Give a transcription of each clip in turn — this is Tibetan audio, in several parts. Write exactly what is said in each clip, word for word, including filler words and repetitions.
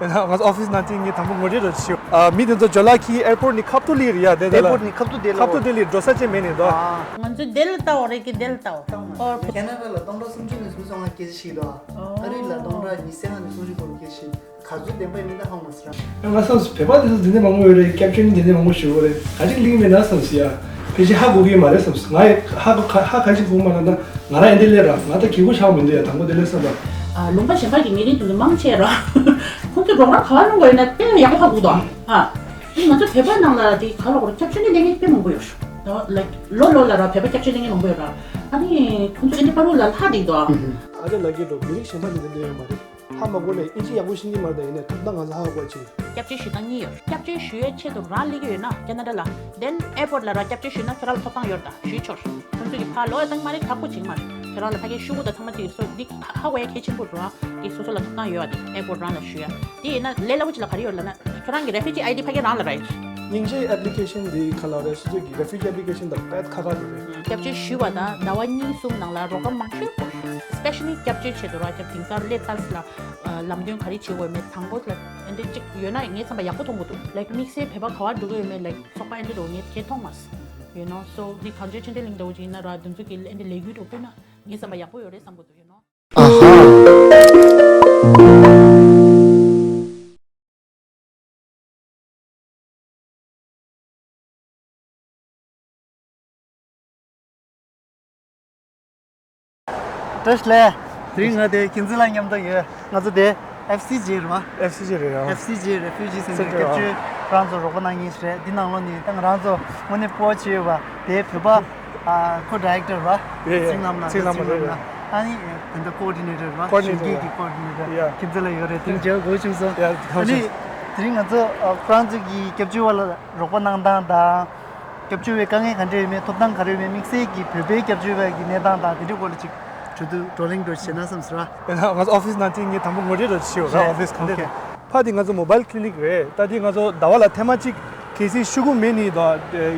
ང་ཚོ་ཨོ་ཕི་སི་ནང་དེ་ངས་དང་པོ་ངོ་སྤྲོད་རོགས་ཞུ། ཨ། མི་དེ་ཚོ་ཇོ་ལག་ཁི་ཨེར་པོར་ཊི་ནས་ཁ་ཐུག་སླེབས་རེད་ཡ། དེ་དེ་ལ་ཨེར་པོར་ཊི་ནས་ཁ་ཐུག་དེ་ལ་ཁ་ཐུག་དེ་ལ་འགྲོ་ས་ཅིག་མེད་ནས་དོ། ཨ། ང་ཚོ་དེ་ལ་ལྟ་བ་རེད་ཀི་དེ་ལ་ལྟ་བ། ཨོ། ཁེ་ན་ཌ་ལ་སྟོང་ཕྲག་སུམ་ཅུ་ནས་སུམ་ཅུ་སོ་ལྔ་སྐད་ཆ་བཤད་འདུག་ཨ། ཨ་རི་ལ་སྟོང་ཕྲག་ཉི་ཤུ་ལྔ་ནས་སུམ་ཅུ་སྐོར་སྐད་ཆ་བཤད། ག་ཚོད་བདེན་པ་ཡིན་མིན་ད་ཧ་མ་ཟེར། ང་བསམ་སོང་བོད་པ་དེ་ཚོ་འདི་འདྲ་མང་པོ་ཡོད་རེད། སྐྱབས་བཅོལ་ནི་འདི་འདྲ་མང་པོ་ཞིག་ཡོད་རེད། ག་ཅིག་གླེང་མེད་ན་བསམ་སོང་ཡ། ཕལ་ཆེར་ཧ་གོ་གི་མ་རེད་བསམ་སོང་། ང་ཡི་ཧ་གོ་ཧ་ག་ཅིག་གོ་མ་ན་ད་ང་རང་ཡིན་དེ་ལས་ར་ང་ད་གི་གུ་ཆགས་མི་འདུག་ཡ། དང་པོ་དེ་ལས་བསམ་པ། ཨ། ལུང་པ་གཞན་པ་གི་ངེད་གཉིས་དེ་ཚོ་མང་ཆེ་ར། ཁོང་ཚོས་རོགས་རམ་ག་བ་གནང་དགོས་ཡོད་ན་དཔེ་ཡག་པོ་ཧ་གོ་གི་འདུག་ཨ། ཨ་ནི་ང་ཚོ་བོད་པ་ནང་ལ་དེ་ག་ལ་གོ་ར་སྐྱབས་བཅོལ་ནི་ལེན་མཁན་དཔེ་མང་པོ་ཡོད་ར། ད་ལའིཀ་ལོ་ལོ་ལ་ར་བོད་པ་སྐྱབས་བཅོལ་ལེན་མཁན་མང་པོ་ཡོད་ར། ཨ་ནི་ཁོང་ཚོ་ཨེ་འདྲ་པ་རུ་ལ་ལྷ་དེ་འདུག་ཨ། ཨ་ཅག་ལགས་ཀྱིས་འགྲོ་མི་རིགས་གཞན་པ་ནི་དེ་འདྲ་ཡོད་མ་རེད། ཧ་མ་གོ་ལས་ཨིན་ཇི་ཡག་པོ་ཤེས་ཀྱི་མ་རེད། ད་ཡིན་ནའི་ཐོབ་ཐང་ང་ཚོ་ཧ་གོ་བ་ཅིག་སྐྱབས་བཅོལ་ཞུ་སྟངས་གཉིས་ཡོད། སྐྱབས་བཅོལ་ཞུ་ཡའི་ཆེད་དུ་རང་སླེབས་ཀྱི་ཡོད་ན་ཁེ་ན་ཌ་ལ། དེན་ཨེར་པོར་ཊི་ལ་ར་སྐྱབས་བཅོལ་ཞུས་ན་ཁྱོད་རང་ལ་ཐོབ་ཐང་ཡོད་རེད། ད་ཞུས་ཆོག་ཁོང་ཚོ་གི་ཕར་ལོག་ཡ་སྟངས་མ་རེད། ཁག་པོ་ཅིག་མ་རེད། ཁྱོད་རང་ལ་ཕ་གིའི་ཤོག་གུ་དང་ཚང་མ་ཅིག་སོ་འདི་ཧ་གོ་ཡ་གལ་ཆེན་པོ་རེད་བ། དེ་སོ་སོ་ལ་ཐོབ་ཐང་ཡོད་ཨ། དེ་ཨེར་པོར་ཊི་རང་ལ་ཞུ་ཡ། དེ་ཡིན་ན་ལས་སླ་པོ་ཅིག་ལ་ག་རེ་ཡོད་ལབ་ན་ཁྱོད་རང་གི་རེ་ཕུ་ཇི་ཨའི་ཌི་ཕ་གིར་རང་ལ་རག་ཡོད། སྙིང་རྗེ་ཨེབ་ལི་ཀེ་ཤན་འདི་ག་ལ་རེད། སོ་སོ་གི་རེ་ཕུ་ཇི་ཨེབ་ལི་ཀེ་ཤན་དང་དཔེ་ཁག་ཁག་རེད། སྐྱབས་བཅོལ་ཞུས་པ་དང་ཟླ་བ་གཉིས་གསུམ་ནང་ལ་རོགས་རམ་མང་ཤོས་དགོས། སི་པེ་ཤ་ལི་སྐྱབས་བཅོལ་ཆེད་དུ་ར་སྐྱབས་དེང་སང་སླེབས་ཚར་ལ་ལམ་སྟོན་ག་རེ་བྱེད་དགོས་མེད་དང་པོ་ལ་ཨེ་འདྲ་གཅིག་ཡོད་ན་ངའི་བསམ་པ་ཡག་པོ་མཐོང་གི་འདུག་ལའིཀ་དམིགས་བསལ་བོད་པ་ག་བ་འགྲོ་གི་ཡོད་མེད་ལའིཀ་ཚོགས་པ་ཨེ་འདྲ་འགྲོ་ངས་གལ་མཐོང་མ་སོང་། ཡོད་ནོ་སོ་འདི་གངས་ཅན་ཆོས་ལྡན་གླིང་འདྲ་བོ་ཅིག་ཡིན་ན་ར་དེ་ཚོ་གི་ཨེ་འདྲ་ལས་འགུལ་འགྲོ་དགོས་ན་ངའི་བསམ་པ་ཡག་པོ་ཡོད་རེད་བསམ་གི་འདུག་ཡོད་ནོ། ཨ་ཧ། བཀྲ་ཤིས་བདེ་ལེགས། དེ་རིང་ང་དེ་ཁྱིམ་མཚེས་ལ་མཉམ་དུ་ཡོད། ང་ཚོ་དེ་ཨེཕ་སི་ཇེ་རེད་བ། ཨེཕ་སི་ཇེ་རེད་ཡ། ཨེཕ་སི་ཇེ་རེ་ཕུ་ཇི་སེན་ཊར་སེན་ཊར་སྐྱབས་བཅོལ་རང་ཚོ་རོགས་པ་གནང་མཁན་ཞིག་རེད། འདི་ནང་ལོགས་ནས་ད་ང་རང་ཚོ་དངོས་གནས་སྤོ་བྱས་ཡོད་པ་དེ་བོད་པ། ཨ། ཁོ་ཌའི་རེག་ཊར་རེད་བ། ཡ་ཡ། ཚིག་ལམ་ལ་ཚིག་ལམ་ཚིག་ལམ་རེད། ཨ་ནི་དེ་འདྲ་ཀོ་ཨོ་ཌི་ནེ་ཊར་རེད་བ། ཀོ་ཨོ་ཌི་ནེ་ཊར་གཞོན་སྐྱེས་ཀྱི་ཀོ་ཨོ་ཌི་ནེ་ཊར། ཡ། ཁྱིམ་མཚེས་ལ་ཡོད་རེད། དེ་མཇལ་དགོས་བྱུང་སོང་། ཡ། ཨ་ནི་དེ་རིང་ང་ཚོ་ཨ་ཁོ་རང་ཚོ་གི་སྐྱབས་བཅོལ་བ་ལ་རོགས་པ་གནང་སྟངས་དང་། སྐྱབས་བཅོལ་བའི་དཀའ་ངལ་ག་འདྲ་ཡོད་མེད། ཐོབ་ཐང་ག་རེ་ཡོད་མེད། དམིགས་བསལ་གྱི་བོད་པའི་སྐྱབས་བཅོལ་བ་གི་གནས་སྟངས་དང་དེ་འདྲའི་སྐོར་ལ་ཅིག་གྲོས་བསྡུར་བགྲོ་གླེང་འདྲ་བྱས་ན་བསམ་སོང་ར། ཡ། ང་ཚོ་ཨོ་ཕི་སི་ནང་དེ་ངས་དང་པོ་ངོ་སྤྲོད་འདྲ་ཞུ་ར། ཨོ་ཕི་སི་གང་འདྲ་རེད། ཕ་དེ་ང་ཚོ་མོ་བཱའིལ་ཀི་ལི་ནིག་རེད། ད་དེ་ང་ཚོ་ཟླ་བ་ལ་ཐེངས་མ་གཅིག་གལ་སྲིད་ཤོག་གུ་མེད་ནི་དང་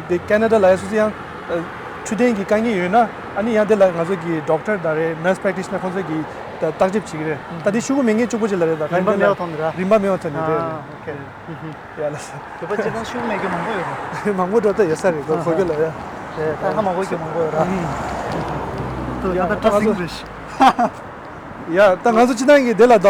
དེ་ཁེ་ན་ཌ་ལ་ཡ་སོ་སོ་ཡང་འཕྲོད་བསྟེན་གྱི་དཀའ་ངལ་ཡོད་ན་ཨ་ནི་ཡང་དེ་ལ་ང་ཚོ་གི་ཌོག་ཊར་དང་རེད། ནར་སི་པྲེག་ཊི་ཤི་ནར་ཁོང་ཚོ་གི་བརྟག་དཔྱད་བྱེད་ཀྱི་རེད། ད་དེ་ཤོག་གུ་མེད་མཁན་གཅིག་པོ་ཅིག་ལ་རེད། ད་རིན་པ་མེད་པ་མཐོང་གི་རེད། རིན་པ་མེད་པ་མཐོང་ནི་རེད། ཨ། ཨོ་ཁེ། ཡ་ལ་ས། བོད་པ་སྤྱིར་བཏང་ཤུགས་མེད་རྒྱུ་མང་པོ་ཡོད་རེད། མང་པོ་འགྲོ་ད་ཡོད་ས་རེད། གོ་གོ་རྒྱུ་ལ་ཡ། རེད། ད་ཧ་མ་གོ་རྒྱུ་མང་པོ་ཡོད་ར། ཨུམ། ད་ཡ་ད་ཏྲ་སིང་རེད། ཡ་ད་ང་ཚོ་སྤྱིར་བཏང་གི་དེ་ལ་ད།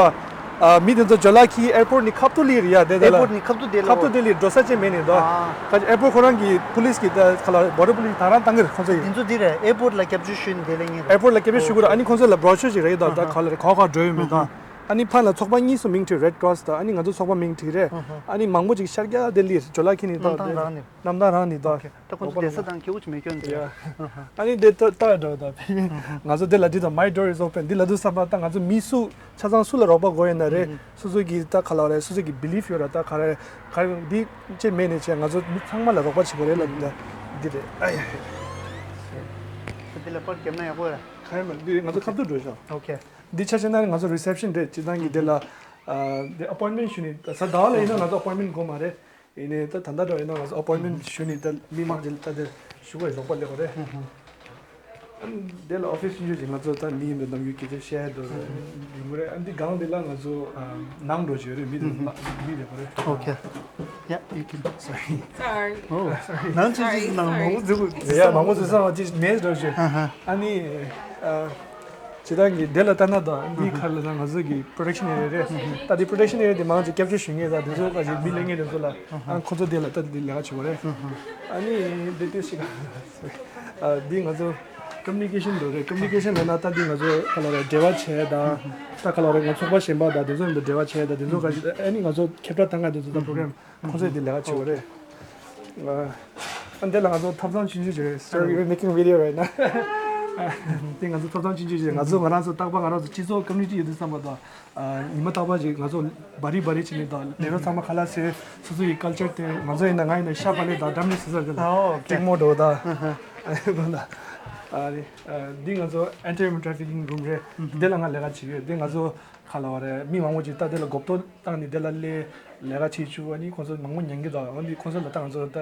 ཨ། མི་དེ་ཚོ་ཇོ་ལག་ཁི་ཨེར་པོར་ཊི་ནས་ཁ་ཐུག་སླེབས་རེད་ཡ། དེ་དེ་ལ། ཨེར་པོར་ཊི་ནས་ཁ་ཐུག་དེ་ལ། ཁ་ཐུག་དེ་ལ་འགྲོ་ས་ཅིག་མེད་ནས་ད། ཨ། ཁ་ཅིག་ཨེར་པོར་ཊི་ཁོ་རང་གི་པུ་ལིས་ཀྱི་ད་ག་ལ་བོར་ཌར་པུ་ལིས་ད་རང་བཏང་གི་རེད་ཁོང་ཚོ་ཡིན། དེ་ཚོ་འདི་རེད། ཨེར་པོར་ཊི་ལ་སྐྱབས་བཅོལ་ཞུས་ནས་དེ་ལ་ཡིན་རེད། ཨེར་པོར་ཊི་ལ་སྐྱབས་བཅོལ་ཞུ་དགོས་རེད། ཨ་ནི་ཁོང་ཚོ་ལ་བྷྲོ་ཤོར་ཅིག་རེད་ད། ད་ག་ལ་རེད། ག་བ་ག་འགྲོ་ཡོད་མེད་ད། ཨ་ནི་ཕར་ལ་ཚོགས་པ་གཉིས་སུ་མིང་བྲིས། རེཌ་ཀི་རོ་སི་དང་ཨ་ནི་ང་ཚོ་ཚོགས་པ་མིང་བྲིས་རེད། ཨ་ནི་མང་པོ་ཅིག་ཤར་རྒྱག་དེ་ལིར་ཇོ་ལག་ཁི་ནི་ད་གནམ་ཐང་རང་ནི། གནམ་ཐང་རང་ནི་ད། ཨོ་ཁེ། ད་ཁོ་ཚོ་བསྡད་ས་དང་ཁེ་བོ་ཅིག་མེད་སྐྱོན་དེ། ཡ། ཨ་ནི་དེ་ད་ལྟ་འགྲོ་ད། ང་ཚོ་དེ་ལ་འདི་ད། My door is open འདི་ལ་དུ་བསམ་པ་ད་ང་ཚོ་མི་སུ་ཆ་ཚང་སུ་ལ་རོགས་པ་དགོས་ཡོད་ན་རེད། སོ་སོ་གི་ད་ག་ལ་རེད། སོ་སོ་གི་བི་ལིབ་ཡོད་ར། ད་ག་རེ་ག་རེ་འདི་ཅེས་མེད་ནས་ཅེས་ང་ཚོ་མི་ཚང་མ་ལ་རོགས་པ་བྱེད་དགོས་རེད་ལ་འདི་ད་འདི་རེད། ཨ་ཡ། ད་འདི་ལ་པར་བརྒྱབ་ན་ཡག་པོ་ར། ག་རེ་མ་འདི་ང་ཚོ་ཁ་ཐུག་འགྲོ་ཤག་ཨོ་ཁེ། འདི་ཆ་བཞག་ན་ང་ཚོ་རི་སེབ་ཤན་རེད། སྤྱིར་བཏང་གི་དེ་ལ། ཨ། འདི་ཨ་པོའིན་མེན་ཊི་ཞུ་ནི་ད་ས་ཟླ་བ་ལ་ཡིན་ན་ང་ཚོ་ཨ་པོའིན་མེན་ཊི་དགོས་མ་རེད། ཡིན་ནའི་ད་ད་ལྟ་འདྲ་ཡིན་ན་ང་ཚོ་ཨ་པོའིན་མེན་ཊི་ཞུ་ནི་ད་མི་མང་ཆེ་ལ་ད་དེ་ཞུ་བའི་རོགས་པ་ལས་ཀ་རེད། ཨ། འདི་ལ་ཨོ་ཕི་སི་ཆུང་ཆུང་ཞིག་ང་ཚོ་ད་མི་ཡིན་པའི་ནམ་རྒྱུན་སྐད་ཆ་བཤད་འདུག་རེད། ཡིན་པ་རེད། ཨ། འདི་སྒང་འདི་ལ་ང་ཚོ་ནང་འགྲོ་བྱོས་རེད། མི་དེ་མི་རེད་པ་རེད། ཨོ་ཁེ། Yeah, you can. Sorry. Sorry. Oh, ནང་ཆུང་ཆུང་ནང་མང་པོ་འཛུལ་དགོས། ཡ་མང་པོ་འཛུལ་ས་མ་ཅིག་མེད་འགྲོ་བྱོས། ཨ་ནི། ཨ། སྤྱིར་བཏང་གི་དེ་ལ་ལྟ་ན་ད་འདི་ཁར་ལ་ད་ང་ཚོ་གི་པྲོ་ཌག་ཤན་ཨེ་རི་ཡ་རེད། ད་འདི་པྲོ་ཌག་ཤན་ཨེ་རི་ཡ་དེ་མང་ཆེ་སྐྱབས་བཅོལ་ཞུ་མཁན་ད་དེ་ཚོ་ག་ཞིག་མི་ལས་མཁན་དེ་ཚོ་ལ་ཨ་ཁོ་ཚོ་དེ་ལ་ད་འདི་ལས་ཀ་བྱེད་པ་རེད། ཨ་ནི་འདི་ཏོག་ཙམ་ཞིག་ཨ་འདི་ང་ཚོ་ཀམ་མུ་ནི་ཀེ་ཤན་འདྲ་རེད། ཀམ་མུ་ནི་ཀེ་ཤན་ལ་ན་ད་འདི་ང་ཚོ་ག་ལ་རེད། འབྲེལ་བ་བྱས་ད་ད་ག་ལ་རེད། ང་ཚོགས་པ་གཞན་པ་ད་དེ་ཚོ་ཡིན་ད་འབྲེལ་བ་བྱས་ད་དེ་ཚོ་ག་ཞིག་ཨ་ནི་ང་ཚོ་ཁྱབ་བསྒྲགས་བཏང་ག་དེ་ཚོ་ད་པྲོ་གྷ་རམ་ཁོང་ཚོས་འདི་ལས་ཀ་བྱེད་པ་རེད། ཨ་འདི་ལ་ང་ཚོ་ཐབ་ཚང་ཆུང་ཆུང་ཞིག་རེད། Sorry, we're making video right now. འདི་ང་ཚོ་ཐབ་ཚང་ཆུང་ཆུང་ཞིག་ང་ཚོ་ང་རང་ཚོ་རྟག་པར་ང་རང་ཚོ་སྤྱི་ཚོགས་ཀམ་མུ་ནི་ཊི་ཡོད་དུས་ཙམ་པ་དང་ཉི་མ་རྟག་པར་ཞིག་ང་ཚོ་བ་རི་བ་རི་བྱེད་ནས་དང་ལས་རོགས་ཚང་མ་ཁ་ལག་ཟས། སོ་སོ་ཡི་ཀལ་ཅར་དེ་ང་ཚོ་ཡིན་ན་ང་ཡིན་ན་ཤ་བག་ལེབ་དང་འགྲམ་ནས་ཟས་ཟ་དེ་ལ་ཨོ་ཀེ། ཀེག་མོ་འགྲོ་དང་། ཨ་རེ། འདི་ང་ཚོ་ཨེན་ཊི་ཝོ་མན་ཊི་རེ་ཕི་ཀིང་རུམ་རེད། འདི་ལ་ང་ལས་ཀ་བྱེད་ཀྱི་ཡོད། འདི་ང་ཚོ་ག་ལ་བ་རེད། མི་མང་པོ་ཅིག་ད་དེ་ལ་མགོ་སྐོར་བཏང་ནས་དེ་ལ་སླེབས་ལས་ཀ་བྱེད་བཅུག་ཨ་ནི་ཁོང་ཚོ་མང་པོ་ཉན་གྱི་འདུག་ཨ་ནི་ཁོང་ཚོ་ལ་ད་ང་ཚོ་ད་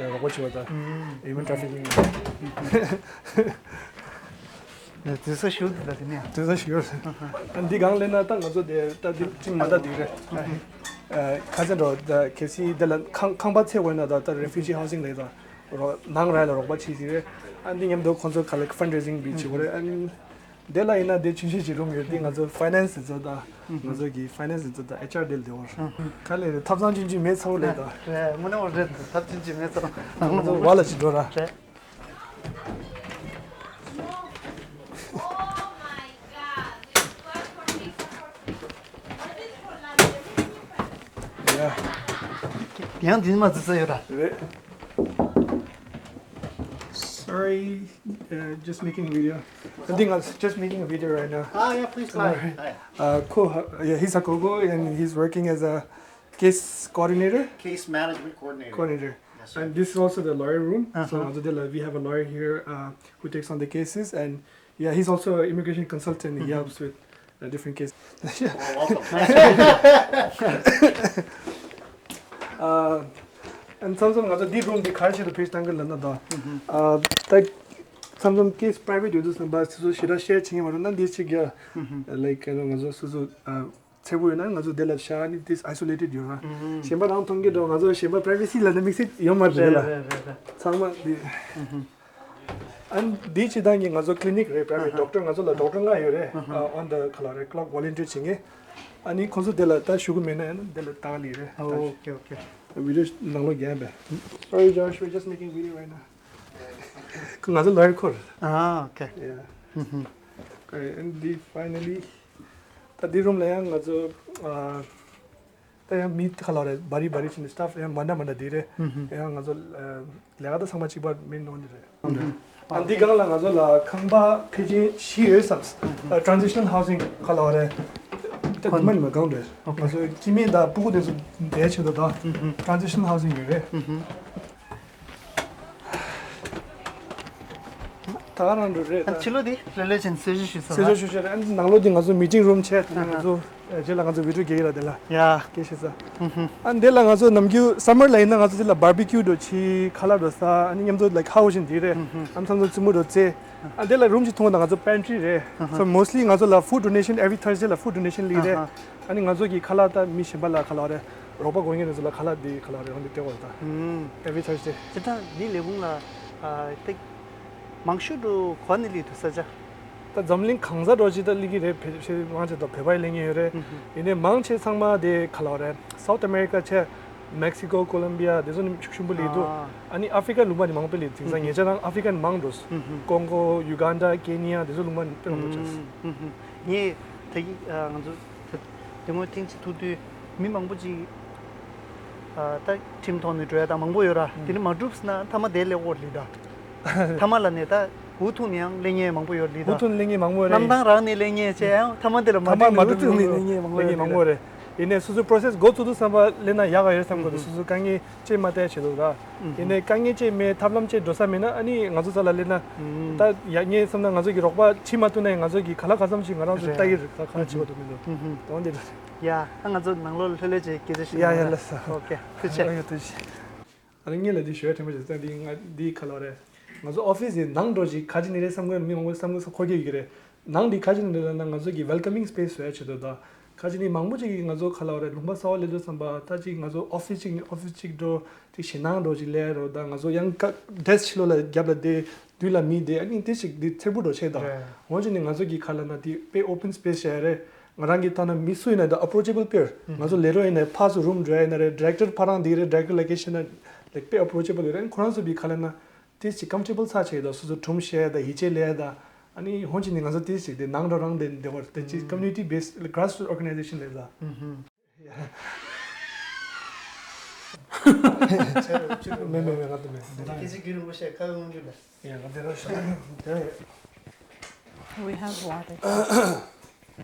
རོགས་པ་བྱེད་པ་ད་ཧིའུ་མན་ཊི་རེ་ཕི་ཀིང་ དུས་ཚོད་ཞུ་འདུག་ད་དེ་ནས། དུས་ཚོད་ཞུ་ཡོད་རེད། འདི་སྒང་ལེན་ན་ད་ང་ཚོ་དེ་ད་འདི་ཅིག་མ་ད་འདི་རེད། ཁ་ཚན་འགྲོ་ད་གལ་སྲིད་དེ་ལ་ཁང་ཁང་པ་ཚད་དགོས་ན་ད་ད་refugee housing ལས་ད་རོ་ནང་ར་ལ་རོགས་པ་བྱེད་ཀྱི་རེད། ཨ་འདི་མཉམ་དུ་ཁོང་ཚོ་ག་ལ་fundraising བྱེད་དགོས་རེད། ཨ་དེ་ལ་ཡིན་ན་དེ་ཆུང་ཆུང་ཅིག་རུམ་ཡོད། དེ་ང་ཚོ་finance དེ་ཚོ་ད་ང་ཚོ་གི་finance དེ་ཚོ་ད་ཨེཆ་ཨར་དེ་ལ་དེ་བར་ག་ལས་རེད། ཐབ་ཚང་ཆུང་ཆུང་མེད་ཚ་བོ་ལས་ད་རེད། དངོས་གནས་འོ་རེད། ཐབ་ཆུང་ཆུང་མེད་ཚ་བོ་ང་ཚོ་བ་ལ་ཅིག་འགྲོ་ར། རེད། ཡང་དེ་མ་ཚི་ས་ཡོད་ར། རེད། Sorry, uh, just making a video. I think I was just making a video right now. Ah, yeah, please fly. Alright. Hi. Uh, cool. Uh, yeah, he's a Gogo, and he's working as a case coordinator. Case management coordinator. Coordinator. Yes, sir. And this is also the lawyer room. So, uh-huh, we have a lawyer here, uh, who takes on the cases, and yeah, he's also an immigration consultant. He helps with uh, different case. Yeah. Oh, welcome. Uh, and མཚམས་མཚམས་ང་ཚོ་འདི་རུམ་འདི་ག་རེ་བྱེད་དུ་ཕེབས་བཏང་གི་ལབ་ན་ད། ཨ་ད་མཚམས་མཚམས་ཀེས་པ་རའི་ཝེ་ཊི་ཡོད་དུས་ཙམ་པ་སོ་སོ་ཞེ་དྲག་ཤེར་བྱེད་ཀྱི་མ་རེད་ན་འདི་ཅིག་ཡ། ལའིཀ་ང་ཚོ་སོ་སོ་ཨ་ཚེ་པོ་ཡོད་ན་ང་ཚོ་དེ་ལ་བཞག་ནི་this isolated ཡོད་ར། གཞན་པ་རང་མཐོང་གི་འགྲོ། ང་ཚོ་གཞན་པ་པ་རའི་ཝེ་སི་ལ་ནི་དམིགས་བསལ་ཡོད་མ་རེད་ལ། རེད་རེད་རེད། ཚང་མ་འདི། ཨན་འདི་སྤྱི་བཏང་གི་ང་ཚོ་ཀི་ལི་ནིག་རེད། པ་རའི་ཝེ་ཊི་ཌོག་ཊར་ང་ཚོ་ལ་ཌོག་ཊར་ལྔ་ཡོད་རེད། ཨ་on the ཁ་ལ་རེད་ཀི་ལོག་ཝོ་ལན་ཊི་ཡར་བྱེད་མཁན། ཨ་ནི་ཁོང་ཚོ་དེ་ལ་ད་ཞུ་གི་མེད་ན་ཡང་དེ་ལ་ད་ལི་རེད། ཨོ་ཨོ་ཁེ་ཨོ་ཁེ། བི་ཌི་ཡོ་ནང་ལོགས་རྒྱག་པས། Sorry Josh, we're just making video right now. ཁོ་ང་ཚོ་ལོ་ཡར་ཁོ་རེད། ཨ་ཨོ་ཁེ། Yeah. ཨན་འདི་ཕའི་ནལ་ལི་ད་འདི་རུམ་ལ་ཡང་ང་ཚོ་ཨ། ད་ཡང་མི་ཁ་ལོ་རེད། བ་རི་བ་རི་ཕྱིན་སི་ཊཕ་ཡང་མ་འདྲ་མ་འདྲ་དེ་རེད། ཡང་ང་ཚོ་ལས་ཀ་ད་ཚང་མ་གཅིག་པ་མིན་ནོ་འདི་རེད། ཨ་འདི་སྒང་ལ་ང་ཚོ་ལ་ཁང་པ་ཕལ་ཆེར་བཞི་ཡོད་བསམ། ཊ་རན་ཛི་ཤ་ནལ་ཧའུ་སིང་ཁ་ལོ་རེད། ད་འདི་མ་ནི་མ་གང་རེད། ང་ཚོ་སྐྱེ་དམན་དང་སྤུ་གུ་དེ་ཚོ་བསྡད་ཆེད་དུ་ད་ཊ་རན་ཛི་ཤ་ནལ་ཧའུ་སིང་ཡོད་རེད། ད་ག་རང་འགྲོ་རེད་ད། ཕྱི་ལོགས་དེ་ལྷོད་ལྷོད་བྱས་ནས་གསལ་བཤད་ཞུས་ཚར་བ། གསལ་བཤད་ཞུས་བྱས་རེད། ཨ་ནི་ནང་ལོགས་དེ་ང་ཚོ་མི་ཊིང་རུམ་བྱས། དེ་ནས་ང་ཚོ་རྗེས་ལ་ང་ཚོ་བི་ཌི་ཡོ་རྒྱག་གི་ར་དེ་ལ། ཡ། སྐད་ཆ་ས། ཨ་འདི་ལ་ང་ཚོ་ནམ་རྒྱུན་སམ་མར་ལ་ཡིན་ན་ང་ཚོ་དེ་ལ་བར་བི་ཀིའུ་འགྲོ་ཆི་ཁ་ལག་འགྲོ་ས། ཨ་ནི་མཉམ་དུ་ལའིཀ་ཧའུ་བཞིན་དེ་རེད། ཨ་མཚམས་མཚམས་རྩེད་མོ་འགྲོ་རྩེ། ཨ་འདི་ལ་རུམ་གཅིག་མཐོང་བ་ན་ང་ཚོ་པན་ཊི་རི་རེད། So mostly ང་ཚོ་ལ་ཕུཌ་ཌོ་ནེ་ཤན་every Thursday ལ་ཕུཌ་ཌོ་ནེ་ཤན་ལི་རེད། ཨ་ནི་ང་ཚོ་གི་ཁ་ལག་ད་མི་གཞན་པ་ལ་ཁ་ལག་རེད། རོགས་པ་དགོས་མཁན་རེ་ཚོ་ལ་ཁ་ལག་འདི་ཁ་ལག་རེ་འོང་འདི་སྟེར་བ་ད། Every Thursday། ཅི་ད་འདི་ལས་ཁུངས་ལ་ཏེ་མང་ཤོས་འགྲོ་གོ་ནི་ལི་དུ་ས་ཆ། ད་འཛམ་གླིང་གང་ས་འགྲོ་ཅི་ད་ལི་གི་རེད། བེ་ཤེ་མང་ཆེ་ད་བོད་པ་ཡི་ལེན་ངེས་ཡོད་རེད། ཡིན་ནའི་མང་ཆེ་ཚང་མ་དེ་ཁ་ལག་རེད། སའུཐ་ཨ་མེ་རི་ཀ་ཆེ། མེག་སི་ཀོ། ཀོ་ལམ་བི་ཡ་དེ་ཚོ་ནི་ཤུགས་ཆེན་པོ་ལི་འདུག་ཨ་ནི་ཨ་ཧྥི་རི་ཀ་ལུང་པ་ནི་མང་པོ་ལི། དེང་སང་ཉེ་ཆར་རང་ཨ་ཧྥི་རི་ཀ་ནི་མང་འགྲོ། ཀོང་ཀོ། ཡུ་གན་ཌ། ཀེ་ནི་ཡ་དེ་ཚོ་ལུང་པ་ནི་དཔེ་མང་པོ་ཆགས་སོང་། ངས་ད་གི་ང་ཚོ་དེ་སྔོན་ཐེངས་གཅིག་ཐུག་དུས་མི་མང་པོ་ཅིག་ད་ཁྲིམས་ཐོག་ནས་འགྲོ་ཡ་ད་མང་པོ་ཡོད་ར། དེ་ནི་མ་གྲུབ་ན་ཐ་མ་དེ་ལས་འོར་ལི་ད། ཐ་མ་ལ་ནས་ད་འུ་ཐུག་ནས་ཡང་ལེན་ངེས་མང་པོ་ཡོད་ལི་ད། འུ་ཐུག་ནས་ལེན་ངེས་མང་པོ་རེད། གནམ་ཐང་རག་ནས་ལེན་ངེས་བྱས་ཡང་ཐ་མ་དེ་ལ་མ་ཐ་མ་འགྲིག་མ་ནས་གྲུབ་ནས་ལེན་ངེས་མང་པོ་ལེན་ངེས་མང་པོ་རེད། ཡིན་ནའི་སོ་སོའི་པོ་རོ་སེ་སི་འགོ་བཙུགས་དུས་ཙམ་པ་ལེན་ན་ཡག་ག་ཡོད་བསམ་གོ་འདུག་སོ་སོ་དཀའ་ངལ་ཅེས་མ་བལྟས་བྱེད་འདུག་ར། ཡིན་ནའི་དཀའ་ངལ་ཅེས་མེད། ཐབས་ལམ་ཅེས་འགྲོ་ས་མེད་ན་ཨ་ནི་ང་ཚོ་ས་ལ་སླེབས་ན། ད་ཡག་ངས་བསམ་ན་ང་ཚོ་གི་རོགས་པ་ཁྲིད་མ་ཐུབ་ན་ཡང་ང་ཚོ་གི་ག་ལ་ག་ཙམ་ཞིག་ང་རང་ཚོ་ལྟ་གི་རེད། ད་ག་ལ་བྱེད་པ་འདུག་མི་འདུག་དོན་དེ་རེད། ཡ་ཨ་ང་ཚོ་ནང་ལོགས་ལ་ལྷོད་ལྷོད་བྱས་སྐད་ཆ་ཞུ། ཡ་ཡ་ལགས་སོ། ཨོ་ཁེ་ཐུགས་རྗེ་ཆེ། ཨ་ཐུགས་རྗེ་ཆེ། ཨ་ནི་ངས་ལ་འདི་ཞུ་ཡ་དྲན་པ་བྱུང་། ད་འདི་ང་འདི་ག་ལ་རེད། ང་ཚོ་ཨོ་ཕི་སི་ནང་འགྲོ་ཅིག་ག་ཅི་ནི་རེད་བསམ་གི་མི་མང་པོ་བསམ་གི་ས་འཁོར་གྱི་ཡོད་ཀྱི་རེད། ནང་འདི་ག་ཅི་ནི་རེད་ལབ་ན་ང་ཚོ་གི་ཝེལ་ཀ་མིང་སི་པེ་སི་བཟོ་ཡ་ཆེད་དུ་དང་། ག་ཅི་ནི་མང་པོ་ཅིག་གིས་ང་ཚོ་ག་ལ་བ་རེད། ལུང་པ་གསར་པ་སླེབས་དུས་ཙམ་པ་ད་ཅིག་ང་ཚོ་ཨོ་ཕི་སི་ཅིག་ནས་ཨོ་ཕི་སི་ཅིག་འགྲོ་ཅིག་ཞེད་སྣང་འགྲོ་ཅིག་སླེབས་རོ། ད་ང་ཚོ་ཡང་ཀ་ཌེ་སི་ཕྱི་ལོགས་ལ་རྒྱབ་ལ་བསྡད་མདུན་ལ་མི་བསྡད། ཨ་ནི་དེ་ཅིག་འདི་འཚེར་པོ་འགྲོ་ཆེད་དང་། འོན་ཅི་ནི་ང་ཚོ་གི་ག་ལ་ན་དེ་དཔེ་ཨོ་པན་སི་པེ་སི་བྱས་རེད། ང་རང་གི་ཐོག་ན་མི་སུ་ཡིན་ན་ད་ཨེ་པོ་རོ་ཆེ་བལ་དཔེར། ང་ཚོ་ལས་རོགས་ཡིན་ན་ཕར་ཚུར་རུམ་འགྲོ་ཡ་ཡིན་ན་རེད། ཌི་རེག་ཊར་ཕར་རང་འདི་རེད། ཌི་རེག་ཊར་ལོ་ཀེ་ཤན་ན་ལེགས་དཔེ་ཨེ་པོ་རོ་ཆེ་བལ་ཡོད་རེད། ཁོ་རང་ཚོ་བི་ག་ལ་ན་དེ་ཅིག་ཀམ་ཕོར་ཊེ་བལ་ཚ་ཆེ་ད། སོ་སོ་སྒྲུང་བཤད་ད་ཡིད་ཆེས་ལས་ད། ཨ་ནི་ཧོན་ཅི་ནི་ང་ཚོ་དེ་ཅིག་དེ་ནང་འགྲོ་རང་དེ་འདི་བར་དེ་ཅིག་ཀོ་མུ་ནི་ཊི་བེ་སི་གྷ་ར་སི་རུ་ཊི་ཨོར་ག་ནའི་ཛེ་ཤན་ལས་ད། མེད་མེད་མེད། ང་དེ་མེད། དེ་ཅིག་རྒྱུན་རིང་པོ་བཤད་ཁ་ཡོང་རྒྱུ་ལ། ཡ་ང་དེ་རང་ཤ་དེ་རེད། We have water.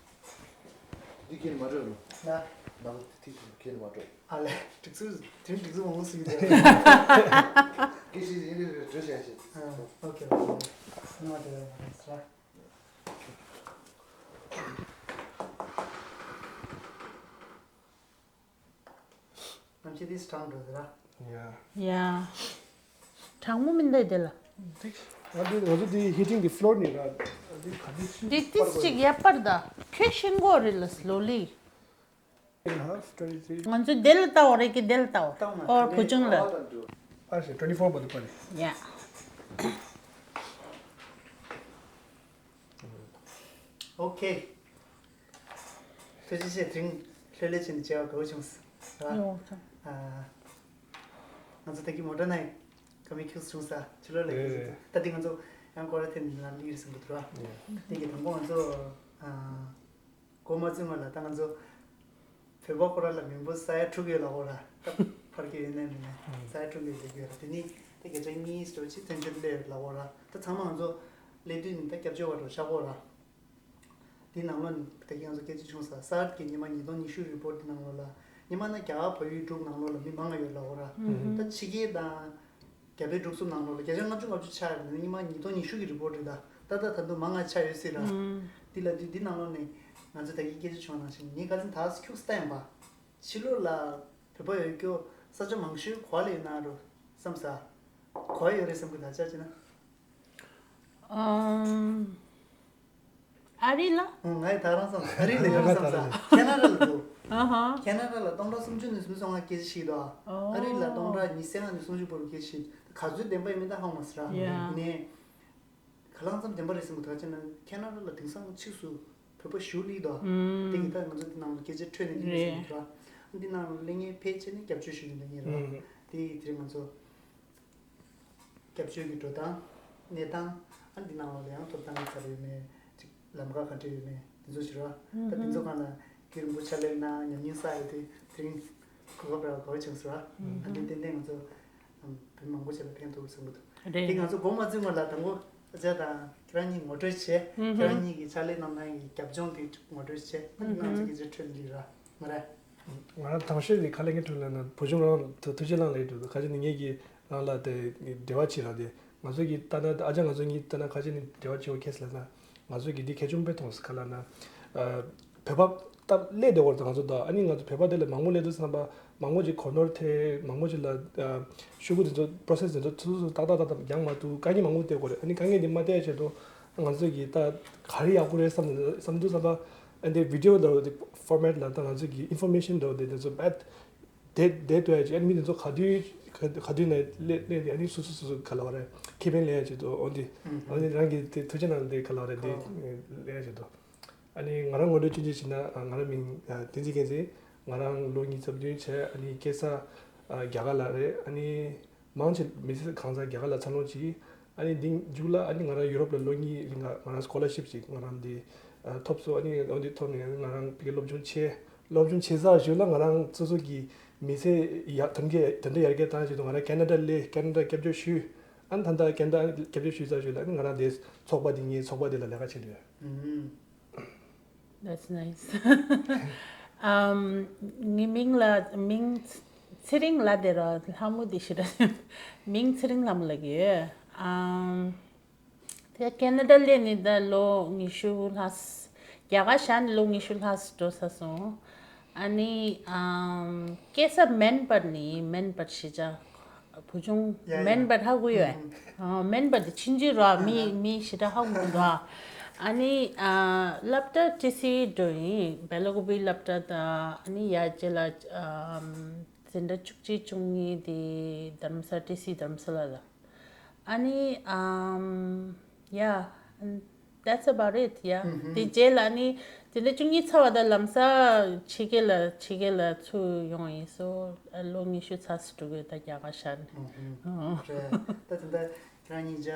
འདི་ཁྱེར་མ་འགྲོ་ནོ། ན། ནང་དེ་ཐིག་ཁྱེར་མ་འགྲོ། ཨ་ལེ། འགྲིག་སུ། དེ་འགྲིག་སུ་མང་པོ་ཟིག་རེད། སྐད་ཆ་ཡིན་རེད་རེད་འགྲོ་བྱ་ཞིག་ཨ། ཨོ་ཁེ་ཨོ་ཁེ། ང་དེ་རང་རེད་ས། ཨམ་ཆི་དེ་སྲང་འགྲོ་དེ་ར། ཡ། ཡ། གྲང་མོ་མིན་ད་དེ་ལ། ང་དེ་ང་ཚོ་དེ་ཧི་ཊིང་གི་ཕི་ལོར་ནས་ར། འདི་ཏིས་ཅིག་ཡག་པར་ད། ཁྱོད་ཤིང་གོ་རེད་ལ་slowly། ང་ཚོ་དེ་ལ་ལྟ་བ་རེད་ཀི་དེ་ལ་ལྟ་བ། ཨོ་བུ་ཆུང་ལ། ཨ་ཞེ་twenty four བར་དུ་པར། ཡ། ཨོ་ཁེ། ཐུགས་རྗེ་ཆེ། དེ་རིང་ལྷོད་ལྷོད་བྱས་ནས་མཇལ་བ་དགའ་བོ་བྱུང་སོང་། ཨ། ང་ཚོ་ད་གི་མོ་ཊ་ནང་ག་མི་ཁྱུག་བྱུང་ས་ཕྱི་ལོགས་ལ་ཡིན། ད་དེ་ང་ཚོ་ཡང་སྐོར་ར་ཐེབས་ནས་ལ་ལི་རེད་བསམ་གི་འདུག་ར། དེ་གི་དང་པོ་ང་ཚོ་ཨ། འགོ་མ་བཙུགས་སྔོན་ལ་ད་ང་ཚོ་བོད་པ་ཁོ་ར་ལ་མིང་པོ་ས་ཡ་དྲུག་ཡོད་ལ་ཁོ་ར་ད་ཕར་གི་ཡོད་ནས་མིན་ནས་ས་ཡ་དྲུག་ཡོད་ཟེར་གི་ཡོད་ར། དེ་ནི་ད་བརྒྱ་ཆ་གཉིས་ཙམ་ཅིག་བཙན་བྱོལ་སླེབས་ལ་ཁོ་ར། ད་ཚང་མ་ང་ཚོ་སླེབས་དུས་ནི་ད་སྐྱབས་བཅོལ་བ་རུ་ཤག་ཁོ་ར། དེ་ནང་ལོ་ནི་ད་གི་ང་ཚོ་སྐད་ཆ་བྱུང་ས་སར་གི་ཉི་མ་ཉིས་སྟོང་ཉི་ཤུ་རི་པོར་ཊི་དེ་ནང་ལོ་ལ་ཉི་མ་ན་རྒྱ་གར་བལ་ཡུལ་འབྲུག་ནང་ལོ་ལ་མི་མང་ང་ཡོད་ལ་ཁོ་ར། ད་ཕྱི་རྒྱལ་དང་རྒྱ་བལ་འབྲུག་གསུམ་ནང་ལོགས་ལ་བརྒྱ་ཆ་ལྔ་བཅུ་ལྔ་བཅུ་ཆགས་ཡོད་ནི་ཉི་མ་ཉིས་སྟོང་ཉི་ཤུ་གི་རི་པོར་ཊི་རེད་ད། ད་ལྟ་ད་དུང་མང་ང་ཆགས་ཡོད་སྲིད་ར། འདི་ལ་དུས་འདི་ནང་ལོགས་ནས་ང་ཚོ་ད་གི་སྐད་ཆ་བྱུང་ནང་བཞིན་ངས་ག་ཚོད་ད་ཁྱུག་སྟ་ཡིན་པ། ཕྱི་ལོགས་ལ་བོད་པ་ཡོད་སྐྱོ་ས་ཆ་མང་ཤོས་ག་ལ་ཡོད་ན་རོ་བསམ་ས། ག་ཡོད་རེད་བསམ་གི་ད་ཆ་ཅི་ན། ཨམ། ཨ་རི་ལ། ཨོ་ང་ཡི་ད་རང་བསམ་ཨ་རི་ལ་ཡོད་བསམ་ས། ཁེ་ན་ཌ་ལ་འདུག་ཨ་ཧ། ཁེ་ན་ཌ་ལ་སྟོང་ཕྲག་སུམ་ཅུ་ནས་སུམ་ཅུ་སོ་ལྔ་སྐད་ཆ་བཤད་འདུག་ཨ་རི་ལ་སྟོང་ཕྲག་ཉི་ཤུ་ལྔ་ནས་སུམ་ཅུ་བར་སྐད་ཆ་བཤད། ག་ཚོད་བདེན་པ་ཡིན་མིན་ད་ཧ་མ་སི་ར། ཡ། ནས་ག་ལང་ཙམ་བདེན་པ་རེད་བསམ་གི་ད་ཅི་ན་ཁེ་ན་ཌ་ལ་དེང་སང་ཕྱིས་སུ་བོད་པ་ཞུ་ལི་འདུག་དེ་གི་ད་ང་ཚོ་དེ་ནང་ལ་སྐད་ཆ་འཕྲོད་ནས་ལི་མི་སོང་གི་ར། འདི་ནང་ལ་ལེ་ངའི་ཕལ་ཆེར་ནས་སྐྱབས་བཅོལ་ཞུ་གི་འདུག་ངེས་ར། དེ་ཡི་དེ་ང་ཚོ། སྐྱབས་བཅོལ་གྱི་འགྲོ་སྟངས། གནས་སྟངས། ཨ་འདི་ནང་ལོགས་ལ་ཡང་ཐོབ་ཐང་གི་ཚར་ཡོད་མེད། ཅིག་ལམ་ཁ་ག་འདྲ་ཡོད་མེད་འདི་ཚོ་ཞུ་རོགས། ད་འདི་ཚོ་སྒང་ལ་རྒན་རིན་པོ་ཆེ་ཕྱག་ལས་གནང་ཉམས་མྱོང་བསགས་ཡོད་དུས་དེ་རིང་གོ་སྐབས་རག་དགའ་བོ་བྱུང་སོང་ར། ཨ་འདི་ཏན་ཏན་ང་ཚོ་བོད་མང་པོ་ཞིག་ལ་ཕན་ཐོགས་བསམ་གྱི་འདུག་རེད། དེ་ང་ཚོ་འགོ་མ་བཙུགས་སྔོན་ལ་དང་པོ་ཨ་ཅག་དང་ཁྱེད་རང་གཉིས་ངོ་སྤྲོད་བྱས། ཁྱེད་རང་གཉིས་ཀྱི་ཕྱག་ལས་གནང་སྟངས་ཀྱི་རྒྱབ་ལྗོངས་དེ་ངོ་སྤྲོད་བྱས། ཨ་འདི་ང་ཚོ་སྐད་ཆ་འཕྲོད་ལི་ར་མ་རེད། ང་རང་དང་ཤོས་ནི་ཁ་ལེ་ངའི་ཁྲོད་ལ་ན་བུ་ཆུང་རང་ཐུགས་རྗེ་གནང་ལེགས་འགྲུབ་ཁ་ཅིག་ནི་ངེད་ཀྱི་རང་ལ་དེ་འབྲེལ་བ་བྱེད་རང་དེ་ང་ཚོ་གི་ལྟ་ན་ཨ་ཅག་ང་ཚོ་གཉིས་ལྟ་ན་ཁ་ཅིག་ནི་འབྲེལ་བ་བྱེད་འོ་ཁེས་ལ་ན་ང་ཚོ་གི་འདི་གལ་ཆུང་པོའི་མཐོང་སི་ཁ་ལ་ན་བོད་པ་སྟབས་ལས་བདེ་བོར་དང་ང་ཚོ་དང་ཨ་ནི་ང་ཚོ་བོད་པ་དེ་ལ་མང་པོ་སླེབས་འདུག་བསམ་པ་མང་པོ་ཅིག་གོ་ནོར་ཐེབས་མང་པོ་ཅིག་ལ་ཤུ་གུ་དེ་ཚོ་པོ་རོ་སེ་སི་དེ་ཚོ་ཚུ་ཚུ་ཏག་ཏག་ཏག་ཏག་འགྱངས་མ་ཐུབ་དཀའ་ངལ་མང་པོ་སྟེར་དགོས་རེད། ཨ་ནི་དཀའ་ངལ་དེ་མ་སྟེར་ཆེད་དུ་ང་ཚོ་གི་ད་ག་རེ་ཡག་པོ་རེད་བསམ་བསམ་འདུག་བསམ་པ། ཨ་འདི་བི་ཌི་ཡོ་ལ་འདི་ཕོར་མེ་ཊི་ལ་ད་ང་ཚོ་གི་ཨིན་ཕོར་མེ་ཤན་འདྲ་བོ་དེ་དེ་ཚོ་བེད་དེ་དེ་ལྟོས་ཡ་ཅིག་ཨ་ནི་མི་དེ་ཚོ་ག་དུས་ག་ག་དུས་ནས་སླེབས་སླེབས་ཏེ་ཨ་ནི་སུ་སུ་སུ་སུ་ག་ལ་བ་རེད་ཁེ་ཕན་ལེན་ཡ་ཅིག་འདུག་འོ་འདི་ཨ་ནི་རང་གི་དེ་ཐུགས་རྗེ་གནང་དེ་ག་ལ་བ་རེད་འདི་ལེན་ཡ་ཅིག་འདུག་ཨ་ནི་ང་རང་ངོ་སྤྲོད་ཅི་ཅི་བྱས་ན་ང་རང་མིང་བསྟན་འཛིན་རྒྱལ་མཚན། ང་རང་ལོ་གཉིས་རྩ་བདུན་བྱས། ཨ་ནི་སྐྱེས་ས་རྒྱ་གར་ལ་རེད། ཨ་ནི་མང་ཆེ་མི་ཚེ་གང་ས་རྒྱ་གར་ལ་འཚར་ལོངས་བྱས། ཨ་ནི་འདི་མཇུག་ལ་ཨ་ནི་ང་རང་ཡུ་རོབ་ལ་ལོ་གཉིས་རིང་ང་ང་རང་སྐོ་ལར་ཤིབ་ཅིག་ང་རང་འདི་ཐོབ་སོང་། ཨ་ནི་འོ་འདི་ཐོབ་ནས་ང་རང་ཕ་གི་སློབ་སྦྱོང་བྱས། སློབ་སྦྱོང་བྱས་ཚར་ཞོར་ལ་ང་རང་སོ་སོ་གི་མི་ཚེ་ཡ་དོན་གྱི་དོན་དུ་ཡར་རྒྱས་བཏང་ཆེད་དུ་ང་རང་ཁེ་ན་ཌ་སླེབས། ཁེ་ན་ཌ་སྐྱབས་བཅོལ་ཞུས། ཨ་ནི་ད་ལྟ་ཁེ་ན་ཌ་སྐྱབས་བཅོལ་ཞུས་ཚར་ཞོར་ལ་ཨ་ནི་ང་རང་འདི་ཚོགས་པ་འདི་ངའི་ཚོགས་པ་འདི་ལ་ལས་ཀ་བྱེད་འདོད། That's nice. ཨམ། ངའི་མིང་ལ་མིང་ཚེ་རིང་ལ་དེ་ར་ལྷ་མོ་དེ་ཞེ་དྲག་མིང་ཚེ་རིང་ལྷ་མོ་ལབ་ཀྱི་ཡོད། ཨམ། དེ་ཁེ་ན་ཌ་སླེབས་ནས་ད་ལོ་ཉི་ཤུ་ལྷག་རྒྱ་གར་བཞག་ནས་ལོ་ཉི་ཤུ་ལྷག་འགྲོ་ཚར་སོང་། ཨ་ནི་ཨམ། སྐྱེས་ས་མེལ་བྷོན་ནས། མེལ་བྷོན་ཞེས་བྱ། བུ་ཆུང་ཡ་ཡ། མེལ་བྷོན་ཧ་གོ་ཡོད། ཨ། མེལ་བྷོན་དེ་ཆུང་ཆུང་ར། མི་མི་ཞེ་དྲག་ཧ་གོ་མི་འདུག་ཨ་ནི་ཨ། སློབ་གྲྭ་ཊི་སི་འགྲོ་ཡིན། བེ་ལ་ཀུ་པི་སློབ་གྲྭ་དང་ཨ་ནི་ཡ་རྗེས་ལ་ཨམ། འཛིན་གྲྭ་བཅུ་གཅིག་བཅུ་གཉིས་དེ་དྷ་རམ་ས་ལ། ཊི་སི་དྷ་རམ་ས་ལ་ལ། ཨ་ནི་ཨམ། Yeah, and that's about it, yeah. དེ་རྗེས་ལ་ནི་དེ་འདྲ་བཅུ་གཉིས་ཚར་བ་དང་ལམ་སང་ཕྱི་རྒྱལ་ལ་ཕྱི་རྒྱལ་ལ་ཚུར་ཡོང་ཡིན་སོ། ལོ་ཉི་ཤུ་ཚར་སུ་འགྲོ་གི་ད་རྒྱ་གར་ཤར་ནས། རེད། ད་དེ་འདྲ་ཁྱེད་རང་གཉིས་ཆ་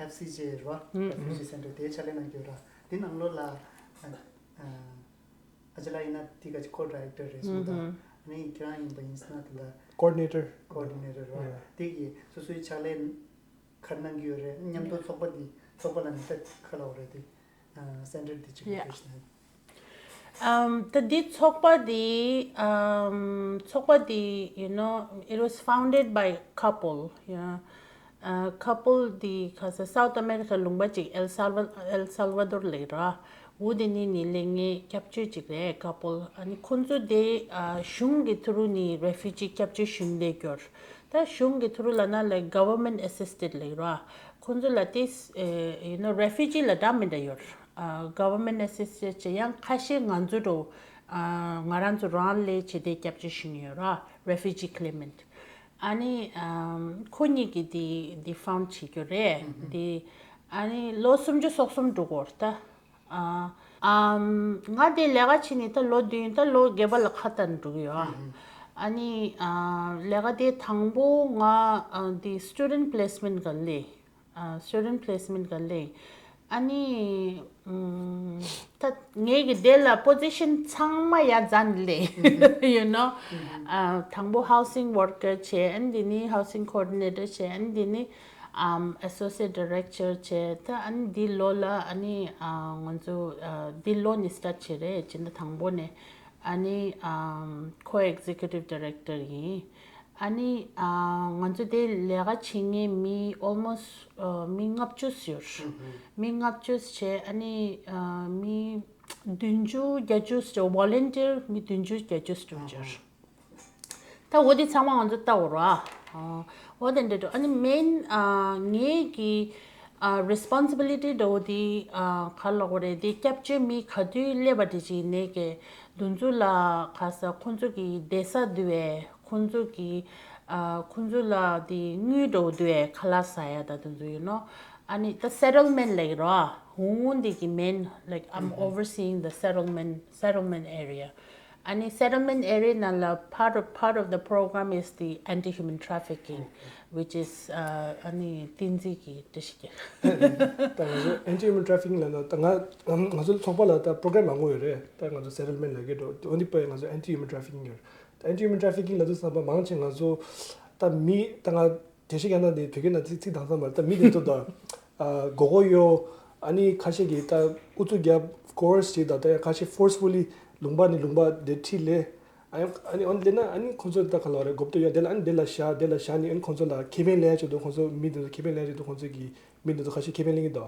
ཨེཕ་སི་ཇེ་རེད་བ། ཨེཕ་སི་ཇེ་སེན་ཊར་དེའི་ཕྱག་ལས་གནང་གི་ཡོད་ར། དེ་ནང་ལོགས་ལ་ཨ་ཅག་ལགས་ཡིན་ན་དེ་ག་ཅིག་ཁོ་ཌི་རེག་ཊར་རེད་གསུངས་དང་། ཨ་ནི་ཁྱེད་རང་ཡིན་པ་ཡིན་ཟེར་ན་དེ་འདྲ་ཀོ་ཌི་ནེ་ཊར། ཀོ་ཌི་ནེ་ཊར་རེད་བ། དེ་གི་སོ་སོའི་ཕྱག་ལས་ག་རེ་གནང་གི་ཡོད་རེད། མཉམ་དུ་ཚོགས་པ་འདི་ཚོགས་པ་ལ་ནི་ད་ག་ལ་འོ་རེད་དེ། ཨ། སེན་ཊར་འདི་ཅིག་ཡ། ཨམ། ད་འདི་ཚོགས་པ་འདི་ཨམ། ཚོགས་པ་འདི་you know, it was founded by couple, yeah. ཨ། ཁ་པལ་འདི་ཁ་ས་སའུ་ཐི་ཨ་མེ་རི་ཁ་ལུང་པ་ཅིག་ཨེལ་སལ་ཝ་ཨེལ་སལ་ཝ་དོར་ལ་རེད། འོ་དེ་ནི་ནི་ལས་ངན་སྐྱབས་བཅོལ་ཅིག་རེད། ཁ་པལ། ཨ་ནི་ཁོང་ཚོ་དེ་ཨ། གཞུང་གི་ཐུ་རུ་ནི་རེ་ཕུ་ཇི་སྐྱབས་བཅོལ་ཞུ་ནི་ལས་སྐྱོར། ད་གཞུང་གི་ཐུ་རུ་ལ་ན་ལ་ག་ཝར་མེན་ཊི་ཨེ་སིས་ཊེཌ་ལ་ར། ཁོང་ཚོ་ལ་དེ་you know refugee ལ་འདྲ་མི་འདྲ་ཡོད། ཨ་government assistance ཅེས་ཡང་ཁ་ཤས་ང་ཚོ་རུ་ཨ་ང་རང་ཚོ་རང་ལས་བྱེད་དེ་སྐྱབས་བཅོལ་ཞུ་ཡོད་ར། refugee claimant ཨ་ནི་ཨམ་ཁོ་གཉིས་ཀྱིས་དེ་དེ་fund བྱེད་རྒྱུ་རེད་དེ། ཨ་ནི་ལོ་སུམ་ཅུ་སོ་གསུམ་འགྲོ་གི་ཡོད་རེད་ད། ཨ་ཨམ་ང་དེ་ལས་ཀ་བྱེད་ནས་ད་ལོ་བདུན་ད་ལོ་བརྒྱད་པ་ལ་ཁ་བཏང་འགྲོ་གི་ཡོད། ཨ་ནི་ཨ་ལས་ཀ་དེ་དང་པོ་ང་ཨ་དེ་student placement ག་ལས། ཨ་student placement ག་ལས། ཨ་ནི་ཨམ་ད་ངེད་ཀྱི་དེ་ལ་position ཚང་མ་ཡར་འཛིན་ལས། you know ཨ་དང་པོ་housing worker བྱས། ཨ་ནི་དེ་ནི་housing coordinator བྱས། ཨ་ནི་དེ་ནི་ཨམ་associate director བྱས། ད་ཨ་ནི་འདི་ལོ་ལ་ཨ་ནི་ཨ་ང་ཚོ་ཨ་འདི་ལོ་ནས་start བྱས་རེད། སྤྱི་ཟླ་དང་པོ་ནས་ཨ་ནི་ཨམ་co-executive director ཡིན། ཨ་ནི་ཨ་ང་ཚོ་དེ་ལས་ཀ་བྱེད་མཁན་མི་almost ཨ་མི་ལྔ་བཅུ་ཡོད། མི་ལྔ་བཅུ་བྱས། ཨ་ནི་ཨ་མི་བདུན་ཅུ་བརྒྱད་ཅུ་ཅོ་volunteer མི་བདུན་ཅུ་བརྒྱད་ཅུ་ཅོ་ཅར། ད་འོ་དེ་ཚང་མ་ང་ཚོ་ལྟ་འོ་ར། འོ་དེ་འདྲ་འགྲོ། ཨ་ནི་main ཨ་ངེད་ཀྱི་ཨ་responsibility འདྲ་བོ་དེ་ཨ་ག་ལ་འོ་རེད། དེ་སྐྱབས་བཅོལ་མི་ག་དུས་སླེབས་པ་དེ་ཅིག་ནས་ཀྱི་དུ་ཚོ་ལ་ག་ས་ཁོང་ཚོ་གི་བསྡད་ས་དུ་བས་ཁོང་ཚོ་གི་ཨ་ཁོང་ཚོ་ལ་དེ་དངུལ་འདྲ་བོ་དུ་བས་ཁ་ལག་ཟ་ཡ་ད་དུ་ཚོ་you know ཨ་ནི་ད་settlement ལ་ཡི་རོ། འོ་འདི་གི་main like I'm overseeing the settlement settlement area. ཨ་ནི་settlement area ནང་ལ་part of part of the program is the anti-human trafficking, which is ཨ་ནི་བསྟན་འཛིན་གྱི་འདྲི་ཞིག་གི། ད་ང་ཚོ་anti-human trafficking ལ་ན་ད་ང་ང་ཚོ་ཚོགས་པ་ལ་ད་program མང་པོ་ཡོད་རེད། ད་ང་ཚོ་settlement ལ་གི་འགྲོ་འོ་འདི་པའི་ང་ཚོ་anti-human trafficking ཡོད། ད་anti-human trafficking ལ་དུ་བསམ་པ་མང་ཆེ་ང་ཚོ་ད་མི་ད་ང་དེ་ཤི་ཀ་ན་དེ་བོད་སྐད་ན་ཚིག་ཚིག་དང་ཙམ་པར་ད་མི་དེ་ཚོ་ད་ཨ་མགོ་སྐོར་གཡོ། ཨ་ནི་ཁ་ཤས་ཀྱིས་ད་ཨུ་ཚུགས་རྒྱབ་coerce བྱེད་ད་ད་ཡང་ཁ་ཤས་forcefully ལུང་པ་ནས་ལུང་པ་དེ་ཁྲིད་ལས། ཨ་ཡང་ཨ་ནི་འོན་ལས་ན་ཨ་ནི་ཁོང་ཚོ་ད་ག་ལ་བ་རེད་གོ་བསྡུར་ཡོད་དེ་ལ་ཨ་ནི་དེ་ལ་བཞག་དེ་ལ་བཞག་ནི་ཨ་ནི་ཁོང་ཚོ་ལ་ཁེ་ཕན་ལེན་ཡ་བྱེད་དུ་ཁོང་ཚོ་མི་དེ་ཚོ་ཁེ་ཕན་ལེན་ཡ་བྱེད་དུ་ཁོང་ཚོ་གི་མི་འདི་ཚོ་ཁ་ཤས་ཁེ་ཕན་ལེན་གྱི་འདུག་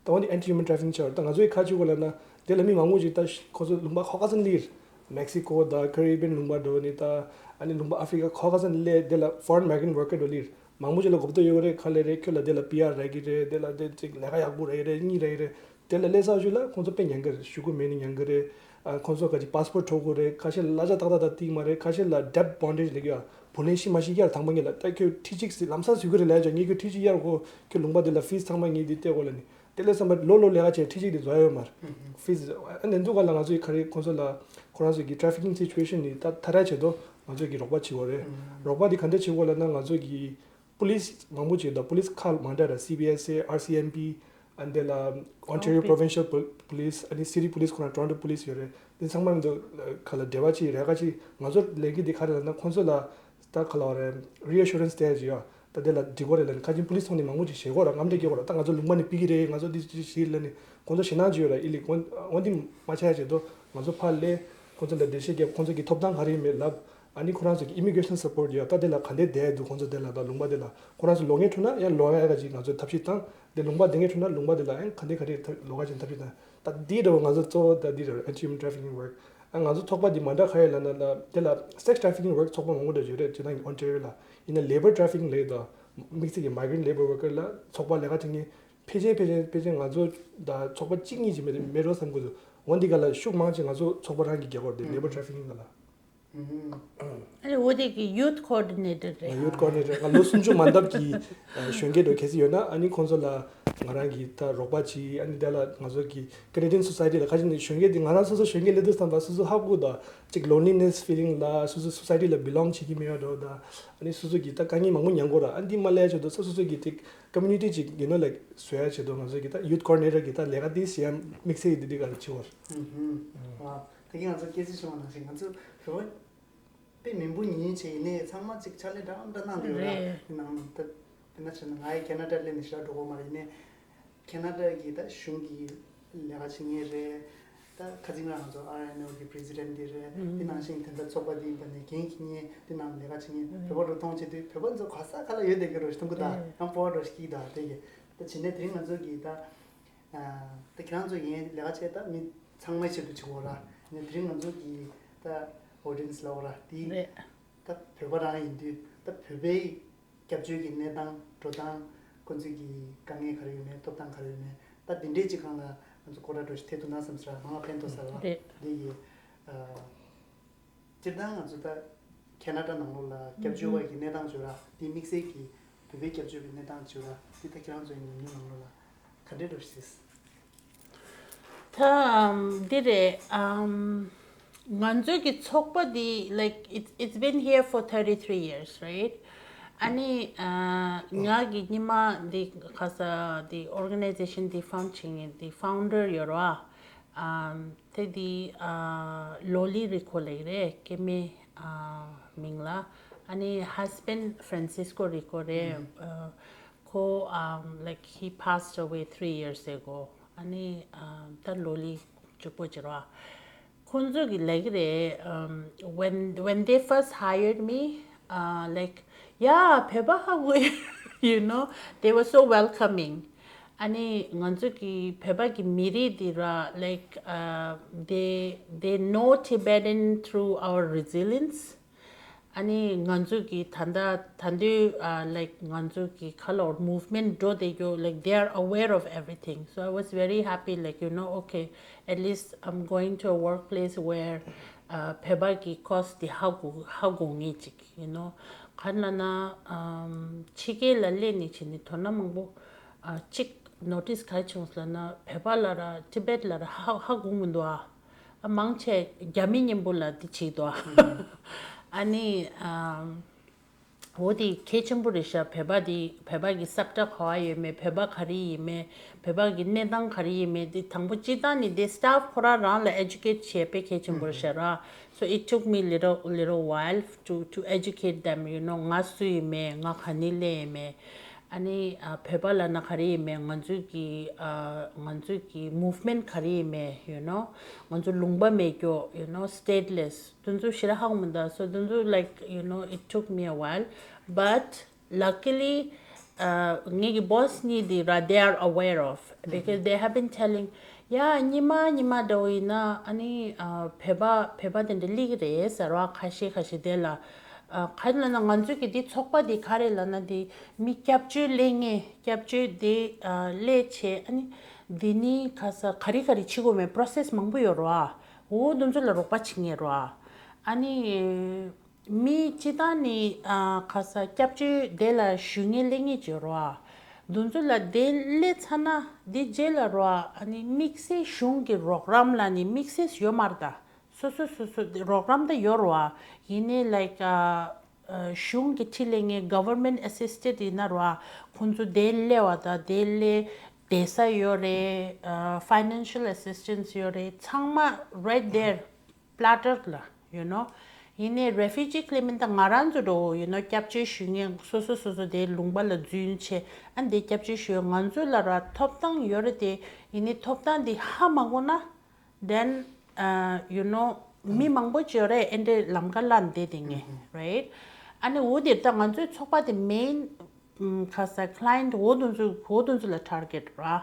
ད་འོན་ཏེ་anti human trafficking ཆགས་ད་ང་ཚོའི་ཁ་ཆུ་གོ་ལ་ན་དེ་ལ་མི་མང་པོ་ཅིག་ད་ཁོ་ཚོ་ལུང་པ་ཁོ་ཁ་ཚན་ལིར། Mexico དང་Caribbean ལུང་པ་འགྲོ་ནི་ད་ཨ་ནི་ལུང་པ་Africa ཁོ་ཁ་ཚན་ལས་དེ་ལ་foreign migrant worker འགྲོ་ལིར། མང་པོ་ཅིག་ལ་གོ་བརྡ་ཡོད་རེད་ཁ་ལས་རེད་ཁྱོད་ལ་དེ་ལ་PR རག་གི་རེད་དེ་ལ་དེ་ཅིག་ལས་ཀ་ཡག་པོ་རག་གི་རེད་གཉིས་རག་གི་རེད། དེ་ལ་ལས་ས་ཞུ་ལ་ཁོང་ཚོ་དཔེ་ཉན་གི་རེད་ཞུ་གི་མེད་ནི་ཉན་གི་རེད། ཨ་ཁོང་ཚོ་ག་ཅིག་passport འཕྲོག་གི་རེད་ཁ་ཤས་ལ་ལ་ཅག་ཏག་ཏག་ཏག་ཏིག་མ་རེད་ཁ་ཤས་ལ་debt bondage ལས་གི་ཡ། བུ་ལོན་ཤི་མ་ཤི་གཡར་དང་པོ་ངེད་ལ་ད་ཁྱོད་ཁྲི་གཅིག་སི་ལམ་སང་ཟུག་གི་རེད་ལས་ཀྱང་ངས་ཁྱོད་ཁྲི་གཅིག་གཡར་གོ་ཁྱོད་ལུང་པ་འདི་ལ་fees ཚང་མ་ངས་འདི་སྟེར་གོ་ལ་ནི་དེ་ལས་བསམ་པ་ལོ་ལོ་ལས་ཀ་བྱས་ཁྲི་གཅིག་འདི་བཟོ་ཡ་ཡོད་མ་རེད། fees ཨ་ནི་འདུག་ག་ལ་ང་ཚོའི་ཁ་རེ་ཁོང་ཚོ་ལ་ཁོ་རང་ཚོ་གི་trafficking situation ནི་ད་ཐ་ར་བྱེད་དོ་ང་ཚོ་གི་རོགས་པ་བྱེད་གོ་རེད། རོགས་པ་འདི་ག་འདྲ་བྱེད་གོ་ལ་ན་ང་ཚོ་གི་police མང་པོ་བྱེད་དོ་police ཁག་མང་དྲགས་ར་CPSA RCMP ཨ་ནི་དེ་ལ་Ontario Provincial Pol- Police ཨ་ནི་City Police ཁོ་རང་Toronto Police ཡོད་རེད། དེ་ཚང་མ་མི་འདུག་ག་ལ་འབྲེལ་བ་ཅིག་རེད་ག་ཅིག་ང་ཚོ་ལས་ཀྱི་དེ་ག་རེ་ལབ་ན་ཁོང་ཚོ་ལ་ད་ག་ལ་བ་རེད་reassurance སྟེར་ཅིག་ཡོད་ད་དེ་ལ་འགྲིག་གོ་རེད་ལབ་ནི་ཁ་ཆེན་police ཐོག་ནས་མང་པོ་ཅིག་བྱེད་གོ་ར་རྔམ་སྟེ་སྐྱེ་གོ་ར་ད་ང་ཚོ་ལུང་པ་ནས་ཕི་གི་རེད་ང་ཚོ་འདི་ཅིག་ཞིག་ལབ་ནི་ཁོང་ཚོ་ཞེད་སྣང་ཅིག་ཡོད་ར་ཨི་ལི་འོན་འོན་ཏེ་མ་ཆགས་ཡ་བྱེད་དོ་ང་ཚོ་ཕར་སླེབས་ཁོང་ཚོ་ལ་འགྲེལ་བཤད་རྒྱབ་ཁོང་ཚོ་གི་ཐོབ་ཐང་ག་རེ་ཡིན་མེད་ལབ། ཨ་ནི་ཁོ་རང་ཚོ་གི་immigration support ཡོད་ད་དེ་ལ་ག་འདྲས་བསྡད་འདུག་ཁོང་ཚོ་དེ་ལ་ད་ལུང་པ་དེ་ལ་ཁོ་རང་ཚོ་ལོག་མཁན་འཁྲུལ་ན་ཡང་ལོག་ཡ་ག་ཅིག་ང་ཚོས་ཐབས་ཤེས་བཏང་། དེ་ལུང་པ་དེ་ངས་འཁྲུལ་ན་ལུང་པ་དེ་ལ་ཡང་ག་འདྲས་ག་འདྲས་ཐབས་ལོག་ག་ཅིག་ཐབས་ཤེས་བཏང་། ད་འདི་འདྲ་བོ་ང་ཚོ་གཙོ་བོ་ད་འདི་འདྲ་བོ་anti human trafficking work ཨ་ང་ཚོ་ཚོགས་པ་འདི་མ་འདྲ་ག་ཡོད་ལབ་ན་ལ་དེ་ལ་sex trafficking work ཚོགས་པ་མང་པོ་འདྲ་ཡོད་རེད་ཇི་ལྟར་Ontario ལ་ཡིན་ན་labour trafficking ལབ་ཡོད་དོ། དམིགས་བསལ་གྱི་migrant labour worker ལ་ཚོགས་པ་ལས་ཀ་བྱེད་མཁན་ཕལ་ཆེར་ཕལ་ཆེར་ཕལ་ཆེར་ང་ཚོ་ད་ཚོགས་པ་གཅིག་གཉིས་ཅིག་མེད་མེད་འགྲོ་བསམ་གྱི་འདུག་འོ་འདི་ག་ལ་ཤུགས་མང་ཆེ་ང་ཚོ་ཚོགས་པ་རང་གི་རྒྱལ་སྒོར་དེ་labour trafficking ལ། ཨ་ནི་འོ་དེ་གི་youth coordinator རེད། ཡུཐ་ཀོ་ཌི་ནེ་ཊར་ང་ལོ་སུམ་ཅུ་མན་འདབས་ཀྱི་ཨ་གཞོན་སྐྱེས་འགྲོ་གལ་སྲིད་ཡོད་ན་ཨ་ནི་ཁོང་ཚོ་ལ་ང་རང་གི་ད་རོགས་པ་བྱེད་ཨ་ནི་དེ་ལ་ང་ཚོ་གི་Canadian society ལ་ཁ་ཅིག་ནི་གཞོན་སྐྱེས་འདི་ང་རང་སོ་སོ་གཞོན་སྐྱེས་སླེབས་དུས་ཙམ་པ་སོ་སོ་ཧ་གོ་ད་ཅིག་loneliness feeling ལ་སོ་སོ་society ལ་belong བྱེད་ཀྱི་མེད་པ་འགྲོ་ད་ཨ་ནི་སོ་སོ་གི་ད་དཀའ་ངལ་མང་པོ་མྱངས་གོ་ར་ཨ་འདི་མ་སླེབས་ཆེད་དུ་སོ་སོ་གི་ཅིག་community ཅིག་you know like བཟོ་ཡ་ཆེད་དུ་ང་ཚོ་གི་ད་youth coordinator གི་ད་ལས་ཀ་འདི་བྱེད་ཡ་དམིགས་བསལ་གྱི་འདི་འདི་ག་ལ་བྱེད་བར། ད་གིན་ང་ཚོ་སྐད་ཆ་བྱུང་བ་ནང་བཞིན་ང་ཚོ་བོད་པ་དཔེ་མི་འབོར་ཉུང་ཉུང་ཅིག་ཡིན་ནའི་ཚང་མ་ཅིག་ཕྱག་ལས་འདྲ་འདྲ་གནང་འདུག་ར། རེད། དེ་ནང་ད་དཔེར་ན་བྱས་ན་ང་ཡི་ཁེ་ན་ཌ་སླེབས་ནས་ཞེ་དྲག་འགྲོ་གི་མ་རེད་ཡིན་ནའི་ཁེ་ན་ཌ་གི་ད་གཞུང་གི་ལས་ཀ་བྱེད་མཁན་རེད། ད་ཁ་ཅིག་ང་ཚོ་ཨར་ཨེན་ཨོ་གི་president འདི་རེད། དེ་ནང་བཞིན་དེ་འདྲ་ཚོགས་པ་འདི་ཡིན་པ་ནས་འགན་འཁྱེར་མཁན་དེ་ནང་ལས་ཀ་བྱེད་མཁན་བོད་པ་འགྲོ་མཐོང་བྱེད་དུས་བོད་པ་ཚོ་ག་ས་ག་ལ་ཡོད་བསྡད་ཀྱི་རེད་ཤི་ཐུང་གི་ད་ཡང་སྤོ་བོ་འགྲོ་ཤི་གི་ད་དེ་གི་ད་བྱས་ནས་དེ་རིང་ང་ཚོ་གི་ད། ད་ཁྱེད་རང་ཚོ་ཡིན་ལས་ཀ་བྱས་ད་མི་ཚང་མའི་ཆེད་དུ་བྱེད་དགོས་ར། ནས་དེ་རིང་ང་ཚོ་གི་ད་audience ལ་འོ་ར་དེ་རེད། ད་བོད་པ་རང་ཡིན་དུས་ད་བོད་པའི་སྐྱབས་བཅོལ་གྱི་གནས་སྟངས་འགྲོ་སྟངས་ ཁོང་ཚོའི་གི་དཀའ་ངལ་ག་རེ་ཡོད་མེད། ཐོབ་ཐང་ག་རེ་ཡོད་མེད། ད་དེ་འདྲའི་ཅིག་སྒང་ལ་ང་ཚོ་སྐོར་ར་འགྲོ་ཞིག་ཐེབས་ཐུབ་ན་བསམ་ཟེར། མང་ང་ཕན་ཐོགས་ས་ར། རེད། འདི་ཡི་ཨ། སྤྱིར་བཏང་ང་ཚོ་ད་ཁེ་ན་ཌ་ནང་ལོགས་ལ་སྐྱབས་བཅོལ་བ་གི་གནས་སྟངས་བརྗོད་ར། དེ་དམིགས་བསལ་གྱི་བོད་པའི་སྐྱབས་བཅོལ་བའི་གནས་སྟངས་བརྗོད་ར། དེ་ད་ཁྱེད་རང་ཚོའི་ཉམས་མྱོང་ནང་ལོགས་ལ་ག་འདྲས་འགྲོ་ཞིག་ཟེར། ད་ཨམ་འདི་རེད། ཨམ་ང་ཚོའི་གི་ཚོགས་པ་འདི, like, it's, it's been here for thirty-three years, right? ཨ་ནི་ཨ་ང་གི་སྔོན་མ་འདི་ག་ས་འདི་organization འདི་found བྱེད་མཁན་འདི་founder ཡོད་ར། ཨམ་དེ་འདི་ཨ་ལོ་ལི་རི་ཁོ་ལེགས་རེད། སྐྱེ་དམན་ཨ་མིང་ལ། ཨ་ནི་husband Francisco Rico རེད། ཨ་ཁོ་ཨམ་like, he passed away three years ago. ཨ་ནི་ཨམ་ད་ལོ་ལི་གཅིག་པོ་ཅིག་ར། ཁོང་ཚོ་གི་ལབ་ཀྱི་རེད། um, when, when they first hired me, uh, like, yeah, བོད་པ་ཧ་གོ། You know, they were so welcoming. ཨ་ནི་ང་ཚོ་གི་བོད་པ་གི་མི་རིགས་འདི་ར། Like, uh, they, they know Tibetan through our resilience. ཨ་ནི་ང་ཚོ་གི་ད་ལྟ་ད་དུང་ཨ་like, ང་ཚོ་གི་ཁ་ལོར་movement འགྲོ་བསྡད་རྒྱུ། Like, they are aware of everything. So I was very happy, like, you know, okay, at least I'm going to a workplace where, uh, བོད་པ་གི་cause དེ་ཧ་གོ་ཧ་གོ་ངེས་ཅིག you know. ག་རེ་ལབ་ན། ཨམ་ཕྱི་རྒྱལ་ལ་སླེབས་ནས་བྱས་ནས་དོ་སྣང་མང་པོ་ཨ་གཅིག་notice ག་རེ་བྱུང་ལབ་ན། བོད་པ་ལ་ར་Tibet ལ་ར་ཧ་ཧ་གོ་མི་འདུག་ཨ། ཨ་མང་ཆེ་རྒྱ་མི་མཉམ་པོ་ལ་འདི་བྱེད་འདུག་ཨ། ཨ་ནི་ཨམ་འོ་དེ་གལ་ཆེན་པོ་རེད་ཤག་བོད་པ་དེ། བོད་པ་གི་ས་བཀྲ་ག་བ་ཡོད་མེད། བོད་པ་ག་རེ་ཡིན་མེད། བོད་པ་གི་གནས་སྟངས་ག་རེ་ཡིན་མེད། དེ་དང་པོ་སྤྱིར་བཏང་ནས་དེ་staff ཁོ་རང་རང་ལ་educate བྱེད་དཔེ་གལ་ཆེན་པོ་རེད་ཤག་ར། So it took me little, little while to, to educate them, you know, ང་སུ་ཡིན་མེད། ང་ག་ནས་སླེབས་ཡིན་མེད། ཨ་ནི་ཨ་བོད་པ་ལབ་ན་ག་རེ་ཡིན་མེད། ང་ཚོའི་གི་ཨ་ང་ཚོའི་གི་movement ག་རེ་ཡིན་མེད། You know, ང་ཚོ་ལུང་པ་མེད་རྒྱུ། You know, stateless དེ་ཚོ་ཞེ་དྲག་ཧ་གོ་མི་འདུག So དེ་ཚོ, like, you know, it took me a while, but luckily, uh, ངེད་ཀྱི་boss གཉིས་དེ་ར། They are aware of, because they have been telling, yeah, ཉི་མ་ཉི་མ་འདྲ་བོ་ཡིན་ན་ཨ་ནི་ཨ་བོད་པ་བོད་པ་དེ་འདྲ་སླེབས་ཀྱི་རེད་ཟེར་བ། ཁ་ཤས་ཁ་ཤས་དེ་ལ། ཨ་ག་རེ་ལབ་ན། ང་ཚོའི་གི་དེ་ཚོགས་པ་དེ་ག་རེ་ལབ་ན། དེ་མི་སྐྱབས་བཅོལ་སླེབས་མཁན། སྐྱབས་བཅོལ་དེ་ཨ་སླེབས་བྱས། ཨ་ནི་དེ་ནི་ག་ས་ག་རེ་ག་རེ་བྱེད་དགོས་མེད། process མང་པོ་ཡོད་རེད་བ། འོ་དེ་ཚོ་ལ་རོགས་པ་བྱེད་མཁན་རེད་བ། ཨ་ནི་མི་སྤྱིར་བཏང་ནི་ཨ་ག་ས་སྐྱབས་བཅོལ་དེ་ལ་ཞུ་མཁན་སླེབས་མཁན་ཅིག་ཡོད་རེད་བ། དེ་ཚོ་ལ་དེ་སླེབས་ཚར་ན་དེ་རྗེས་ལ་རེད་བ། ཨ་ནི་དམིགས་བསལ་གཞུང་གི་རོགས་རམ་ལ་ནི་དམིགས་བསལ་ཡོད་མ་རེད་ད། སོ་སོ་སོ་སོ་རོགས་རམ་ད་ཡོད་རེད་བ། ཡིན་ནའི་like, ཨ་ཨ་གཞུང་གི་ཁྲིད་ལས་ངན། Government assisted ཡིན་ན་རེད་བ། ཁོང་ཚོ་དེ་སླེབས་པ་དང་དེ་སླེབས་བསྡད་ས་ཡོད་རེད། ཨ་financial assistance ཡོད་རེད། ཚང་མ་right there, platter ལ། You know, ཡིན་ནའི་refugee claimant ད་ང་རང་ཚོ་འགྲོ། You know, སྐྱབས་བཅོལ་ཞུ་མཁན་སོ་སོ་སོ་སོ་དེ་ལུང་པ་ལ་འཛུལ་བྱས། ཨ་འདི་སྐྱབས་བཅོལ་ཞུ། ང་ཚོ་ལ་ར་ཐོབ་ཐང་ཡོད་རེད་དེ། ཡིན་ནའི་ཐོབ་ཐང་འདི་ཧ་མ་གོ་ན། Then, uh, you know, མི་མང་པོ་ཅིག་ཡོད་རེད། ཨེ་འདྲའི་ལམ་ཁ་ལ་བསྡད་དེ་ངས། Right? ཨ་ནི་འོ་དེ་ད་ང་ཚོའི་ཚོགས་པ་དེ་main, ཨམ་ཁ་ས་client འོ་དེ་ཚོ་འོ་དེ་ཚོ་ལ་target ར།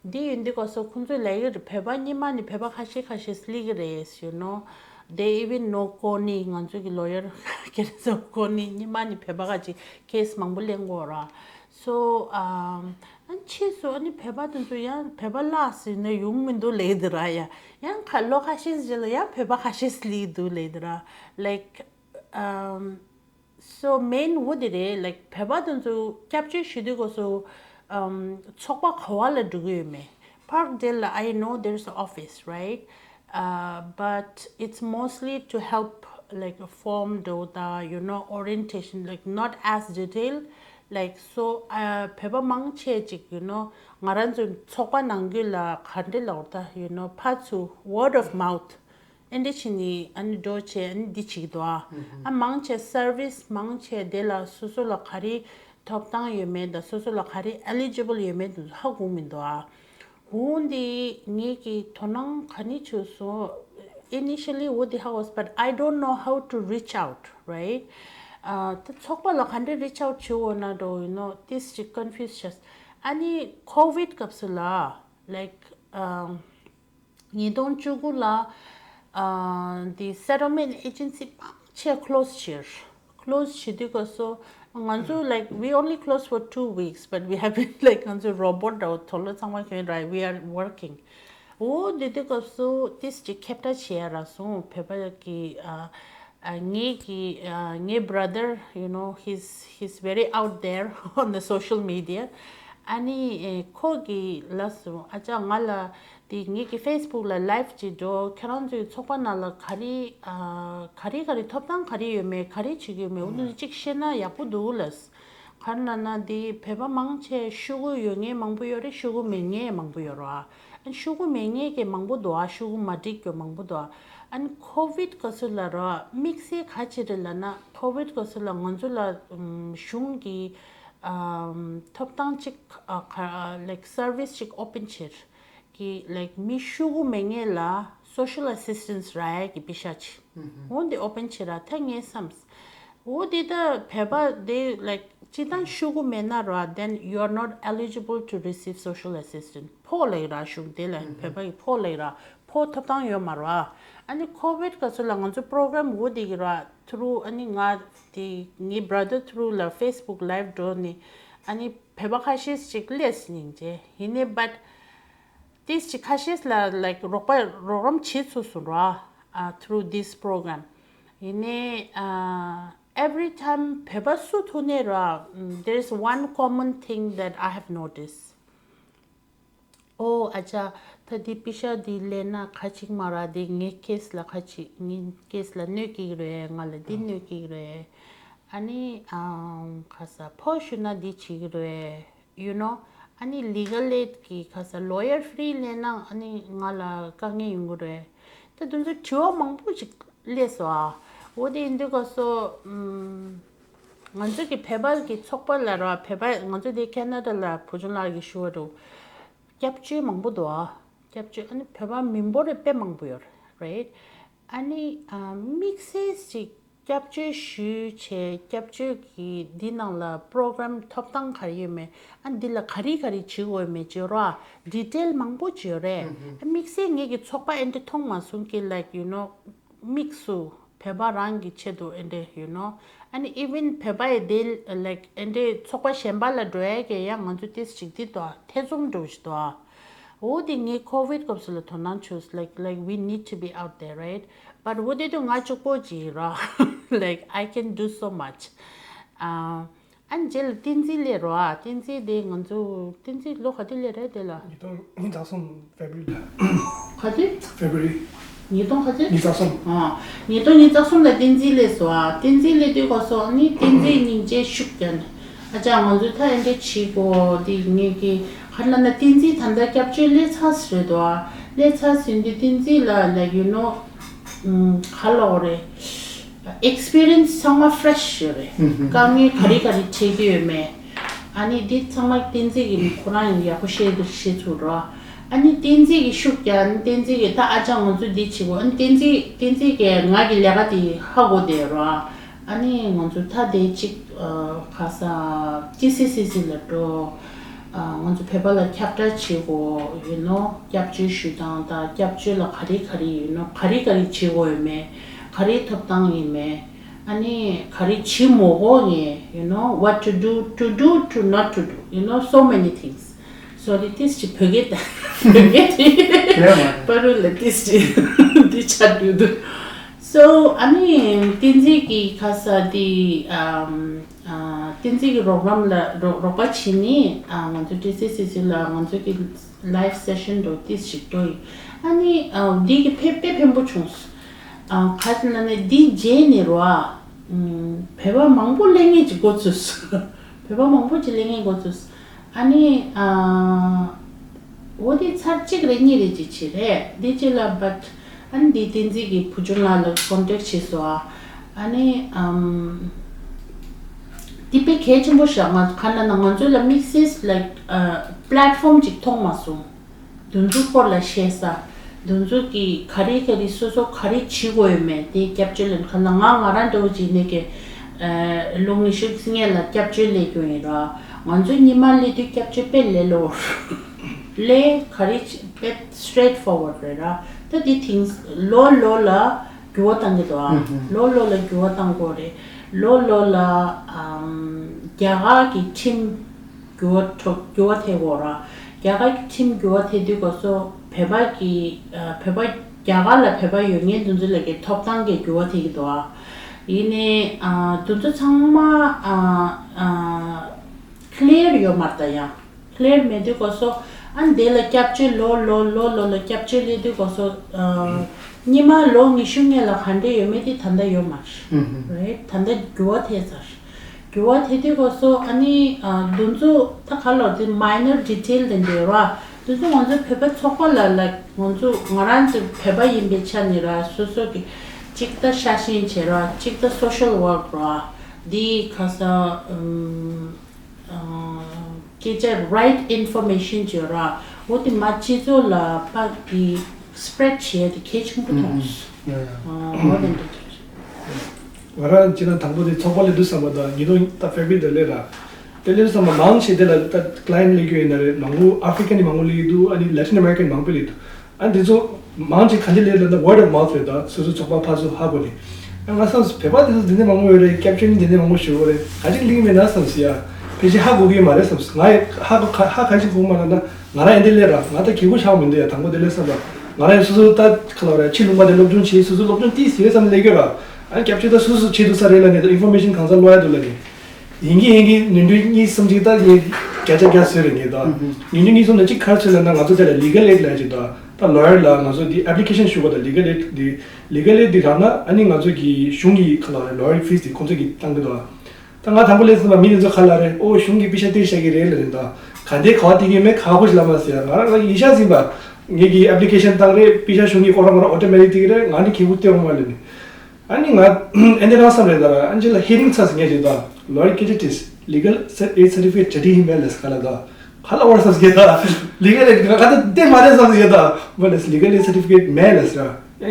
འདི་ཡིན་དུས་སྐབས་སུ་ཁོང་ཚོས་ལབ་ཀྱི་རེད། བོད་པ་སྔོན་མ་ནས་བོད་པ་ཁ་ཤས་ཁ་ཤས་སླེབས་ཀྱི་རེད། You know, they even know Kony. ང་ཚོ་གི་lawyer ཁེ་རེ་ཚོ་Kony སྔོན་མ་ནས་བོད་པ་ཁ་ཅིག་case མང་པོ་ལེན་གོ་ར། So, um, ཨ་ཕྱིས་སུ་ཨ་ནི་བོད་པ་དེ་ཚོ་ཡང་བོད་པ་བརླགས་ཟིན་ནས་ཡོང་མི་འདུག་ལབ་ཀྱི་འདུག་ར། ཡ་ཡང་ཁ་ལོ་ཁ་ཤས་རྗེས་ལ་ཡང་བོད་པ་ཁ་ཤས་སླེབས་འདུག་ལབ་ཀྱི་འདུག་ར། Like, um, so main འོ་དེ་རེད། Like བོད་པ་དེ་ཚོ་སྐྱབས་བཅོལ་ཞུ་དུས་སྐབས་སུ་ཨམ་ཚོགས་པ་ག་བ་ལ་འགྲོ་གི་ཡོད་མེད། Parkdale ལ་I know there's an office, right? Uh, but it's mostly to help, like, form འདྲ་བོ་དང་, you know, orientation, like, not as detailed. Like, so, uh, བོད་པ་མང་ཆེ་ཅིག, you know, ང་རང་ཚོའི་ཚོགས་པ་ནང་ཁུལ་ལ་ག་འདྲ་ལབ་དགོས་རེད་ད། You know, ཕར་ཚུར་word of mouth ཨེ་འདྲ་བྱས་ནས་ཨ་ནི་འགྲོ་བྱས། ཨ་ནི་འདི་བྱེད་ཀྱི་འདུག་ཨ། ཨ་མང་ཆེ་service མང་ཆེ་དེ་ལ་སོ་སོ་ལ་ག་རེ་ཐོབ་ཐང་ཡོད་མེད་དང་། སོ་སོ་ལ་ག་རེ་eligible ཡོད་མེད་དེ་ཚོ་ཧ་གོ་མི་འདུག་ཨ། འོ་འདི་ངེད་ཀྱིས་དོ་སྣང་ག་ནས་བྱུང་སོང་། Initially འོ་འདི་ཧ་གོ་སོང་། But I don't know how to reach out, right? ཨ་ད་ཚོགས་པ་ལ་ག་འདྲ་reach out བྱེད་དགོས་ན་འགྲོ། You know, this ཅིག་confuse བྱས། ཨ་ནི་COVID སྐབས་སུ་ལ། Like, um, ཉིས་སྟོང་བཅུ་དགུ་ལ་ཨ་འདི་settlement agency མང་ཆེ་close བྱས། Close བྱེད་དུས་སྐབས་སུ་ ང་ཚོ་like we only close for two weeks, but we have been like ང་ཚོ་རོ་བོ་ཊི་འདྲ་བོ་དོ་ལོ་ཚང་མ་གྱོན་ར། We are working. འོ་དེ་དུས་སྐབས་སུ་ཏིས་ཅིག་ཁྱབ་བསྒྲགས་བྱེད་ཡ་རག་སོང་། བོད་པ་གི་ཨ་ཨ་ངེད་ཀྱི་ཨ་ངའི་brother, you know, he's he's very out there on the social media. ཨ་ནི་ཨེ་ཁོ་གི་ལབ་སོང་། ཨ་ཅག་ང་ལ་དེ་ངེད་ཀྱི་Facebook་ལ་live་ཅིག་འགྲོ། ཁྱེད་རང་ཚོའི་ཚོགས་པ་ནང་ལ་ག་རེ་ཨ་ག་རེ་ག་རེ་ཐོབ་ཐང་ག་རེ་ཡོད་མེད། ག་རེ་བྱེད་ཀྱི་ཡོད་མེད། འུ་ཚོ་ཅིག་ཤེས་ན་ཡག་པོ་འདུག་ལབ། ག་རེ་ལབ་ན་དེ་བོད་པ་མང་ཆེ་ཤོག་གུ་ཡོད་མཁན་མང་པོ་ཡོད་རེད། ཤོག་གུ་མེད་མཁན་མང་པོ་ཡོད་རེད་བ། ཨ་ཤོག་གུ་མེད་མཁན་གྱི་མང་པོ་འདུག་ཨ། ཤོག་གུ་མ་འགྲིག་གི་མང་པོ་འདུག་ཨ། ཨ་ནི་ཁོ་བིད་སྐབས་སུ་ལ་ར་དམིགས་བསལ་ག་ཅི་རེད་ལབ་ན། ཁོ་བིད་སྐབས་སུ་ལ་ང་ཚོ་ལ་ཨམ་གཞུང་གི་ཨམ་ཐོབ་ཐང་ཅིག་ཨ་ག་like service་ཅིག་open་བྱས། གི་like མི་ཤོག་གུ་མེད་མཁན་ལ་social assistance་རག་ཡ་གི་པེ་ཤ་ཅིག་འོ་འདི་open་བྱས་ར། ད་ངས་བསམས། འོ་འདི་ད་བོད་པ་འདི་like སྤྱིར་བཏང་ཤོག་གུ་མེད་ན་ར། Then you are not eligible to receive social assistance. ཕོགས་ལེགས་ར། གཞུང་དེ་ལ་བོད་པ་གི་ཕོགས་ལེགས་ར། ཕོགས་ཐོབ་ཐང་ཡོད་མ་ར། ཨ་ནི་ཁོ་བིད་སྐབས་སུ་ལ་ང་ཚོ་program་འོ་འདི་གི་ར་through ཨ་ནི་ང་དེ་ངའི་brother་through་ལ་Facebook live་འགྲོ་ནི། ཨ་ནི་བོད་པ་ཁ་ཤས་ཅིག་སླེབས་སྙིང་རྗེ་ཡིན་ནི། But ཏིས་ཅིག་ཁ་ཤས་ལ་like་རོགས་པ་རོགས་རམ་བྱེད་ཚུགས་སོང་ར། ཨ་through this program. ཡིན་ནའི་ཨ་every time་བོད་པ་སུ་ཐུག་ནའི་ར། There is one common thing that I have noticed. ཨོ་ཨ་ཅག་ད་འདི་པེ་ཤ་འདི་ལེན་ན་ཁ་ཅིག་མ་ར། འདི་ངའི་case་ལ་ཁ་ཅིག་ངའི་case་ལ་གནོད་སྐྱེལ་གི་རེད། ང་ལ་འདི་གནོད་སྐྱེལ་གི་རེད། ཨ་ནི་ཨ་ཁ་ས་ཕོགས་ཞུ་ན་འདི་བྱེད་ཀྱི་རེད། You know, ཨ་ནི་legal aid་གི་ཁ་ས་lawyer free་ལེན་ན་ཨ་ནི་ང་ལ་དཀའ་ངལ་ཡོང་གི་རེད། ད་དེ་ཚོ་དྲི་བ་མང་པོ་ཅིག་སླེབས་སོང་ཨ། འོ་དེ་ཡིན་དུས་སྐབས་སུ་ཨམ་ང་ཚོ་གི་བོད་པ་གི་ཚོགས་པ་ལ་ར། བོད་པ་ང་ཚོ་དེ་ཁེ་ན་ཌ་ལ་བུ་ཆུང་ལགས་ཀྱིས་ཞུ་བ་འདྲ་བོ་སྐྱབས་བཅོལ་མང་པོ་འདུག་ཨ། སྐྱབས་བཅོལ་ཨ་ནི་བོད་པ་མི་འབོར་དཔེ་མང་པོ་ཡོད་རེད། ཨ་ནི་ཨ་དམིགས་བསལ་ཅིག་སྐྱབས་བཅོལ་ཞུས་བྱས། སྐྱབས་བཅོལ་གྱི་འདི་ནང་ལ་program་ཐོབ་ཐང་ག་རེ་ཡོད་མེད། ཨ་འདི་ལ་ག་རེ་ག་རེ་བྱེད་དགོས་མེད་ཅེས་རོ། detail་མང་པོ་ཅིག་ཡོད་རེད། ཨ་དམིགས་བསལ་ངེད་ཀྱི་ཚོགས་པ་ཨེ་འདྲ་མཐོང་མ་སོང་གི། Like, you know, དམིགས་སུ་བོད་པ་རང་གི་ཆེད་དུ་ཨེ་འདྲ། You know, ཨ་ནི་even་བོད་པ་ཡི་དེ་like་ཨེ་འདྲ་ཚོགས་པ་གཞན་པ་ལ་འགྲོ་ཡ་གི་ཡ་ང་ཚོ་ཏིས་ཅིག་འདི་དོ་ཐེ་ཚོམ་འགྲོ་བཞིན་དོ། འོ་དེ་ངས་ཁོ་བིད་སྐབས་སུ་ལ་དོ་སྣང་བྱུང་། Like, like, we need to be out there, right? But འོ་དེ་དུས་ང་གཅིག་པོ་ཅིག་ར། Like, I can do so much. ཨ་ཨ་རྗེས་ལ་བསྟན་འཛིན་སླེབས་རོ། ཨ་བསྟན་འཛིན་དེ་ང་ཚོ་བསྟན་འཛིན་ལོ་ག་དུས་སླེབས་རེད་དེ་ལ། ཉིས་སྟོང་ཉི་ཤུ་རྩ་གསུམ་February་ལ། ག་དུས། February། ཉིས་སྟོང་ག་ཚོད། ཉི་ཤུ་རྩ་གསུམ། ཨ། ཉིས་སྟོང་ཉི་ཤུ་རྩ་གསུམ་ལ་བསྟན་འཛིན་སླེབས་སོང་ཨ། བསྟན་འཛིན་སླེབས་དུས་སྐབས་སུ་ཨ་ནི་བསྟན་འཛིན་སྙིང་རྗེ་ཤུགས་རྒྱབ་ནས། ཨ་ཅག་ང་ཚོ་ད་ཨེ་འདྲ་བྱེད་དགོས། དེ་ངེད་ཀྱི་ག་རེ་ལབ་ན་བསྟན་འཛིན་ད་ལྟ་སྐྱབས་བཅོལ་སླེབས་ཚར་ཟེར་རེད་དོ་ཨ། སླེབས་ཚར་ཟེར་དུས་བསྟན་འཛིན་ལ་like, you know, ཨུམ། ག་ལབ་དགོས་རེད། Experience་ཚང་མ་fresh་ཡོད་རེད། དཀའ་ངལ་ག་རེ་ག་རེ་འཕྲད་ཀྱི་ཡོད་མེད། ཨ་ནི་འདི་ཚང་མ་བསྟན་འཛིན་གྱིས་ཁོ་རང་ཡག་པོ་ཤེས་ཤེས་ཚུལ་རོ། ཨ་ནི་བསྟན་འཛིན་གྱིས་ཤུགས་རྒྱག་ཨ་ནི་བསྟན་འཛིན་གྱིས་ད་ཨ་ཅག་ང་ཚོ་འདི་བྱེད་དགོས། ཨ་ནི་བསྟན་འཛིན་བསྟན་འཛིན་གྱིས་ང་གི་ལས་ཀ་དེ་ཧ་གོ་བསྡད་རོ། ཨ་ནི་ང་ཚོ་ད་དེ་གཅིག་ཨ་ག་ས་ཊི་སི་སི་སི་ལ་འགྲོ། ཨ་ང་ཚོ་བོད་པ་ལ་ཁྱབ་བསྒྲགས་བྱེད་དགོས་ཡོད་ནོ། སྐྱབས་བཅོལ་ཞུ་སྟངས་དང་སྐྱབས་བཅོལ་ལ་ག་རེ་ག་རེ་ཡོད་ནོ། ག་རེ་ག་རེ་བྱེད་དགོས་ཡོད་མེད། ག་རེ་ཐོབ་ཐང་ཡིན་མེད། ཨ་ནི་ག་རེ་བྱེད་མ་དགོས་ངེས། You know, what to do, to do, to not to do, you know, so many things. Sorry, ཏིས་ཅིག་བོད་སྐད་དང་བོད་སྐད་དེ་ཡ་མ་པ་རུ་ལ་ཏིས་ཅིག་འདི་ཆ་འདུག་འདུག So, ཨ་ནི་བསྟན་འཛིན་གྱི་ཁ་ས་དེ་ཨམ། ཨ། བསྟན་འཛིན་གྱི་རོགས་རམ་ལ་རོགས་རོགས་པ་བྱེད་ནི། ཨ། ང་ཚོ་ཊི་སི་སི་སི་ལ་ང་ཚོ་གི་live session་འགྲོ་ཏིས་ཞིག་འགྲོ་ཡིན། ཨ་ནི་ཨ་འདི་གི་ཕེབས་དཔེ་ཕན་པོ་བྱུང་། ཨ། ག་ཟེར་ན་ནི་འདི་རྗེས་ནས་རོ། ཨ། བོད་པ་མང་པོ་སླེབས་མཁན་ཅིག་འགོ་ཚུགས། བོད་པ་མང་པོ་ཅིག་སླེབས་མཁན་འགོ་ཚུགས། ཨ་ནི་ཨ། འོ་དེ་ཚར་གཅིག་རེ་གཉིས་རེ་ཅིག་བྱས་རེད། འདི་གཅིག་ལ་but ཨ་ནི་འདི་བསྟན་འཛིན་གྱི་བུ་ཆུང་ལགས་ལ་contact་བྱས་སོང་ཨ། ཨ་ནི་ཨམ། འདི་དཔེ་གལ་ཆེན་པོ་ཞིག་ང་ག་ན་ན་ང་ཚོ་ལ་དམིགས་བསལ་like ཨ་platform་ཅིག་མཐོང་མ་སོང་། དེ་ཚོའི་སྐོར་ལ་བཤད་ས། དེ་ཚོ་གི་ག་རེ་ག་རེ་སོ་སོ་ག་རེ་བྱེད་དགོས་ཡོད་མེད་དེ་སྐྱབས་བཅོལ་ལེན་ག་ལ་ང་ང་རང་འདྲ་བོ་ཅིག་ནས་ཀྱི་ཨ་ལོ་ཉི་ཤུ་རྩ་ལྔ་ལ་སྐྱབས་བཅོལ་སླེབས་རྒྱུ་ཡིན་ར། ང་ཚོ་ཉི་མ་སླེབས་དུས་སྐྱབས་བཅོལ་དཔེ་ལས་སླ་བོ། ལས་ག་རེ་བྱེད་དཔེ་straight forward་རེད་ར། ད་དེ་things་ལོ་ལོ་ལ་ འགྱུར་བ་གཏང་གི་འདུག་ཨ། ལོ་ལོ་ལ་འགྱུར་བ་གཏང་དགོས་རེད། ལོ་ལོ་ལ་ཨམ། རྒྱ་གར་གྱི་ཁྲིམས་འགྱུར་བ་འགྲོ་འགྱུར་བ་ཐེབས་དགོས་ར། རྒྱ་གར་གྱི་ཁྲིམས་འགྱུར་བ་ཐེབས་དུས་སྐབས་སུ་བོད་པ་གི་ཨ། བོད་པ་རྒྱ་གར་ལ་བོད་པ་ཡོད་མཁན་དེ་ཚོ་ལ་གི་ཐོབ་ཐང་གི་འགྱུར་བ་ཐེབས་ཀྱི་འདུག་ཨ། ཡིན་ནའི་ཨ། དེ་ཚོ་ཚང་མ་ཨ། ཨ། ཀླེར་ཡོད་མ་རེད་ད་ཡང་། ཀླེར་མེད་དུས་སྐབས་སུ་ཨ་ནི་དེ་ལ་སྐྱབས་བཅོལ་ལོ་ལོ་ལོ་ལོ་ལ་སྐྱབས་བཅོལ་སླེབས་དུས་སྐབས་སུ་ཨ། སྔོན་མ་ལོ་ཉི་ཤུ་སྔོན་ལ་ག་འདྲས་ཡོད་མེད་དེ་ད་ལྟ་ཡོད་མ་རེད། རེད། ད་ལྟ་འགྱུར་བ་ཐེབས་ཚར། འགྱུར་བ་ཐེབས་དུས་སྐབས་སུ་ཨ་ནི་ཨ། དེ་ཚོ་ད་ག་ལོར་དེ་minor detail དེ་འདྲས་ར། དེ་ཚོ་ང་ཚོ་བོད་པ་ཚོགས་པ་ལ་ལ་ང་ཚོ་ང་རང་ཚོ་བོད་པ་ཡིན་པའི་ཆ་ནས་ར་སོ་སོ་གི་གཅིག་ད་ཤ་ཞེན་བྱེད་ར། གཅིག་ད་social work ར། འདི་ཁ་ས་ཨམ། སྐད་ཆ་right information བརྗོད་ར། འོ་དེ་མ་སྤྱི་ཚོགས་ལ་ཕར་གི་spread བྱེད་ཡ་དེ་གལ་ཆེན་པོ་མཐོང་སོང་། ཡ་ཡ། འོ་དེ་འདྲ་བྱས། ང་རང་སྤྱིར་ན་དང་པོ་དེ་ཚོགས་པ་སླེབས་དུས་ཙམ་པ་དང་ཉིས་སྟོང་ད་February དེ་སླེབས་ར། དེ་སླེབས་དུས་ཙམ་པ་མང་ཆེ་དེ་ལ་ད་client སླེབས་ཀྱི་ཡོད་ན་རེད། མང་པོ་African ནས་མང་པོ་སླེབས་ཀྱི་འདུག་ཨ་ནི་Latin American མང་པོ་སླེབས་འདུག་ཨ་འདི་ཚོ་མང་ཆེ་ག་འདྲ་ལས་ལབ་ན་word of mouth རེད། ད་སོ་སོའི་ཚོགས་པ་ཕར་ཚུར་ཧ་གོ་ནས། ཨ་ང་བསམ་སོང་བོད་པ་དེ་ཚོ་འདི་འདྲ་མང་པོ་ཡོད་རེད། སྐྱབས་བཅོལ་མི་འདི་འདྲ་མང་པོ་ཞིག་ཡོད་རེད། ག་ཅིག་གླེང་མེད་ན་བསམ་སོང་ཡ། ཕལ་ཆེར་ཧ་གོ་གི་མ་རེད་བསམ་སོང་། ང་ཡི་ཧ་གོ་ཧ་ག་ཅིག་གོ་མ་ལབ་ན་ང་རང་ཡི་འདི་ལས་ར་ང་ད་གི་གུ་ཆགས་མི་འདུག་ཡ། དང་པོ་དེ་ལས་བསམ་པ་ང་རང་ཡི་སོ་སོ་ད་ག་ལ་རེད། ཕྱི་ལུང་པ་དེ་སློབ་སྦྱོང་བྱས། སོ་སོ་སློབ་སྦྱོང་ཏིས་ཡོད་བསམ་ལས་གི་ར། ཨ་སྐྱབས་བཅོལ་ད་སོ་སོ་བྱེད་འདུག་ས་རེད་ལབ་ནས་ད་information གང་ས་ལོག་ཡ་འདུག་ལབ་ནས། ཡིན་གྱི་ཡིན་གྱི་ནོར་འཁྲུལ་གཉིས་གསུམ་ཅིག་ད་ངས་བརྒྱ་ཆ་བརྒྱ་བཟོས་རེད་ངས་ད། ནོར་འཁྲུལ་གཉིས་གསུམ་ནང་གཅིག་ག་རེ་བཟོས་ལབ་ན་ང་ཚོ་དེ་ལ་legal aid ལབ་ཅིག་ད། ད་lawyer ལ་ང་ཚོ་འདི་application ཞུ་དགོས། ད་legal aid འདི་legal aid འདི་རག་ན་ཨ་ནི་ང་ཚོ་གི་གཞུང་གི་ཁ་ལ་lawyer fees འདི་ཁོང་ཚོ་གི་བཏང་གི་འདུག་ད་ང་དང་པོ་ལས་ཟིན་པ་མི་དེ་ཚོ་ཁ་ལ་རེད། ཨོ་གཞུང་གི་པི་ཤ་སྟེར་བཞག་གི་རེད་ལབ་རེད་ད། ག་འདྲའི་ག་བ་སྟེར་གི་མེད་ག་གོ་ཞིག་ལབ་མ་ཟེར། ང་རང་ང་ཡིན་ཤག་ཟིན་པ་ངེད་ཀྱི་application བཏང་རེད། པི་ཤ་གཞུང་གི་ཁོ་རང་ང་རང་automatic སྟེར་གི་རེད། ང་འདི་ཁེ་བུ་སྟེར་འོང་བ་ལབ་ནི། ཨ་ནི་ང་ཨེ་འདི་རང་བསམ་རེད་ད་ར། ཨ་ནི་ཅི་ལ་hearing ཚར་ཟིན་ངེས་ཅིག་ད་lawyer ཀི་ཅི་ཏིས་legal aid certificate ཇ་ཏི་ཧི་མེ་ལེས་ག་ལ་ད་ག་ལ་བར་བསམ་ཟིན་ད་legal aid ག་ད་དེ་མ་རེད་བསམ་ཟིན་ད་མ་ལེས་legal aid certificate མེ་ལེས་ར།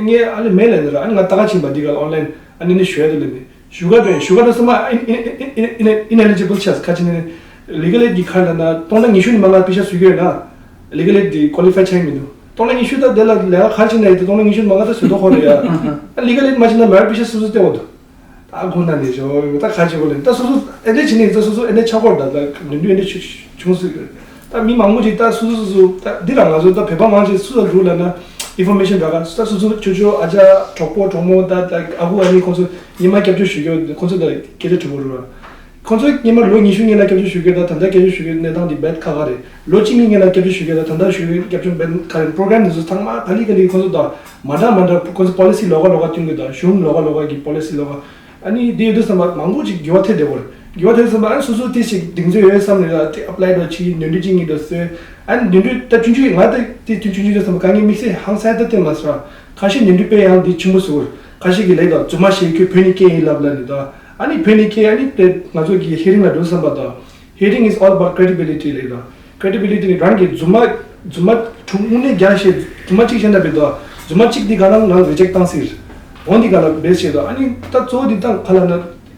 ངས་ཨ་ནི་མེ་ལེས་ར། ཨ་ནི་ང་ད་ག་ཕྱིན་པ་འདི་ག་online ཨ་ནི་ནི་ཞུ་ཡ་དུ་ལེན་ནི་ཞུ་ག་དོན་ཞུ་ག་དོན་སོ་མ་ineligible ཆགས་ཁ་ཅི་ནི་legal aid གི་ཁ་ལ་ན་སྟོང་ཕྲག་ཉི་ཤུ་ནི་མ་ང་པི་ཤ་སུ་གི་ཡོད་ན། legal aid དེ་qualify བྱས་མི་འདུག་སྟོང་ཕྲག་ཉི་ཤུ་ད་དེ་ལ་ལས་ཀ་ག་རེ་བྱེད་ན་ཡིན་དེ་སྟོང་ཕྲག་ཉི་ཤུ་མ་ག་ད་བཟོས་ཐོག་ཁོ་རེད་ཡ། ཨ་legal aid མ་བྱེད་ན་lawyer པི་ཤ་སོ་སོ་སྟེར་བ་འདུག་ད་དགོངས་ན་ནས་ཞོ་ད་ག་བྱེད་དགོས་ལེན། ད་སོ་སོ་ཨེ་འདྲས་བྱེད་ནས་ད་སོ་སོ་ཨེ་འདྲས་ཆགས་ཁོ་རེད། ད་ད་ནུས་འདུས་ཨེ་འདྲས་བྱུང་སྲིད་གི་རེད། ད་མི་མང་པོ་ཅིག་ད་སོ་སོ་སོ་སོ་ད་འདི་རང་ང་ཚོ་ད་བོད་པ་མང་ཆེ་སུ་ལ་འགྲོ་ལབ་ན་information རག་ག་ད་སོ་སོ་ཅོ་ཅོ་ཨ་ཅག་གྲོགས་པོ་གྲོགས་མོ་ད་ད་ཨ་ཁུ་ཨ་ནི་ཁོང་ཚོ་ཉི་མ་སྐྱབས་བཅོལ་ཞུ་རྒྱུ་ཁོང་ཚོ་ད་སྐད་ཆ་དྲི་བ་རུ་ར། ཁོང་ཚོས་སྔོན་མ་ལོ་ཉི་ཤུ་སྔོན་ལ་སྐྱབས་བཅོལ་ཞུ་མཁན་དང་ད་ལྟ་སྐྱབས་བཅོལ་ཞུ་མཁན་གནས་སྟངས་འདི་རྦད་ཁག་ཁག་རེད། ལོ་གཅིག་གཉིས་སྔོན་ལ་སྐྱབས་བཅོལ་ཞུ་མཁན་དང་ད་ལྟ་ཞུ་མཁན་སྐྱབས་བཅོལ་རྦད་ཁག་རེད། པོ་རོ་གྷ་རམ་འདི་ཚོ་ཚང་མ་ག་ལེ་ག་ལེ་ཁོང་ཚོ་དང་མ་འདྲ་མ་འདྲ་ཁོང་ཚོ་པོ་ལི་སི་ལོགས་ཀ་ལོགས་ཀ་བསྐྱོན་གྱི་དང་གཞུང་ལོགས་ཀ་ལོགས་ཀ་གི་པོ་ལི་སི་ལོགས་ཀ་ཨ་ནི་དེ་ཡོད་དུས་ཙམ་པ་མང་པོ་ཅིག་འགྱུར་བ་ཐེབས་བསྡད་ཡོད་རེད། འགྱུར་བ་ཐེབས་ཙམ་པ་ཨ་ནི་སོ་སོ་དེ་ཞིག་གདེང་ཚོད་ཡོད་བསམ་ནས་ལ་དེ་ཨེབ་ལའི་འདྲ་བྱས་ནོར་འཁྲུལ་གཅིག་གཉིས་འདྲ་བཟོས། ཨ་ནི་ནོར་འཁྲུལ་ད་ཆུང་ཆུང་ང་ད་དེ་ཆུང་ཆུང་ཡོད་ཙམ་པ་དཀའ་ངལ་དམིགས་བསལ་ཧང་སང་ད་བསྟན་མ་སོང་། ཁ་ཤས་ནོར་འཁྲུལ་དཔེ་ཡང་འདི་ཆེན་པོ་བཟོས་ཡོད་རེད། ཁ་ཤས་ཀྱིས་ལབ་ཡོད་རྫུན་མ་བཤད་ཁྱོད་བོད་ནས་སྐྱེས་ཡིན་ལབ་ལབ་ནས་ད། ཨ་ནི་བོད་ནས་སྐྱེས་ཨ་ནི་དེ་ང་ཚོ་གི་hearing ལ་འགྲོ་བསམ་པ་དང་hearing is all about credibility ལབ་དང་credibility ནི་རང་གི་རྫུན་མ་རྫུན་མ་དྲུག་དངོས་གནས་རྒྱ་བཤད་རྫུན་མ་གཅིག་བཤད་ན་བེ་དང་རྫུན་མ་གཅིག་འདི་ག་རང་ནང་reject བཏང་སྲིད། འོ་འདི་ག་ལ་base བྱེད་དང་ཨ་ནི་ད་གཙོ་བོ་འདི་ད་ག་ལ་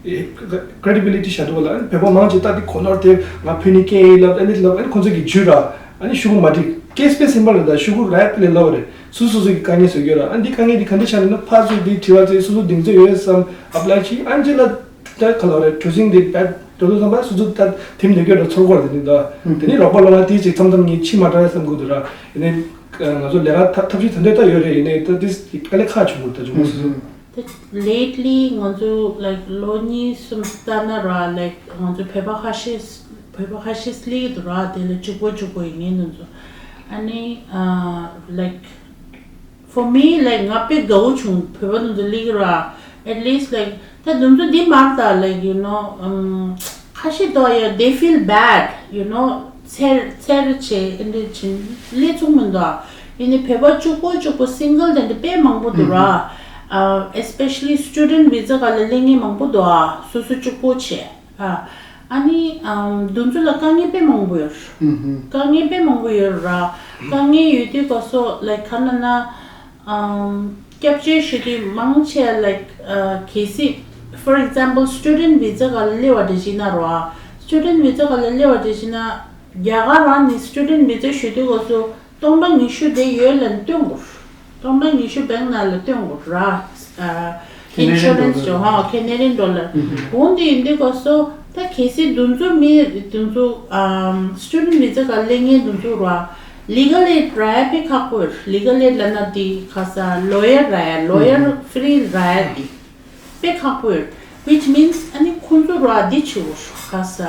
ན་credibility བྱ་འདུག་ག་ལ་ཨ་ནི་བོད་པ་མང་ཆེ་ད་འདི་གོ་ནོར་དེ་ང་བོད་ནས་སྐྱེས་ཡིན་ལབ་ཨ་ནི་ལབ་ཨ་ནི་ཁོང་ཚོ་གི་ཇུས་ར་ཨ་ནི་ཤུ་གུ་མ་འགྲིག case based simple རེད། ད་ཤུ་གུ་right ལས་ལབ་རེད། སོ་སོ་སོ་གི་དཀའ་ངལ་བཟོ་རྒྱུ་ར་ཨ་ནི་འདི་དཀའ་ངལ་འདི་ག་འདྲ་ཆགས་ནས་ན་ཕར་ཚུར་འདི་དྲི་བ་ཚོས་སོ་སོ་གདེང་ཚོད་ཡོད་བསམ་apply བྱེད་ཨ་ནི་ཅི་ལ། ད་ག་ལ་རེད་གྲུ་གཟིངས་འདི་བེད་འགྲོ་དུས་ཙམ་པ་སོ་སོ་ད་ཐིམ་ལས་སྐྱོ་ར་ཚོར་གོ་རེད། དེ་ནི་ད་དེ་ནི་རོགས་པ་ལོ་ང་དེའི་ཅིག་མཚམས་མཚམས་ངས་ཕྱི་མ་དྲག་ཡ་བསམ་གི་འདུག་ར། ཡིན་ནའི་ང་ཚོ་ལས་ཀ་ཐབས་ཐབས་ཤེས་ད་འདོད་ད་ཡོད་རེད། ཡིན་ནའི་ད་དེ་དཀའ་ལས་ཁག་བྱུང་གི་འདུག་ད་བྱུང་གི་སོ་སོ། ད་lately ང་ཚོ་like ལོ་གཉིས་གསུམ་ལྟར་ན་ར་like ང་ཚོ་བོད་པ་ཁ་ཤས་བོད་པ་ཁ་ཤས་སླེབས་ཀྱི་འདུག་ར། དེ་ལ་གཅིག་པོ་གཅིག་པོ་ཡིན་ངེས་འདུག་ཚོ་ཨ་ནི་like For me, like, ང་དཔེ་དགའ་བོ་བྱུང་བོད་པ་དེ་ཚོ་སླེབས་ར། At least, like, ད་དེ་ཚོ་འདི་མ་རེད་ད། Like, you know, um, ཁ་ཤས་འདུག་ཡ། They feel bad, you know, འཚེར་འཚེར་བྱེད་ཨེ་འདྲ་བྱེད་སླེབས་ཚུགས་མི་འདུག་ཡིན་ནའི་བོད་པ་གཅིག་པོ་གཅིག་པོ་single དེ་འདྲ་དཔེ་མང་པོ་འདུག་ར། Uh, especially student visa ག་ལ་སླེབས་མཁན་མང་པོ་འདུག་སོ་སོ་གཅིག་པོ་བྱས། ཨ་ཨ་ནི་ཨམ་དེ་ཚོ་ལ་དཀའ་ངལ་དཔེ་མང་པོ་ཡོད། ཨུ་ཧུམ། དཀའ་ངལ་དཔེ་མང་པོ་ཡོད་ར། དཀའ་ངལ་ཡོད་དུས་སྐབས་སུ་like ག་ལ་ན་ཨམ་སྐྱབས་བཅོལ་ཞུ་དུས་མང་ཆེ་like ཨ་གལ་སྲིད་for example student visa ག་ལ་སླེབས་པ་འདྲ་ཞིག་ན་ར། Student visa ག་ལ་སླེབས་པ་འདྲ་ཞིག་ན་རྒྱ་གར་རང་ནས་student visa ཞུ་དུས་སྐབས་སུ་སྟོང་ཕྲག་ཉི་ཤུ་དེ་ཡོད་ལ་སྟོན་དགོས། སྟོང་ཕྲག་ཉི་ཤུ་bank ནང་ལ་སྟོན་དགོས་ར། ཨ། Canadian insurance dollar ཅོ་ཧ་Canadian dollar འོང་དེ་ཡིན་དུས་ག་སོ་ད་གལ་སྲིད་དུང་ཚོ་མི་དུང་ཚོ་ཨམ་student visa ག་ལེན་མཁན་དུང་ཚོ་ར་legal aid ར་ཡ་དཔེ་ཁག་པོ་ཡོད། legal aid ལ་ན་དེ་ག་ས་lawyer ར་ཡ་lawyer free ར་ཡ་དེ་དཔེ་ཁག་པོ་ཡོད། which means ཨ་ནི་ཁོང་ཚོ་ར་དེ་ཆུ་ག་ས།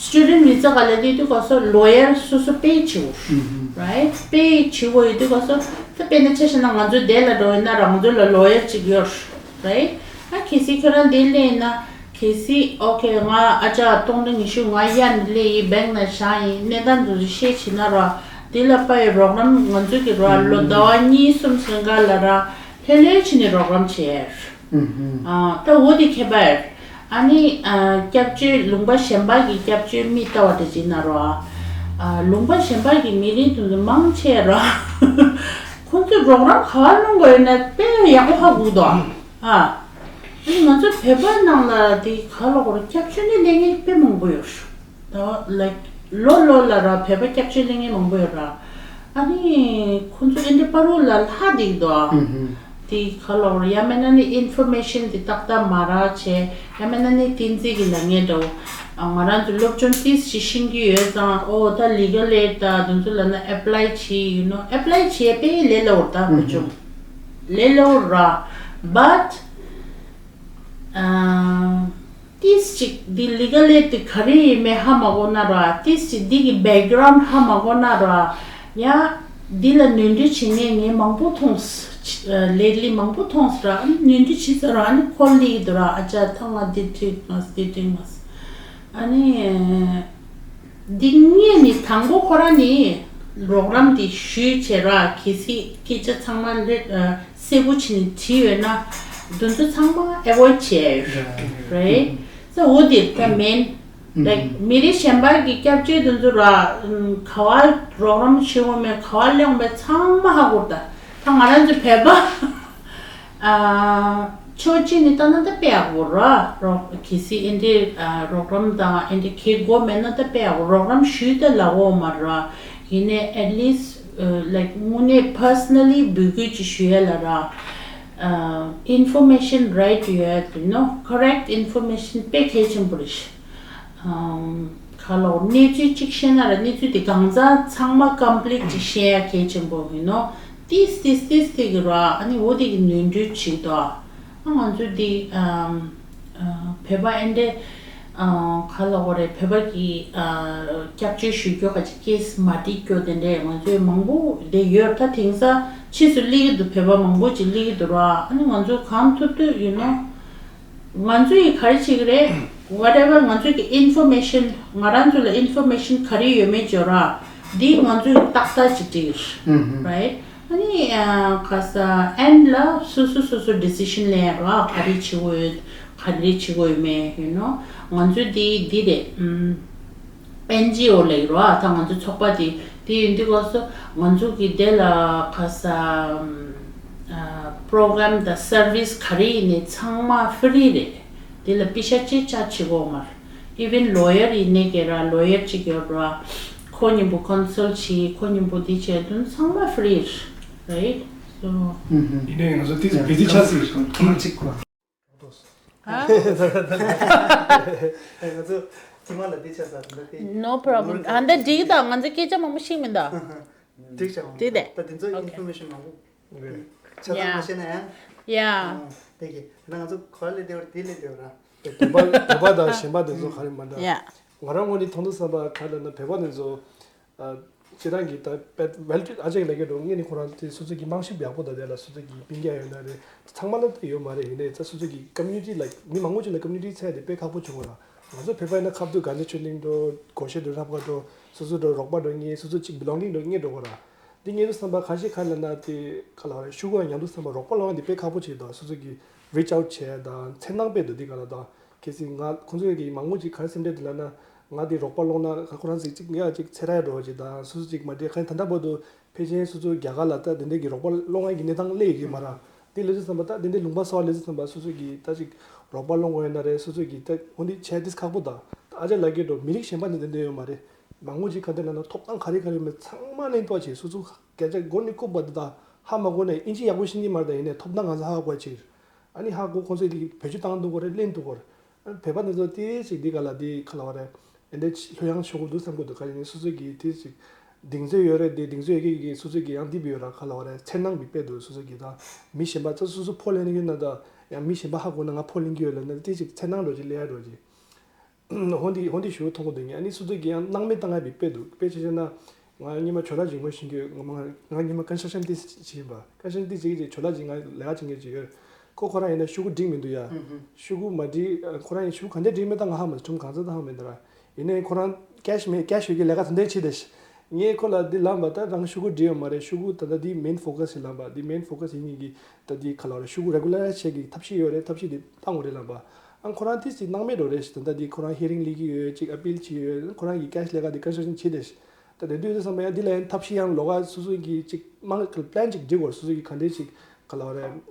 student visa ག་ལ་དེ་དུས་ག་སོ་lawyer སོ་སོ་pay བྱེད་འོ། right pay བྱེད་འོ་ཡོད་དུས་ག་སོ་ད་དཔེར་ན་ཆ་བཞག་ན་ང་ཚོ་དེ་ལ་འགྲོ་ཡིན་ན་ར་ང་ཚོ་ལ་lawyer གཅིག་ཡོད། right ཨ་གལ་སྲིད་ཁྱོད་རང་དེ་སླེབས་ཡིན་ན་གལ་སྲིད་okay ང་ཨ་ཅག་སྟོང་ཕྲག་ཉི་ཤུ་ང་གཡར་ནས་སླེབས་ཡིན་bank ནང་བཞག་ཡིན་གནས་སྟངས་དེ་ཚོ་ཤེས་བྱེད་ན་ར་དེ་ལ་དཔའ་ཡི་རོགས་རམ་ང་ཚོ་གི་ར་ལོ་ཟླ་བ་གཉིས་གསུམ་ཟིན་ག་ལ་ར་ལྷོད་ལྷོད་བྱས་ནས་རོགས་རམ་བྱེད་ཡ་ཡོད། ཨ་ད་འོ་དེ་ཁྱད་པར་ཡོད། ཨ་ནི་ཨ་སྐྱབས་བཅོལ་ལུང་པ་གཞན་པ་གི་སྐྱབས་བཅོལ་མི་ལྟ་བ་དེ་ཅིག་ན་རོ། ཨ་ལུང་པ་གཞན་པ་གི་མི་རིགས་དེ་ཚོ་མང་ཆེ་རོ། ཁོང་ཚོས་རོགས་རམ་ག་བ་གནང་དགོས་ཡོད་ན་དཔེ་ཡག་པོ་ཧ་གོ་འདུག་ཨ། ཨ་ནི་ང་ཚོ་བོད་པ་ནང་ལ་དེ་ག་ལ་གོ་ར་སྐྱབས་བཅོལ་ནས་ལེན་མཁན་དཔེ་མང་པོ་ཡོད། ད་like ལོ་ལོ་ལ་ར་བོད་པ་སྐྱབས་བཅོལ་ལེན་མཁན་མང་པོ་ཡོད་ར། ཨ་ནི་ཁོང་ཚོ་ཨེ་འདྲ་པ་རུ་ལ་ལྷག་བསྡད་འདུག་ཨ། དེ་ག་ལ་གོ་ར་ཡང་མིན་ན་ནི་information དེ་ཏག་ཏག་མ་རག་བྱས་ཡང་མིན་ན་ནི་བསྟན་འཛིན་གྱི་ལབ་མཁན་འདྲ་བོ། ང་རང་ཚོ་སློབ་སྦྱོང་ཏིས་ཞིག་ཤེས་ཀྱི་ཡོད་ཙང་ཨོ་ད་legal aid ད་དེ་ཚོ་ལ་ན་apply བྱེད་you know apply བྱེད་དཔེ་ལས་སླ་བོ་ད་བུ་ཆུང་ལས་སླ་བོ་ར། but ཨ། ཏིས་ཅིག་འདི་legal aid དེ་ག་རེ་ཡིན་མིན་ཧ་མ་གོ་ན་ར་ཏིས་ཅིག་འདི་གི་background ཧ་མ་གོ་ན་ར་ཡ་འདི་ལ་ནོར་འཁྲུལ་བྱེད་མཁན་ངས་མང་པོ་མཐོང་ས་ལེ་ལི་མང་པོ་མཐོང་ས་ར་ཨ་ནི་ནོར་འཁྲུལ་བྱེད་ས་ར་ཨ་ནི་ཁོ་ལི་གི་འདུག་ར་ཨ་ཅག་ད་ང་འདི་འགྲིག་མ་སོང་འདི་འགྲིག་མ་སོང་ཨ་ནི། འདི་ངས་ནི་དང་པོ་ཁོ་རང་ནི་རོགས་རམ་འདི་ཞུས་བྱས་ར་གལ་སྲིད་སྐད་ཆ་ཚང་མ་ལྷོད་ཨ་གསལ་པོ་བྱས་ནས་བྲིས་ཡོད་ན་དེ་ཚོ་ཚང་མ་avoid བྱས་ཡོད་རེད། So འོ་དེ་ད་མིན་like མི་རིགས་གཞན་པ་གི་སྐྱབས་བཅོལ་དེ་ཚོ་ར་ག་བ་རོགས་རམ་བྱེད་འོང་མེད་ག་བ་སླེབས་འོང་མེད་ཚང་མ་ཧ་གོ་ད་ད་ང་རང་ཚོ་བོད་པ། ཨ། ཕྱོགས་གཅིག་ནས་ལྟ་ན་ད་དཔེ་ཡག་པོ་ར། རོགས་གལ་སྲིད་ཨེ་འདྲའི་ཨ་རོགས་རམ་དང་ཨེ་འདྲའི་གལ་དགོས་མེད་ན་ད་དཔེ་ཡག་པོ་རོགས་རམ་ཞུས་ད་ལབ་འོ་མ་ར། ཡིན་ནའི་at least like དངོས་གནས་personally འབོད་སྐུལ་ཅིག་ཞུ་ཡ་ལ་ར། ཨ། information right ཡོད་you know correct information དཔེ་གལ་ཆེན་པོ་རེད། ཨམ། ག་ལ་འོ་གནས་ཚུལ་གཅིག་བཤད་ན་ར་གནས་ཚུལ་དེ་གང་ཚང་ཚང་མ་complete ཅིག་བཤད་ཡ་གལ་ཆེན་པོ་ཡིན་ནོ། ཏིས་ཏིས་ཏིས་ཏིས་གི་ར་ཨ་ནི་འོ་དེ་གི་ནོར་འཁྲུལ་ཅིག་དོ། ཨ་ང་ཚོ་དེ་ཨམ། ཨ་བོད་པ་ཨེ་འདྲས་ཨ་ག་ལ་འོ་རེད་བོད་པ་གི་ཨ་སྐྱབས་བཅོལ་ཞུ་རྒྱུ་ག་ཅིག་case མ་འགྲིག་རྒྱུ་དེ་འདྲས་ང་ཚོའི་མང་པོ་དེ་ཡོད་ད་དེང་སང་ཕྱིས་སུ་སླེབས་ཀྱི་འདུག་བོད་པ་མང་པོ་ཅིག་སླེབས་ཀྱི་འདུག་ར་ཨ་ནི་ང་ཚོས་གང་ཐུབ་ཐུབ་you know ང་ཚོ་ཡིས་ག་རེ་བྱེད་ཀྱི་རེད། whatever ང་ཚོ་གི་information ང་རང་ཚོ་ལ་information ག་རེ་ཡོད་མེད་བརྗོད་ར། འདི་ང་ཚོས་ཏག་ཏག་ཅིག་བྲིས་right ཨ་ནི་ག་ས་end ལ་སོ་སོ་སོ་སོ་decision ལེན་ར་ག་རེ་བྱེད་དགོས་ཡོད་ག་རེ་བྱེད་དགོས་ཡོད་མེད་you know ང་ཚོ་འདི་འདི་རེད། ཨན་ཇི་ཨོ་ལབ་ཡོད་རེད་བ། ད་ང་ཚོ་ཚོགས་པ་དེ་དེ་ཡིན་དུས་སྐབས་སུ་ང་ཚོ་གི་དེ་ལ་ག་ས་program དང་service ག་རེ་ཡིན་ནའི་ཚང་མ་free རེད། དེ་ལ་པི་ཤ་ཅིག་ཅག་བྱེད་དགོས་མ་རེད། even lawyer ཡིན་ནའི་ག་ར་lawyer ཅིག་ཡོད་རེད་བ། ཁོ་མཉམ་པོ་consult བྱེད་ཁོ་མཉམ་པོ་འདི་བྱེད་དོན་ཚང་མ་free རེད། right so ཡིན་ནའི་ང་ཚོ་དེ་བེ་དེ་ཆ་སྲིད་ཐེངས་གཅིག་གོ། ཧ། ང་ཚོ་ཐེངས་མ་ལ་འདི་ཆ་ས་འདི་འདི། No problem. ཨ་འདི་འགྲིག་ད་ང་ཚོ་སྐད་ཆ་མང་པོ་ཤེས་མི་འདུག་འགྲིག་ཆ་མང་པོ། དེ་དེ། ད་དེ་ཚོ་Okay. information མང་པོ། རེད། ཆ་ཚང་Yeah. མ་ཤེས་ན་ཡང་། Yeah. དེ་གི་ད་ང་ཚོ་ག་ལས་བདེ་བར་དེ་ལས་བདེ་བར། བོད་པ་བོད་པ་དང་གཞན་པ་དེ་ཚོ་ག་རེ་མ་འདྲ། Yeah. ང་རང་ངོས་ནས་མཐོང་དུས་བསམ་པ་ག་ལ་ན་བོད་པ་དེ་ཚོ། ཨ། སྤྱིར་བཏང་གི་ད་པད་ཝེལ་ཊི་ཨ་ཅག་ལ་གི་འགྲོ་ངེས་ནི་ཁོ་རང་དེ་སོ་སོ་གི་རྨང་གཞི་ཡག་པོ་དང་དེ་ལ་སོ་སོ་གི་སྤུན་ཀྱག་ཡོད་ན་རེད་ཚང་མ་ལ་དེ་ཡོད་མ་རེད། ཡིན་ནའི་ད་སོ་སོ་གི་community like མི་མང་པོ་ཅིག་ལ་community ཚད་དེ་དཔེ་ཁག་པོ་བྱུང་བ་ལ་ང་ཚོ་བོད་པ་ཡིན་ན་ཁ་ཐུག་དགའ་ལྡན་ཆོས་གླིང་འགྲོ་སྒོར་གཞས་འགྲོ་རབ་དགའ་འགྲོ་སོ་སོ་འགྲོ་རོགས་པ་འགྲོ་ངེས་སོ་སོ་གཅིག་belonging འགྲོ་ངེས་འགྲོ་གོ་ར། འདི་ངེས་དུས་བསམ་པ་ཁ་ཤས་ཁ་ལ་ན་དེ་ག་ལ་རེད་ཤུ་གུ་ཡང་ཉམས་དུས་བསམ་པ་རོགས་པ་སློང་ཡ་དེ་དཔེ་ཁག་པོ་བྱེད་དོ་སོ་སོ་གི་reach out བྱས་དང་མཚན་ནང་དཔེ་འདུག་འདི་ག་ལ་དང་། གལ་སྲིད་ང་ཁོང་ཚོས་ཀྱི་མང་པོ་ཅིག་ག་རེ་སེམས་ཁྲལ་དེ་ལབ་ན་ང་དེ་རོགས་པ་སློང་ན་ཁོ་རང་ཚོས་ཅིག་ངས་ཅིག་ཚེ་ར་འགྲོ་བ་ཅིག་དང་སོ་སོ་ཅིག་མ་འདྲེས་ཁ་ད་ལྟ་བར་དུ་ཕལ་ཆེར་སོ་སོ་རྒྱ་གར་ལ་ད་དེ་འདྲས་ཀྱི་རོགས་པ་སློང་ཡ་གི་གནས་སྟངས་སླེབས་ཡོད་ཀྱི་མ་རེད། དེ་ལབ་དུས་ཙམ་པ་ད་དེ་འདྲས་ལུང་པ་གསར་པ་སླེབས་དུས་ཙམ་པ་སོ་སོ་གི་ད་ཅིག་རོགས་པ་སློང་དགོས་ཡོད་ན་རེད་སོ་སོ་གི་ད་འོ་འདི་བྱས་དུས་ཁག་པོ་ད་ད་ཨ་ཅག་ལ་གི་འགྲོ་མི་རིགས་གཞན་པ་ནས་དེ་འདྲས་ཡོད་མ་རེད། མང་པོ་ཅིག་ག་འདྲས་ལབ་ན་ཐོབ་ཐང་ག་རེ་ག་རེ་མེད་ཚང་མ་ལེན་ཐོག་བྱས་སོ་སོ་སྐད་ཆ་མགོ་ནས་རྐུབ་བར་དུ་ད། ཧ་མ་གོ་ནས་ཨིན་ཇི་ཡག་པོ་ཤེས་ཀྱི་མ་རེད། ད་ཡིན་ནའི་ཐོབ་ཐང་གང་ས་ཧ་གོ་ཅིག་ཨ་ནི་ཧ་གོ་ཁོང་ཚོས་དེ་བེད་སྤྱོད་བཏང་འདུག་གོ་རེད། ལེན་འདུག་གོ་རེད། ཨ་ནི་བོད་པ་འདི་ཚོ་དེ་ཅིག་འདི་ག་ལ་དེ་ག་ལ་བ་རེད། ཨེ་འདྲ་ལྷོད་ཡངས་ཆོག་གི་འདུག་བསམ་གི་འདུག་ག་ཡིན་ནའི་སོ་སོ་གི་དེ་ཅིག་གདེང་ཚོད་ཡོད་རེད། དེ་གདེང་ཚོད་ཡོད་མཁན་གྱི་སོ་སོ་གི་ཡང་འདི་བི་ཡོད་ར་ག་ལ་བ་རེད། འཚེར་སྣང་གི་དཔེ་འདུག་སོ་སོ་གི་ད་མི་གཞན་པ་ཚོ་སོ་སོ་ཕོག་ལེན་གྱི་ཡོད་ན་ད་ཡང་མི་གཞན་པ་ཧ་གོ་ན་ང་ཕོག་ལེན་གྱི་ཡོད་ལབ་ན་དེ་ཅིག་འཚེར་སྣང་འགྲོ་ཅིག་ལས་ཡ་འགྲོ་ཅིག་འོན་ཏེ་འོན་ཏེ་ཞུ་མཐོང་གི་འདུག་ངས། ཨ་ནི་སོ་སོ་གི་ཡང་སྣང་མེད་བཏང་ཡ་བི་དཔེ་འདུག་དཔེ་ཆ་བཞག་ན་ང་སྔོན་མ་ཇོ་ལགས་ཅིག་ངོ་ཤེས་ཀྱི་ཡོད། ང་མ་ང་སྔོན་མ་ཀན་སི་ཊྲག་ཤན་དེ་བྱེད་ཡིན་པ། ཀན་སི་ཊྲག་ཤན་དེ་བྱེད་ཀྱི་ཅིག་ཇོ་ལགས་ཅིག་ང་ལས་ཀ་བྱེད་མཁན་ཅིག་ཡོད། ཁོ་ཁོ་རང་ཡིན་ན་ཤོག་གུ་སྒྲིག་མི་འདུག་ཡ། ཤོག་གུ་མ་སྒྲིག་ཁོ་རང་ཡིན་ཤོག་གུ་ག་འདྲ་སྒྲིག་མེད་ད་ང་ཧ་མ་གྲུམ་གང་ཚ་ད་ཧ་མེད་ད་ར། ཡིན་ནའི་ཁོ་རང་ཀེ་ཤི་མེད་ཀེ་ཤི་ཡོད་ཀྱི་ལས་ཀ་དེ་འདྲ་བྱེད་དེ་ཤི། ངས་ཁོ་ལ་འདི་ལབ་པ་ད་རང་ཤོག་གུ་སྒྲིག་ཡོད་མ་རེད། ཤོག་གུ་ད་ལྟ་འདི་མེན་ཕོ་ཀ་སི་ཡིན་ལབ་པ། འདི་མེན་ཕོ་ཀ་སི་ཡིན་ནི་གི་ད་འདི་ག་ལ་བ་རེད། ཤོག་གུ་རེ་གུ་ལར་ཡ་བྱེད་ཀྱི་ཐབས་ཤེས་ཡོད་རེད། ཐབས་ཤེས་འདི་བཏང་དགོས་རེད་ལབ་པ། ཨང་ཁོ་རང་དེ་སྲིད་སྣང་མེད་འགྲོ་རེད་ཤི། ད་ལྟ་འདི་ཁོ་རང་ཧི་རིང་ལས་ཀྱི་ཡོད་ཅིག་ཨ་པིལ་བྱེད་ཡོད། ཁོ་རང་གི་ཀེ་ཤི་ལས་ཀ་འདི་ཀན་སི་ཊྲག་ཤན་བྱེད་དེ་ཤི། ད་དེ་དུས་དུས་བསམ་པ་ཡང་འདི་ལ་ཡང་ཐབས་ཤེས་ཡང་ལོགས་ཀ་སོ་སོ་གི་ཅིག་མང་གི་པི་ལན་ཅིག་སྒྲིག་དགོས། སོ་སོ་གི་ག་འདྲས་ཅིག་ག་ལ་བ་རེད།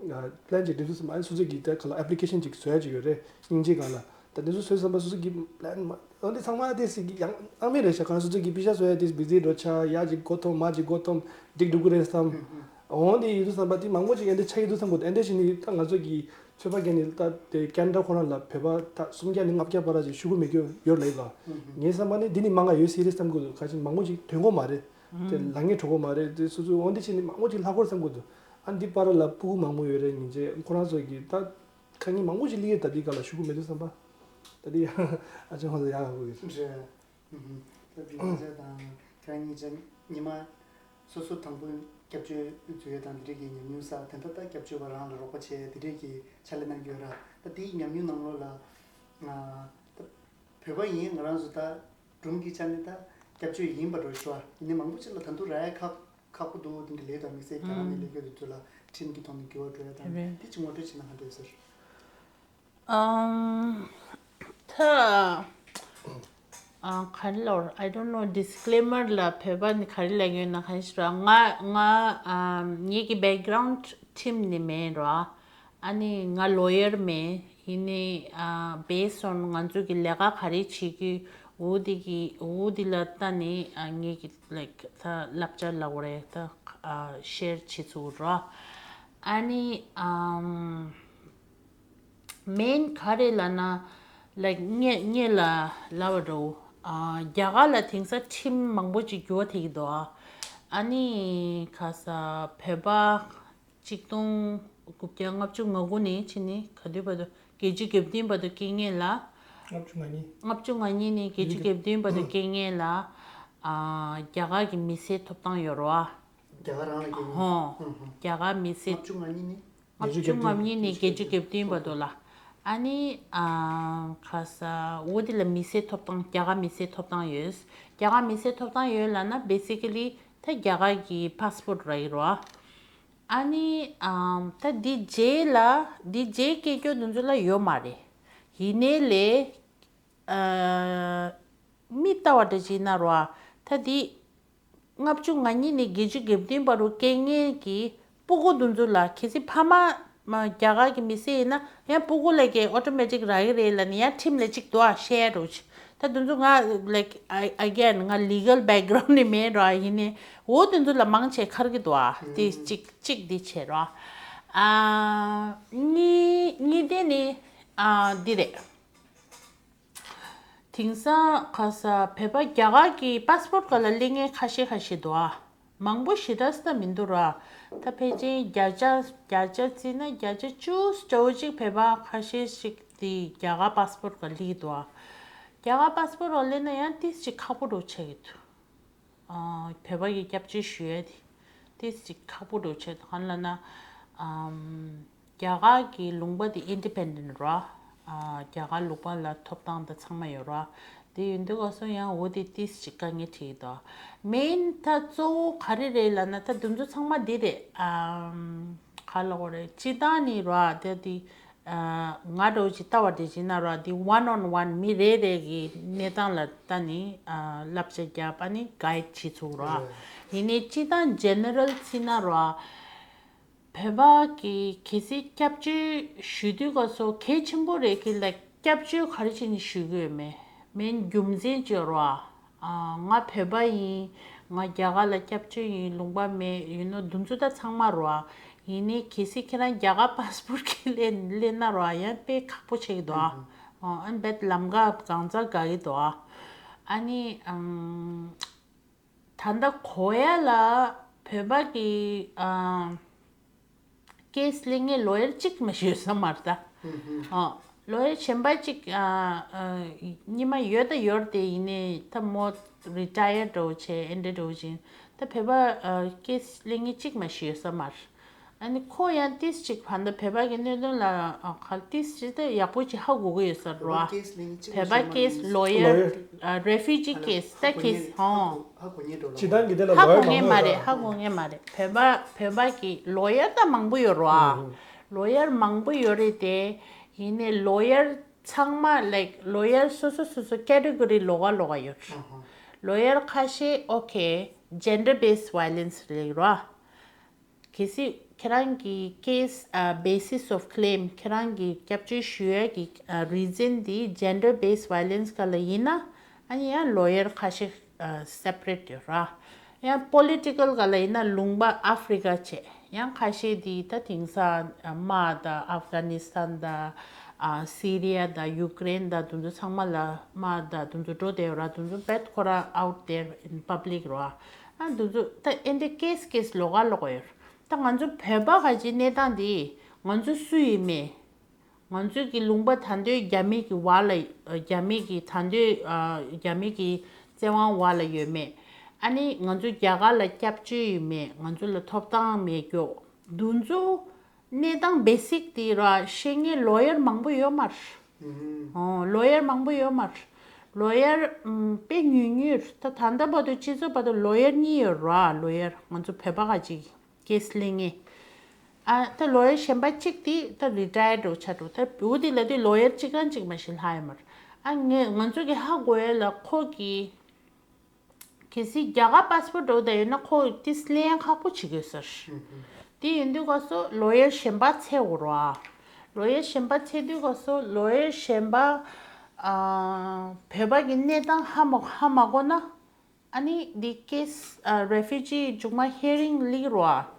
པི་ལན་ཅིག་སྒྲིག་དུས་བསམ་པ་ཡང་སོ་སོ་གི་ད་ག་ལ་ཨེབ་ལི་ཀེ་ཤན་ཅིག་བཟོ་ཡ་ཅིག་ཡོད་རེད། སྙིང་རྗེ་གང་ལ་ད་དེ་ཚོ་བཟོས་བསམ་པ་སོ་སོ་གི་པི་ལན་མ་འོན་ཏེ་ཚང་མ་དེ་སྲིད་ཀྱི་ཡང་སྣང་མེད་རེད་ཤག་གང་སོ་སོ་གི་པི་ཤ་བཟོ་ཡ་དེ་བི་ཟི་འགྲོ་ཆགས། ཡ་ཅིག་མགོ་འཐོམ་མ་ཅིག་མགོ་འཐོམ་འགྲིག་འགྲོ་གི་རེད་བསམ། འོན་ཏེ་ཡིན་དུས་བསམ་པ་དེ་མང་པོ་ཅིག་ཨེ་འདྲས་ཆགས་ཡོད་དུས་བསམ་གི་འདུག་ཨེ་འདྲས་བྱས་ནས་ད་ང་ཚོ་གི་ཚོད་དཔག་བརྒྱབ་ནས་ད་དེ་ཀན་ཌ་ཁོ་རང་ལ་བོད་པ་ད་སུམ་བརྒྱ་ནས་ལྔ་བརྒྱ་བར་ཅིག་ཤོག་གུ་མེད་རྒྱུ་ཡོད་ལབ་ཡིན་པ། ངའི་བསམ་པ་ནི་འདི་ནི་མང་ང་ཡོད་སྲིད་རེད་བསམ་གི་འདུག་ག་ཅིག་མང་པོ་ཅིག་ཐོན་གོ་མ་རེད། དེ་ལ་ངས་གྲོགས་པོ་མ་རེད། དེ་སོ་སོའི་འོན་ཏེ་ཕྱིན་ནས་མང་པོ་ཅིག་ལྷག་གོ་བསམ་གི་འདུག་ཨ་འདི་པར་ལ་སྤུ་གུ་མང་པོ་ཡོད་རེད། ཉིན་རྗེས་ཁོ་རང་ཚོ་གིས་ད་ཁ་ཉིན་མང་པོ་ཅིག་ལི་ཡེ་ད་འདི་ག་ལ་ཤུ་གུ་མེད་དུས་བསམ་པ། ད་འདི་ཨ་ཅག་ཁོང་ཚོ་ཡག་ག་གོ་གི་རེད། རེད། ད་འདི་ང་ཚོ་དང་ཁ་ཉིན་ཅན་ཉི་མ་སོ་སོ་དང་པོ་སྐྱབས་བཅོལ་འཛུལ་ཡ་དང་འདི་རིགས་ཀྱི་ཉམས་མྱོང་བསགས། དེ་འདྲ་ད་སྐྱབས་བཅོལ་བ་རང་ལ་རོགས་པ་བྱས་འདི་རིགས་ཀྱི་ཕྱག་ལས་གནང་གི་ཡོད་ར། ད་འདིའི་ཉམས་མྱོང་ནང་ལོགས་ལ་ང་ད་བོད་པ་ཡིན། ང་རང་ཚོ་ད་སྒྲུང་གི་ཆ་ནས་ད་སྐྱབས་བཅོལ་ཡིན་པ་འགྲོ་ཤོག་ཨ། ཡིན་ནའི་མང་པོ་ཅིག་ལ་ད་དུང་རག་ཡ་ཁག་ཁག་པོ་འདུག་དེ་འདྲ་ལས་དང་དམིགས་བསལ་རྒྱ་ནག་ནས་སླེབས་མཁན་དེ་ཚོ་ལ་ཁྲིམས་ཀྱི་ཐོག་ནས་འགྱུར་བ་འགྲོ་ཡ་དང་རེད། དེ་ཅིག་ངོ་སྤྲོད་བྱས་ན་ག་འདྲ་ཡོད་ཟེར། ཨམ། ད། ཨ། ག་རེ་ལབ། I don't know, disclaimer ལ་བོད་པ་ནི་ག་རེ་ལབ་ཡོད་ན་ག་རེ་ཞིག་ར། ང་ང་ཨམ། ངེད་ཀྱི་background ཁྲིམས་ནི་མེད་ར། ཨ་ནི་ང་lawyer མེད། ཡིན་ནའི་ཨ། based on ང་ཚོ་གི་ལས་ཀ་ག་རེ་བྱེད་ཀྱི་འོ་དེ་གི་འོ་དེ་ལ་ལྟ་ནས་ཨ། ངེད་ཀྱི་like ད་བསླབ་བྱ་ལབ་དགོས་རེད། ད་ཨ། share བྱེད་ཚུལ་ར། ཨ་ནི་ཨམ། main ག་རེ་ལབ་ན་like ངེད་ངེད་ལ་ལབ་པ་འདྲ་བོ། ཨ། རྒྱ་གར་ལ་དེང་སང་ཁྲིམས་མང་པོ་ཅིག་འགྱུར་བ་ཐེབས་ཀྱི་འདུག་ཨ། ཨ་ནི་ག་ས་བོད་པ་ཆིག་སྟོང་དགུ་བརྒྱ་ལྔ་བཅུ་ང་དགུ་ནས་ཕྱིན་ནས་ག་དུས་བར་དུ་བརྒྱད་ཅུ་གྱ་བདུན་བར་དུ་སྐྱེས་མཁན་ལ། ལྔ་བཅུ་ང་གཉིས། ལྔ་བཅུ་ང་གཉིས་ནས་བརྒྱད་ཅུ་གྱ་བདུན་བར་དུ་སྐྱེས་མཁན་ལ། ཨ། རྒྱ་གར་གྱི་མི་སེར་ཐོབ་ཐང་ཡོད་རེད་བ། རྒྱ་གར་རང་ལ་སྐྱེས་མཁན། ཧོ། ཧུམ་ཧུམ། རྒྱ་གར་མི་སེར། ལྔ་བཅུ་ང་གཉིས་ནས། ལྔ་བཅུ་ང་གཉིས་ནས་བརྒྱད་ཅུ་གྱ་བདུན་བར་དུ་ལ། ཨ་ནི་ཨ། ག་ས་འོ་དེ་ལ་མི་སེར་ཐོབ་ཐང་རྒྱ་གར་མི་སེར་ཐོབ་ཐང་ཡོད། རྒྱ་གར་མི་སེར་ཐོབ་ཐང་ཡོད་ལབ་ན་basically ད་རྒྱ་གར་གྱི་passport རག་གི་རེད་བ། ཨ་ནི་ཨམ། ད་འདི་རྗེས་ལ་འདི་རྗེས་སྐྱེས་སྐྱོ་དེ་ཚོ་ལ་ཡོད་མ་རེད། ཡིན་ནའི་ལས་ཨ། མི་ལྟ་བ་འདྲ་ཅིག་ན་རོ་ཨ། ད་འདི་ལྔ་བཅུ་ང་གཉིས་ནས་བརྒྱད་ཅུ་གྱ་བདུན་བར་དུ་སྐྱེས་མཁན་གྱི་སྤུ་གུ་དེ་ཚོ་ལ་གལ་སྲིད་ཕ་མ་མ་རྒྱ་གར་གྱི་མི་སེར་ཡིན་ན་ཡང་སྤུ་གུ་ལ་གི་automatic རག་གི་རེད་ལབ་ནས་ཡང་ཁྲིམས་ལ་གཅིག་འདུག་ཨ། share རོ་ཅིག་ད་དེ་ཚོ་ང་like I- again ང་legal background ནི་མེད་རོ་ཨ། ཡིན་ནའི་འོ་དེ་ཚོ་ལ་མང་ཆེ་འཁར་གི་འདུག་ཨ། དེ་གཅིག་གཅིག་འདི་བྱས་རོ་ཨ། ཨ། གཉིས་གཉིས་དེ་ནི་ཨ། འདི་རེད། དེང་སང་ག་ས་བོད་པ་རྒྱ་གར་གྱི་passport སྒང་ལ་སླེབས་མཁན་ཁ་ཤས་ཁ་ཤས་འདུག་ཨ། མང་པོ་ཞེ་དྲག་ཙམ་མི་འདུག་ར། ད་ཕལ་ཆེར་བརྒྱ་ཆ་བརྒྱ་ཆ་བརྩིས་ན་བརྒྱ་ཆ་བཅུ་ཙམ་ཅིག་བོད་པ་ཁ་ཤས་ཤིག་དེ་རྒྱ་གར་passport སྒང་སླེབས་འདུག་ཨ། རྒྱ་གར་passport སྒང་སླེབས་ན་ཡང་ཏིས་ཅིག་ཁག་པོ་འདྲ་ཆགས་ཀྱི་འདུག་ཨ། བོད་པ་གི་སྐྱབས་བཅོལ་ཞུ་ཡས་དེ་ཏིས་ཅིག་ཁག་པོ་འདྲ་ཆགས་འདུག་གང་ལབ་ན། ཨམ། རྒྱ་གར་གྱི་ལུང་པ་དེ་independent ར། ཨ། རྒྱ་གར་ལུང་པ་ལ་ཐོབ་ཐང་དང་ཚང་མ་ཡོད་ར། དེ་ཡིན་དུས་ག་སོ་ཡང་འོ་དེ་ཏིས་ཅིག་དཀའ་ངལ་འཕྲད་ཀྱི་འདུག main ད་གཙོ་བོ་ག་རེ་རེད་ལབ་ན་ད་དེ་ཚོ་ཚང་མ་འདི་རེད། ཨམ། ག་ལབ་དགོས་རེད། སྤྱིར་བཏང་ནི་ར་དེ་དེ། ཨ། ང་འདྲ་བོ་ཅིག་ལྟ་བ་འདྲ་ཅིག་ན་ར་དེ་one on one མི་རེ་རེ་གི་གནས་སྟངས་ལ་ལྟ་ནི། ཨ། བསླབ་བྱ་རྒྱབ་ཨ་ནི་guide བྱེད་ཚུགས་ར། ཡིན་ནའི་སྤྱིར་བཏང་general བརྩིས་ན་ར། བོད་པ་གི་གལ་སྲིད་སྐྱབས་བཅོལ་ཞུ་དུས་སྐབས་སུ་གལ་ཆེན་པོ་རེད་གི་ལ་སྐྱབས་བཅོལ་ག་རེ་བྱས་ནས་ཞུ་གི་ཡོད་མེད་མིན་རྒྱུ་མཚན་ཅིག་ཡོད་རེད་བ། ཨ། ང་བོད་པ་ཡིན། ང་རྒྱ་གར་ལ་སྐྱབས་བཅོལ་ཡིན། ལུང་པ་མེད། ཡིན་ནོ་འདུ་འཛོམས་ད་ཚང་མ་རོ་ཨ། ཡིན་ནའི་གལ་སྲིད་ཁྱེད་རང་རྒྱ་གར་པཱ་སི་པོར་གི་ལེན་ལེན་ན་རོ་ཨ། ཡང་དཔེ་ཁག་པོ་ཆགས་ཀྱི་འདུག་ཨ། ཨོ་ཨ་ནི་རྦད་ལམ་ཁ་གང་ཚ་དགའ་གི་འདུག་ཨ། ཨ་ནི་ཨམ། ད་ལྟ་གོ་ཡ་ལ་བོད་པ་གི་ཨ། ཀེ་སི་ལེན་མཁན་ལོ་ཡར་གཅིག་མ་ཞིག་ཡོད་ས་མ་རེད་ད། ཨ། ལོ་ཡར་གཞན་པ་གཅིག་ཨ། ཨ། གཉིས་མ་ཡོད་ད་ཡོད་དེ། ཡིན་ནའི་ད་མོ་རི་ཊ་ཡར་འདྲ་བོ་བྱས། ཨེ་འདྲ་འདྲ་བོ་ཅིག་ད་བོད་པ་ཨ། ཀེ་སི་ལེན་མཁན་གཅིག་མ་ཞིག་ཡོད་ས་མ་རེད། ཨ་ནི་ཁོ་ཡང་ཏིས་གཅིག་བར་ད་བོད་པ་གི་གནད་དོན་ལ་ཨ། ག་ཏིས་གཅིག་ད་ཡག་པོ་ཅིག་ཧ་གོ་གི་ཡོད་ས་རེད་བ། བོད་པ་ཀེ་སི་ལོ་ཡར་ལོ་ཡར་ཨ། རེ་ཕུ་ཇི་ཀེ་སི་ད་ཀེ་སི་ཧོ། ཧ་གོ་ཉན་འགྲོ་ལ། སྤྱི་བཏང་གི་དེ་ལ་ཧ་ལོ་གོ་ཡར་ངེས་མང་མ་པོ་རེད། ཡོད་ཧ་གོ་ངེས་མ་རེད། བོད་པ་བོད་པ་གི་ལོ་ཡར་ད་མང་པོ་ཡོད་རེད་བ། ལོ་ཡར་མང་པོ་ཡོད་རེད་དེ། ཡིན་ནའི་ལོ་ཡར་ཚང་མ་ལའིཀ་ལོ་ཡར་སོ་སོ་སོ་སོ་ཀེ་ཊི་གོ་རི་ལོགས་ཀ་ལོགས་ཀ་ཡོད་རེད། ལོ་ཡར་ཁ་ཤས་ཨོ་ཁེ་ཇེན་ཌར་བེ་སི་ཝ་ཡོ་ལེན་སི་ལབ་ཀྱི་རེད་བ། གལ་སྲིད་ཁྱེད་རང་གི་ཀེ་སི་ཨ། བེ་སིས་ཨོཕ་ཀི་ལེམ། ཁྱེད་རང་གི་སྐྱབས་བཅོལ་ཞུ་ཡ་གི་ཨ། རི་ཛན་དེ་ཇེན་ཌར་བེ་སི་ཝ་ཡོ་ལེན་སི་སྒང་ལ་ཡིན་ན། ཨ་ནི་ཡང་ལོ་ཡར་ཁ་ཤས་ཨ། སེ་པ་རེ་ཊི་ཡོད་ར། ཡང་པོ་ལི་ཊི་ཀལ་སྒང་ལ་ཡིན་ན་ལུང་པ་ཨ་ཧྥི་རི་ཀ་བྱས། ཡང་ཁ་ཤས་དེ་ད་དེང་སང་ཨ། དམག་དང་ཨབ་གྷ་ནི་སི་ཐན་དང་ཨ། སི་རི་ཡ་དང་ཡུ་ཀེ་རེན་དང་དེ་ཚོ་ཚང་མ་ལ་དམག་དང་དེ་ཚོ་འགྲོ་བསྡད་ཡོད་ར། དེ་ཚོ་རྦད་ཁོ་རང་out there in public ར། ཨ་དེ་ཚོ་ད་ཨེ་འདྲ་ཀེ་སི་ཀེ་སི་ལོགས་ཀ་ལོགས་ཀ་ཡོད་ར། ད་ང་ཚོ་བོད་པ་ག་ཅིག་གནས་སྟངས་འདི། ང་ཚོ་སུ་ཡིན་མེད། ང་ཚོའི་གི་ལུང་པ་ད་དུང་རྒྱ་མི་གི་བར་ལ། རྒྱ་མི་གི་ད་དུང་རྒྱ་མི་གི་བཙན་དབང་འོག་ལ་ཡོད་མེད། ཨ་ནི་ང་ཚོ་རྒྱ་གར་ལ་སྐྱབས་བཅོལ་ཡོད་མེད། ང་ཚོ་ལ་ཐོབ་ཐང་མེད་རྒྱུ། འདུ་འཛོམས་གནས་སྟངས་བེ་སིག་དེ་ར་ཤེས་མཁན་ལོ་ཡར་མང་པོ་ཡོད་མ་རེད། ཨོ་ལོ་ཡར་མང་པོ་ཡོད་མ་རེད། ལོ་ཡར་ཨམ། དཔེ་ཉུང་ཉུང་རེད། ད་ད་ལྟ་བར་དུ་སྤྱི་ཚོགས་བར་དུ་ལོ་ཡར་གཉིས་ཡོད་ར། ལོ་ཡར་ང་ཚོ་བོད་པ་ག་ཅིག་ཀེ་སི་ལེན་མཁན། ཨ་ད་ལོ་ཡར་གཞན་པ་གཅིག་དེ་ད་རི་ཊ་ཡར་འདྲ་བོ་ཆགས་འགྲོ། ད་འུ་དེ་ལ་དེ་ལོ་ཡར་གཅིག་རང་གཅིག་མ་ཞིག་ལྷག་ཡོད་མ་རེད། ཨ་ངས་ང་ཚོ་གི་ཧ་གོ་ཡ་ལ་ཁོ་གི་གལ་སྲིད་རྒྱ་གར་པཱ་སི་པོར་འདྲ་བོ་ད་ཡོད་ན་ཁོ་ཏིས་ལེན་ཡ་ཁག་པོ་བྱེད་དགོས་ཟེར། དེ་ཡིན་དུས་སྐབས་སུ་ལོ་ཡར་གཞན་པ་འཚོལ་དགོས་རེད་བ། ལོ་ཡར་གཞན་པ་འཚོལ་དུས་སྐབས་སུ་ལོ་ཡར་གཞན་པ་ཨ། བོད་པ་གི་གནས་སྟངས་ཧ་མ་ཧ་མ་གོ་ན། ཨ་ནི་འདི་ཀེ་སི་ཨ། རེ་ཕུ་ཇི་མཇུག་མ་ཧི་རིང་སླེབས་རེད་བ།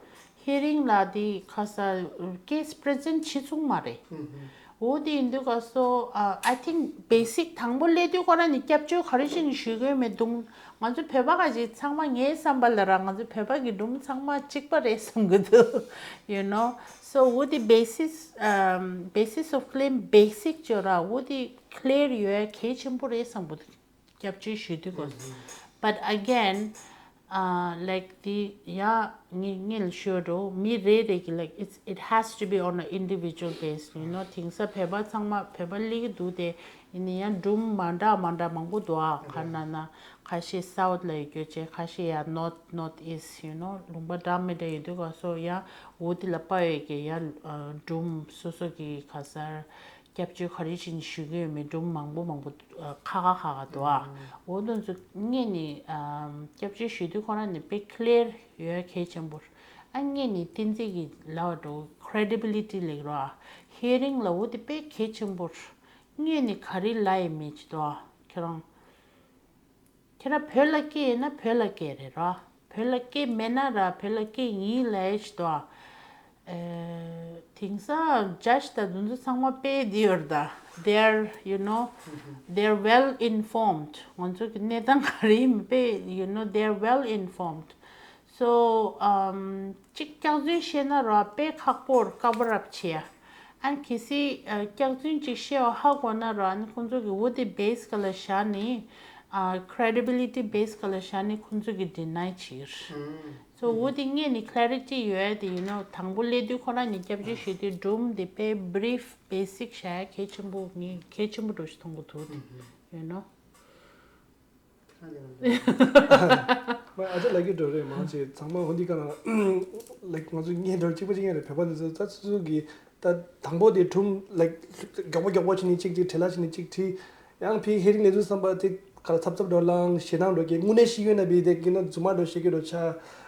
ཧི་རིང་ལ་འདི་ཁ་ས་ཀེ་སི་པི་རི་ཛེན་ཊི་བྱེད་ཚུགས་མ་རེད། འོ་དེ་ཡིན་དུས་སྐབས་སུ་ཨ། I think basic དང་པོ་སླེབས་དུས་ཁོ་རང་ནས་སྐྱབས་བཅོལ་ག་རེ་བྱས་ནས་ཞུ་གི་ཡོད་མེད་འདུག་ང་ཚོ་བོད་པ་ག་ཅིག་ཚང་མ་ངའི་བསམ་པ་ལ་ར་ང་ཚོ་བོད་པ་གི་སྒྲུང་ཚང་མ་གཅིག་པ་རེད་བསམ་གི་འདུག you know, so འོ་དེ་བེ་སིག་ཨམ། བེ་སིག་ཨོཕ་ཀི་ལེམ་བེ་སིག་ཅིག་ར། འོ་དེ་ཀི་ལི་ཡར་ཡོད་ཡ་གལ་ཆེན་པོ་རེད་བསམ་གི་འདུག་སྐྱབས་བཅོལ་ཞུ་དུས་སྐབས་སུ། But again, uh, like the ཡ་ངས་ངས་ལ་ཤོད་འགྲོ། མི་རེ་རེ་གི་like it's, it has to be on a individual basis, you know. དེང་སང་བོད་པ་ཚང་མ་བོད་པ་སླེབས་ཀྱི་འདུག་སྟེ། ཡིན་ན་ཡང་སྒྲུང་མ་འདྲ་མ་འདྲ་མང་པོ་འདུག་ཨ། ག་ན་ན་ཁ་ཤས་སའུཐ་ལ་ཡོད་རྒྱུ་བྱས། ཁ་ཤས་ཡ་ནོརཐ་ནོརཐ་ཨིསྟ། you know, ལུང་པ་འདྲ་མི་འདྲ་ཡོད་དུས་སྐབས་སུ་ཡ་འོ་དེ་ལ་དཔའ་བའི་གི་ཡ་སྒྲུང་སོ་སོ་གི་ག་ས་སྐྱབས་བཅོལ་ག་རེ་བྱས་ནས་ཞུ་གི་ཡོད་མེད་སྒྲུང་མང་པོ་མང་པོ་ཁ་ཁ་ཁ་ཁ་འདུག་ཨ། འོ་དེ་ཚོ་ངས་ནི་ཨམ། སྐྱབས་བཅོལ་ཞུ་དུས་ཁོ་རང་ནི་དཔེ་ཀི་ལི་ཡར་ཡོད་ཡ་གལ་ཆེན་པོ་རེད། ཨ་ངས་ནི་བསྟན་འཛིན་གྱི་ལབ་འགྲོ་ཀི་རེ་ཌི་བི་ལི་ཊི་ལབ་ཀྱི་རེད་བ། ཧི་རིང་ལ་འོ་དེ་དཔེ་གལ་ཆེན་པོ་རེད། ངས་ནི་ག་རེ་ལབ་ཡ་མེད་ཅི་འདུག་ཨ། ཁྱེད་རང་། ཁྱེད་རང་བོད་ལ་སྐྱེས་ཡོད་ན་བོད་ལ་སྐྱེས་རེད་ར། བོད་ལ་སྐྱེས་མེད་ན་ར་བོད་ལ་སྐྱེས་ཡིན་ལབ་ཡ་ཞིག་འདུག་ཨ། ཨེ། དེང་སང་ཇ་ཇི་དང་དེ་ཚོ་ཚང་མ་དཔེ་འདི་ཡོད་རེད་ད། They are, you know, they are well informed. ང་ཚོ་གི་གནས་སྟངས་ག་རེ་ཡིན་དཔེ། you know, they are well informed. So, um, གཅིག་སྐྱག་རྫུན་བཤད་ན་ར་དཔེ་ཁག་པོ་རེད། ཀ་བར་ཨབ་བྱེད་ཡ། ཨ་གལ་སྲིད་ཨ། སྐྱག་རྫུན་ཅིག་བཤད་པ་ཧ་གོ་ན་ར། ཨ་ནི་ཁོང་ཚོ་གི་འོ་དེ་བེ་སི་སྒང་ལ་བཞག་ནས། ཨ་ཀི་རེ་ཌི་བི་ལི་ཊི་བེ་སི་སྒང་ལ་བཞག་ནས་ཁོང་ཚོ་གི་ཌི་ནའི་བྱེད་ཀྱི་རེད། སོ་འོ་དེ་ངས་ནི་ཀི་ལེ་རི་ཊི་ཡོད་ཡ་དེ། you know, དང་པོ་སླེབས་དུས་ཁོ་རང་ནས་སྐྱབས་བཅོལ་ཞུ་དུས་སྒྲུང་དེ་དཔེ་བི་རིཕ་བེ་སིག་བཞག་ཡ་གལ་ཆེན་པོ། ངས་གལ་ཆེན་པོ་འདྲ་ཞིག་མཐོང་གི་འདུག་དེ། you know. ཨ་ཅག་ལབ་ཀྱི་འགྲོ་རེད། མང་ཆེ་ཚང་མ་འོ་འདི་ག་ལ་ལའིཀ་ང་ཚོ་ངས་འགྲོ་གཅིག་པ་གཅིག་རྐྱང་རེད། བོད་པ་འདི་ཚོ་ད་སོ་སོ་གི་ད་དང་པོ་དེ་སྒྲུང་ལའིཀ་མགྱོགས་པོ་མགྱོགས་པོ་བྱས་ནས་གཅིག་གཅིག་བྲིས། ལ་བྱས་ནས་གཅིག་བྲིས། ཡང་ཕི་ཧི་རིང་ལས་དུས་བསམ་པ་དེ་ག་ལ་ཚབ་ཚབ་འགྲོ་ལང་། ཞེད་སྣང་འགྲོ་གི། དངོས་གནས་ཤེས་ཡོན་ན་བི་དེ་གི་ན་རྫུན་མ་འགྲོ་བཤད་ཀྱི་འགྲོ་ཆ།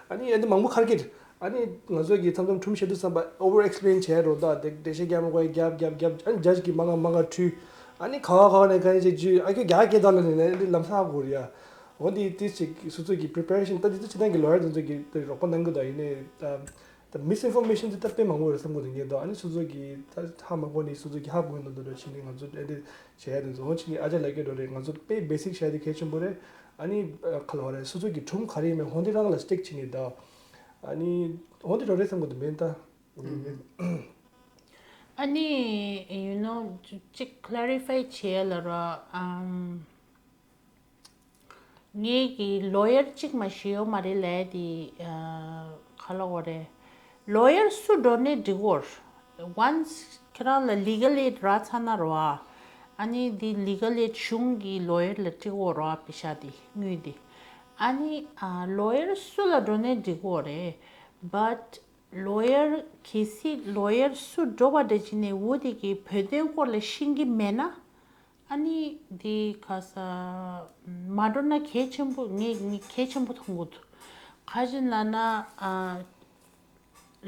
ཨ་ནི་ཨ་འདི་མང་པོ་ཁར་གི། ཨ་ནི་ང་ཚོ་གི་མཚམས་མཚམས་སྒྲུང་བཤད་དུས་བསམ་པ་ཨོ་བར་ཨེག་སི་པི་ལེན་བྱས་འགྲོ། ད་དེ་འགྲེལ་བཤད་རྒྱབ་མ་དགོས་རྒྱབ་རྒྱབ་རྒྱབ། ཨ་ནི་ཇ་ཇི་གི་མང་ང་མང་ང་འཁྲུལ། ཨ་ནི་ག་བ་ག་བ་ནས་ག་ནས་ཅིག་ཇུས། ཨ་ཁྱོད་རྒྱ་སྐད་དག་ལ་ནས་ནས་འདི་ལམ་སང་ཧ་གོ་རེད་ཡ། འོ་འདི་ཏིས་ཅིག་སོ་སོ་གི་preparation ད་འདི་ཚོ་ཕྱི་ནང་གི་lawyer དེ་ཚོ་གི་དེ་རོགས་པ་གནང་གི་འདུག་ཡིན་ནའི་ད་ད་misinformation དེ་ད་དཔེ་མང་པོ་ཡོད་བསམ་གི་འདུག་ངས་ད་ཨ་ནི་སོ་སོ་གི་ད་ཧ་མ་གོ་ནི་སོ་སོ་གི་ཧ་གོ་ཡོད་འདུག་འདུག་ཕྱི་ནས་ང་ཚོ་ཨེ་འདི་བྱས་ཡ་དེ་ཚོ་འོ་ཕྱི་ནས་ཨ་ཅག་ལགས་ཀྱི་འགྲོ་རེད། ང་ཚོ་དཔེ་basic བྱས་དེ་གལ་ཆེན་པོ་རེད། ཨ་ནི་ཁ་ལོ་རེད། སོ་སོ་གི་སྒྲུང་ག་རེ་ཡིན་མིན་འོ་འདི་རང་ལ་stick བྱེད་ནི་ད་ཨ་ནི་འོ་འདི་འགྲོ་རེད་བསམ་གི་འདུག་མིན་ད། ཨ་ནི་you know གཅིག་clarify བྱེད་ལ་ར། ཨམ། ངེད་ཀྱི་lawyer གཅིག་མ་ཞིག་ཡོད་མ་རེད་ལས་དེ། ཨ། ག་ལ་འོ་རེད། lawyer སུ་འགྲོ་ནས་འགྲིག་གོ། once ཁྱེད་རང་ལ་legal aid རག་ཚར་ན་རོ། ཨ་ནི་དེ་legal aid གཞུང་གི་lawyer ལ་སྤྲད་གོ་རོ་པེ་ཤ་དེ་དངུལ་དེ། ཨ་ནི་ཨ་lawyer སུ་ལ་འགྲོ་ནས་འགྲིག་གོ་རེད། but lawyer གལ་སྲིད་lawyer སུ་འགྲོ་བ་འདྲ་བྱས་ནས་འོ་དེ་གི་བོད་དོན་སྐོར་ལ་ཤེས་ཀྱི་མེད་ན། ཨ་ནི་འདི་ག་ས་མ་འགྲོ་ན་གལ་ཆེན་པོ། ངས་ངས་གལ་ཆེན་པོ་མཐོང་གི་འདུག་ག་ཅི་ལབ་ན། ཨ།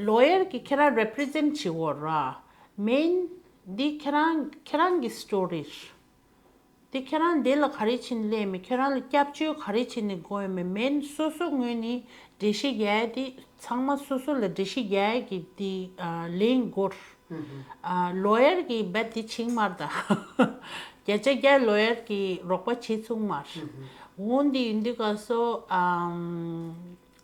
lawyer གིས་ཁྱེད་རང་represent བྱེད་དགོས་ར། མིན་འདི་ཁྱེད་རང་ཁྱེད་རང་གི་story རེད། འདི་ཁྱེད་རང་འདི་ལ་ག་རེ་བྱས་ནས་སླེབས་མེད། ཁྱེད་རང་ལ་སྐྱབས་བཅོལ་ག་རེ་བྱས་ནས་དགོས་ཡོད་མེད། མིན་སོ་སོ་ངོས་ནས་འགྲེལ་བཤད་རྒྱག་ཡ་དེ་ཚང་མ་སོ་སོ་ལ་འགྲེལ་བཤད་རྒྱག་ཡ་གི་དེ་ཨ་ལན་དགོས། ཨ་lawyer གིས་རྦད་དེ་བྱེད་མ་རེད་ད། བརྒྱ་ཆ་བརྒྱ་lawyer གིས་རོགས་པ་བྱེད་ཚུགས་མ་རེད། འོ་འདི་ཡིན་དུས་ག་སོ་ཨམ་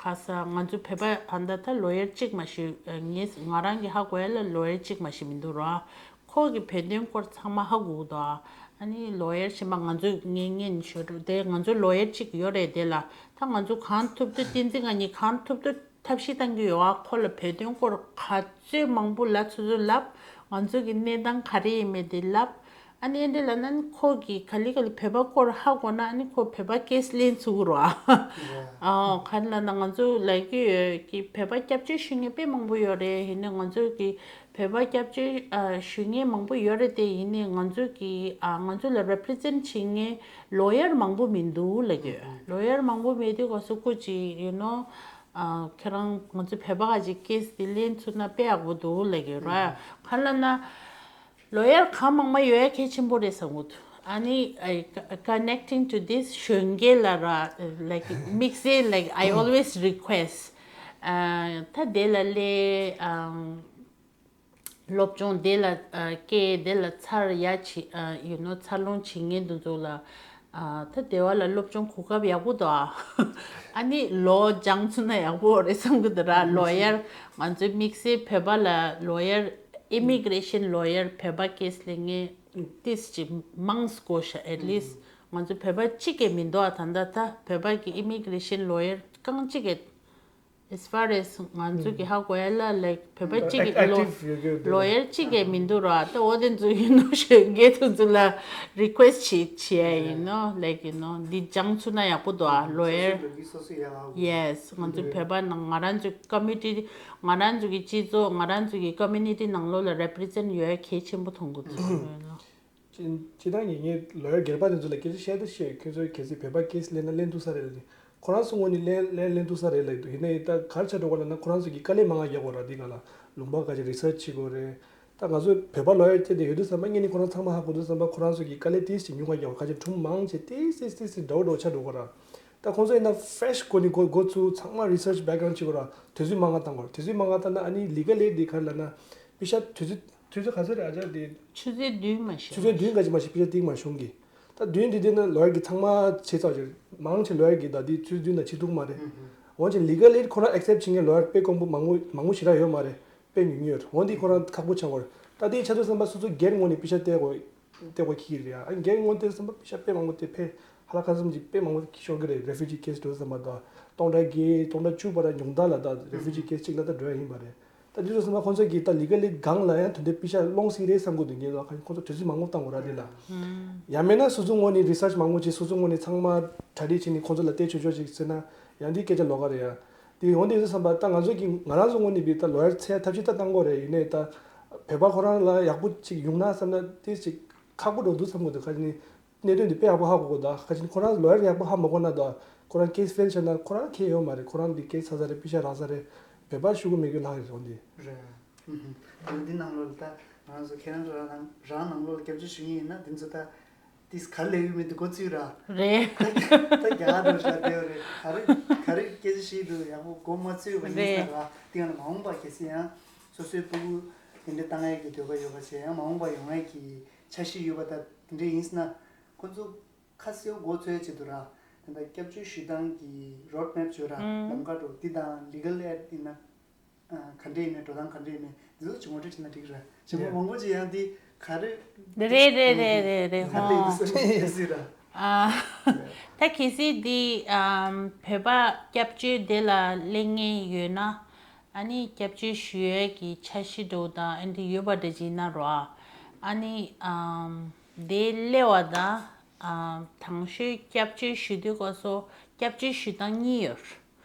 ག་ས་ང་ཚོ་བོད་པ་ད་ལྟ་ད་lawyer གཅིག་མ་ཞིག་ངས་ང་རང་གི་ཧ་གོ་ཡ་ལ་lawyer གཅིག་མ་ཞིག་མི་འདུག་ར། ཁོ་གི་བོད་དོན་སྐོར་ཚང་མ་ཧ་གོ་གི་འདུག་ཨ་ནི་lawyer གཞན་པ་ང་ཚོས་ངས་ངས་ནི་ཤོད་འགྲོ་དེ་ང་ཚོ་lawyer གཅིག་ཡོད་རེད། དེ་ལ་ད་ང་ཚོ་གང་ཐུབ་ཐུབ་བསྟན་འཛིན་ང་གཉིས་གང་ཐུབ་ཐུབ་ཐབས་ཤེས་བཏང་གི་ཡོད་ཨ། ཁོ་ལ་བོད་དོན་སྐོར་ག་ཚོད་མང་པོ་ལབ་ཚོད་ཚོད་ལབ། ང་ཚོ་གི་གནས་སྟངས་ག་རེ་ཡིན་མེད་དེ་ལབ། ཨ་ནི་ཨེ་འདྲ་ལབ་ན་ནི་ཁོ་གི་ག་ལེ་ག་ལེ་བོད་པ་སྐོར་ཧ་གོ་ན་ཨ་ནི་ཁོ་བོད་པ་case ལེན་ཚུགས་རོ་ཨ། ཨ་ག་རེ་ལབ་ན་ང་ཚོ་ལབ་ཀྱི་ཡོད་ཀྱི་བོད་པ་སྐྱབས་བཅོལ་ཞུ་མཁན་དཔེ་མང་པོ་ཡོད་རེད། ཡིན་ནའི་ང་ཚོ་གི་བོད་པ་སྐྱབས་བཅོལ་ཨ་ཞུ་མཁན་མང་པོ་ཡོད་རེད་དེ། ཡིན་ནའི་ང་ཚོ་གི་ཨ་ང་ཚོ་ལ་represent བྱེད་མཁན་lawyer མང་པོ་མི་འདུག་ལབ་ཀྱི་ཡོད། lawyer མང་པོ་མེད་དུས་ག་སོ་ཁོ་ཅིག་you know ཨ་ཁྱེད་རང་ང་ཚོ་བོད་པ་ག་ཅིག་case དེ་ལེན་ཚུགས་ན་དཔེ་ཡག་པོ་འདུག་ལབ་ཀྱི་ཡོད་ར། ག་ལབ་ན་lawyer གང་མང་མང་ཡོད་ཡ་གལ་ཆེན་པོ་རེད་བསམ་གྱི་འདུག་ཨ་ནི་ཨ་connecting to this གཞོན་སྐྱེས་ལ་ར། like དམིགས་བསལ་like I always request ཨ་ད་དེ་ལ་ལས་ཨམ། སློབ་སྦྱོང་དེ་ལ་ཨ་སྐྱེས་དེ་ལ་འཚར་ཡ་བྱེད་ཨ་you know འཚར་ལོངས་བྱེད་མཁན་དེ་ཚོ་ལ་ཨ་ད་དེ་བ་ལ་སློབ་སྦྱོང་གོ་སྐབས་ཡག་པོ་འདུག་ཨ། ཨ་ནི་ལོ་སྦྱང་ཚུགས་ན་ཡག་པོ་རེད་བསམ་གི་འདུག་ར། lawyer ང་ཚོའི་དམིགས་བསལ་བོད་པ་ལ་lawyer immigration lawyer བོད་པ་case ལེན་མཁན་ཏིས་ཅིག་མང་སྐོ་ཤ at least ང་ཚོ་བོད་པ་གཅིག་གིས་མི་འདུག་ཨ། ད་ལྟ་ད་བོད་པ་གི་immigration lawyer རྐང་གཅིག་གིས། As far as ང་ཚོ་གི་ཧ་གོ་ཡ་ལ་like བོད་པ་གཅིག་གི་ལོ་active ཡོད་ཀྱི་འདུག lawyer གཅིག་གི་མི་འདུག་ར། ད་འོ་དེ་ཚོ་you know གཞོན་སྐྱེས་ཚོ་ཚོ་ལ་request བྱེད་བྱེད་ཡ་ཡིན་ནོ། like you know འདི་སྦྱང་ཚུགས་ན་ཡག་པོ་འདུག་ཨ། lawyer སོ་སོའི་ལོ་རྒྱུས་སོ་སོ་ཡ་ཧ་གོ yes ང་ཚོ་བོད་པ་ནང་ང་རང་ཚོ་community ང་རང་ཚོ་གི་སྤྱི་ཚོགས་ང་རང་ཚོ་གི་community ནང་ལོགས་ལ་represent ཡོད་ཡ་གལ་ཆེན་པོ་མཐོང་གི་འདུག་སྤྱི་སྤྱི་བཏང་གི་ངས་lawyer སྒེར་པ་དེ་ཚོ་ལ་སྐད་ཆ་བཤད་ད་བཤད། ཁྱོད་ཚོས་གལ་སྲིད་བོད་པ་case ལེན་ན་ལེན་ཐུབ་ས་རེད་ལབ་ནི། ཁོ་རང་ཚོ་ངོས་ནས་ལེན་ལེན་ལེན་ཐུབ་ས་རེད་ལབ་འདུག་ཡིན་ནའི་ད་ག་རེ་ཆགས་འགྲོ་ག་ལབ་ན་ཁོ་རང་ཚོ་གིས་དཀའ་ལས་མང་ང་རྒྱག་དགོས་ར། འདི་ག་ལ་ལུང་པ་ག་ཅིག་research བྱེད་དགོས་རེད། ད་ང་ཚོ་བོད་པ་lawyer བྱས་ཏེ་ཡོད་དུས་ཙམ་པ་ངས་ནི་ཁོ་རང་ཚང་མ་ཧ་གོ་དུས་ཙམ་པ་ཁོ་རང་ཚོ་གིས་དཀའ་ལས་ཏིས་ཅིག་ཉུང་ང་རྒྱག་དགོས། ག་ཅིག་ཁྲོམ་མང་ཆེ་ཏིས་ཏིས་ཏིས་ཏིས་འདྲ་བོ་འདྲ་བོ་ཆགས་འགྲོ་ག་ར། ད་ཁོང་ཚོ་ཡིན་ན་fresh སྒོ་ནས་འགོ་འགོ་ཚུགས། ཚང་མ་research background བྱེད་དགོས་ར། དུས་ཚོད་མང་ང་བཏང་དགོས་ར། དུས་ཚོད་མང་ང་བཏང་ན་ཨ་ནི་legal aid འདི་ག་རེ་ལབ་ན་པེ་ཤ་དུས་ཚོད་དུས་ཚོད་ག་ཚོད་རེད་ཨ་ཅག་དེ། ཆུ་ཚོད་བདུན་མ་ཤི། ཆུ་ཚོད་བདུན་ག་ཅིག་མ་ཤི་པེ་ཤ་ཏིག་མ་ཤོང་གི། ད་བདུན་དེ་དེ་ན་lawyer གི་ཚང་མ་བྱས་ཚར་ཅིག་མང་ཆེ་lawyer གི་ད་དེ་ཆུ་ཚོད་བདུན་ན་བྱེད་ཐུབ་མ་རེད། འོན་ཀྱང་legal aid ཁོ་རང་accept བྱེད་མཁན་lawyer དཔེ་དཀོན་པོ་མང་པོ་མང་པོ་ཞེ་དྲག་ཡོད་མ་རེད། དཔེ་ཉུང་ཉུང་ཡོད་རེད། འོན་ཏེ་ཁོ་རང་ཁག་པོ་ཆགས་ཀྱི་ཡོད་རེད། ད་དེ་ཆགས་དུས་ཙམ་པ་སོ་སོ་སྒེར་ངོས་ནས་པེ་ཤ་སྟེར་དགོས། སྟེར་དགོས་ཀྱི་རེད་ཨ། རྒན་ངོ་དེ་ཙམ་པ་པེ་ཤ་དཔེ་མང་པོ་དེ་ཕེ་ཧ་ལ་ཁ་ཙམ་གྱི་དཔེ་མང་པོ་ཤོར་གི་རེད། refugee case འགྲོ་ཙམ་པ་དང་སྟོང་ཕྲག་བརྒྱད་སྟོང་ཕྲག་བཅུ་བར་ཉུང་མཐའ་ལ་ད་refugee case གཅིག་ལ་ད་འགྲོ་ཡ་ཡིན་པ་རེད། ད་དེ་ཚོ་ཙམ་པ་ཁོང་ཚོ་གིས་ད་legal aid སྒང་ལ་ཡང་དོན་དེ་པེ་ཤ་སློང་སྲིད་རེད་བསམ་གི་འདུག་ངས་ད་ཁོང་ཚོ་དུས་ཚོད་མང་པོ་བཏང་དགོས་ར་དེ་ལ། ཡང་མིན་ན་སོ་སོ་ངོས་ནས་research མང་པོ་བྱས་སོ་སོ་ངོས་ནས་ཚང་མ་གྲ་སྒྲིག་བྱས་ནས་ཁོང་ཚོ་ལ་སྟེར་ཆོག་ཆོག་ཅིག་ཟེར་ན་ཡང་འདི་སྐད་ཆ་ལོགས་ཀ་རེད་ཡ། དེ་འོན་ཏེ་བསམ་པ་ད་ང་ཚོ་གི་ང་རང་ཚོ་ངོས་ནས་བི་ད་lawyer འཚོལ་ཐབས་ཤེས་ད་བཏང་དགོས་རེད། ཡིན་ནའི་ད་བོད་པ་ཁོ་རང་ལ་ཡག་པོ་ཅིག་ཡོང་ན་བསམ་ན་དེ་ཅིག་ཁག་པོ་འགྲོ་འདུག་བསམ་གི་འདུག་ཁ་ཅིག་ནི་གནད་དོན་འདི་དཔེ་ཡག་པོ་ཧ་གོ་གོ་ད་ཁ་ཅིག་ནི་ཁོ་རང་lawyer ཡག་པོ་ཧ་མ་གོ་ན་ད་ཁོ་རང་case fail བྱས་ན་ཁོ་རང་ཁེ་ཡོད་མ་རེད། ཁོ་རང་འདི་case ཚར་ཚར་རེད། པེ་ཤ་རག་ཚར་རེད། བོད་པ་ཤུ་གུ་མེད་གི་ལྷག་རེད་འོན་ཏེ། རེད། ཨུ་ཧུམ། འདི་ནང་ལོགས་ལ་ད་ང་རང་ཚོ་ཁྱེད་རང་ཚོ་རང་ནང་རང་ནང་ལོགས་ལ་སྐྱབས་བཅོལ་ཞུ་མཁན་ཡིན་ན་འདི་ཚོ་ད། ཏིས་ག་རེ་ལབ་ཡོད་མེད་དེ་མགོ་ཚོས་ར། རེད། ད་རྒྱ་གར་འགྲོ་ཤག་དེ་རེད། ག་རེ་ག་རེ་སྐད་ཆ་བཤད་འདུག་ཡག་པོ་མགོ་མ་ཚོས་པ་ཡིན་ས་རེད། ར་དེ་ཡང་ན་མ་འོངས་པ་གལ་སྲིད་ཡང་སོ་སོའི་སྤུ་གུ་དེ་འདྲ་བཏང་ཡས་ཀྱི་འདོད་པ་ཡོད་པ་བྱས་ཡང་མ་འོངས་པ་ཡོང་ཡས་ཀྱི་འཆར་གཞི་ཡོད་པ་ད་དེ་འདྲ་ཡིན་ས་ན་ཁོ་ཚོ་ཁ་གསལ་མགོ་ཚོས་ཡས་ཆེད་དུ་ར། དེ་འདྲ་སྐྱབས་བཅོལ་ཞུ་སྟངས་ཀྱི་རོཌ་མེབ་བརྗོད་ར། ལམ་ཁ་འགྲོ་འདི་དང་ལི་གལ་ཨེཌ་ཡིན་ན། ག་འདྲ་ཡིན་མིན་འགྲོ་སྟངས་ག་འདྲ་ཡིན་མིན་འདི་ཚོ་ཅིག་ངོ་སྤྲོད་བྱས་ན་འགྲིག་རེད། ཞེ་པོ་མང་པོ་ཅིག་ཡང་འདི་ག་རེ། རེད་རེད་རེད་རེད་རེད་ཧོ། ག་འདྲ་ཡིན་སོ་སོ་ཡིན་སྲིད་ར། ཨ། ད་གལ་སྲིད་འདི་ཨམ་བོད་པ་སྐྱབས་བཅོལ་འདི་ལ་སླེབས་མཁན་ཡོད་ན་ཨ་ནི་སྐྱབས་བཅོལ་ཞུ་ཡས་ཀྱི་འཆར་གཞི་འདྲ་བོ་དང་ཨ་འདི་ཡོད་པ་འདྲ་ཅིག་ཡིན་ན་རོ། ཨ་ནི་ཨམ་འདི་སླེབས་པ་དང་ཨམ་དང་ཤོས་སྐྱབས་བཅོལ་ཞུ་དུས་སྐབས་སུ་སྐྱབས་བཅོལ་ཞུ་སྟངས་གཉིས་ཡོད།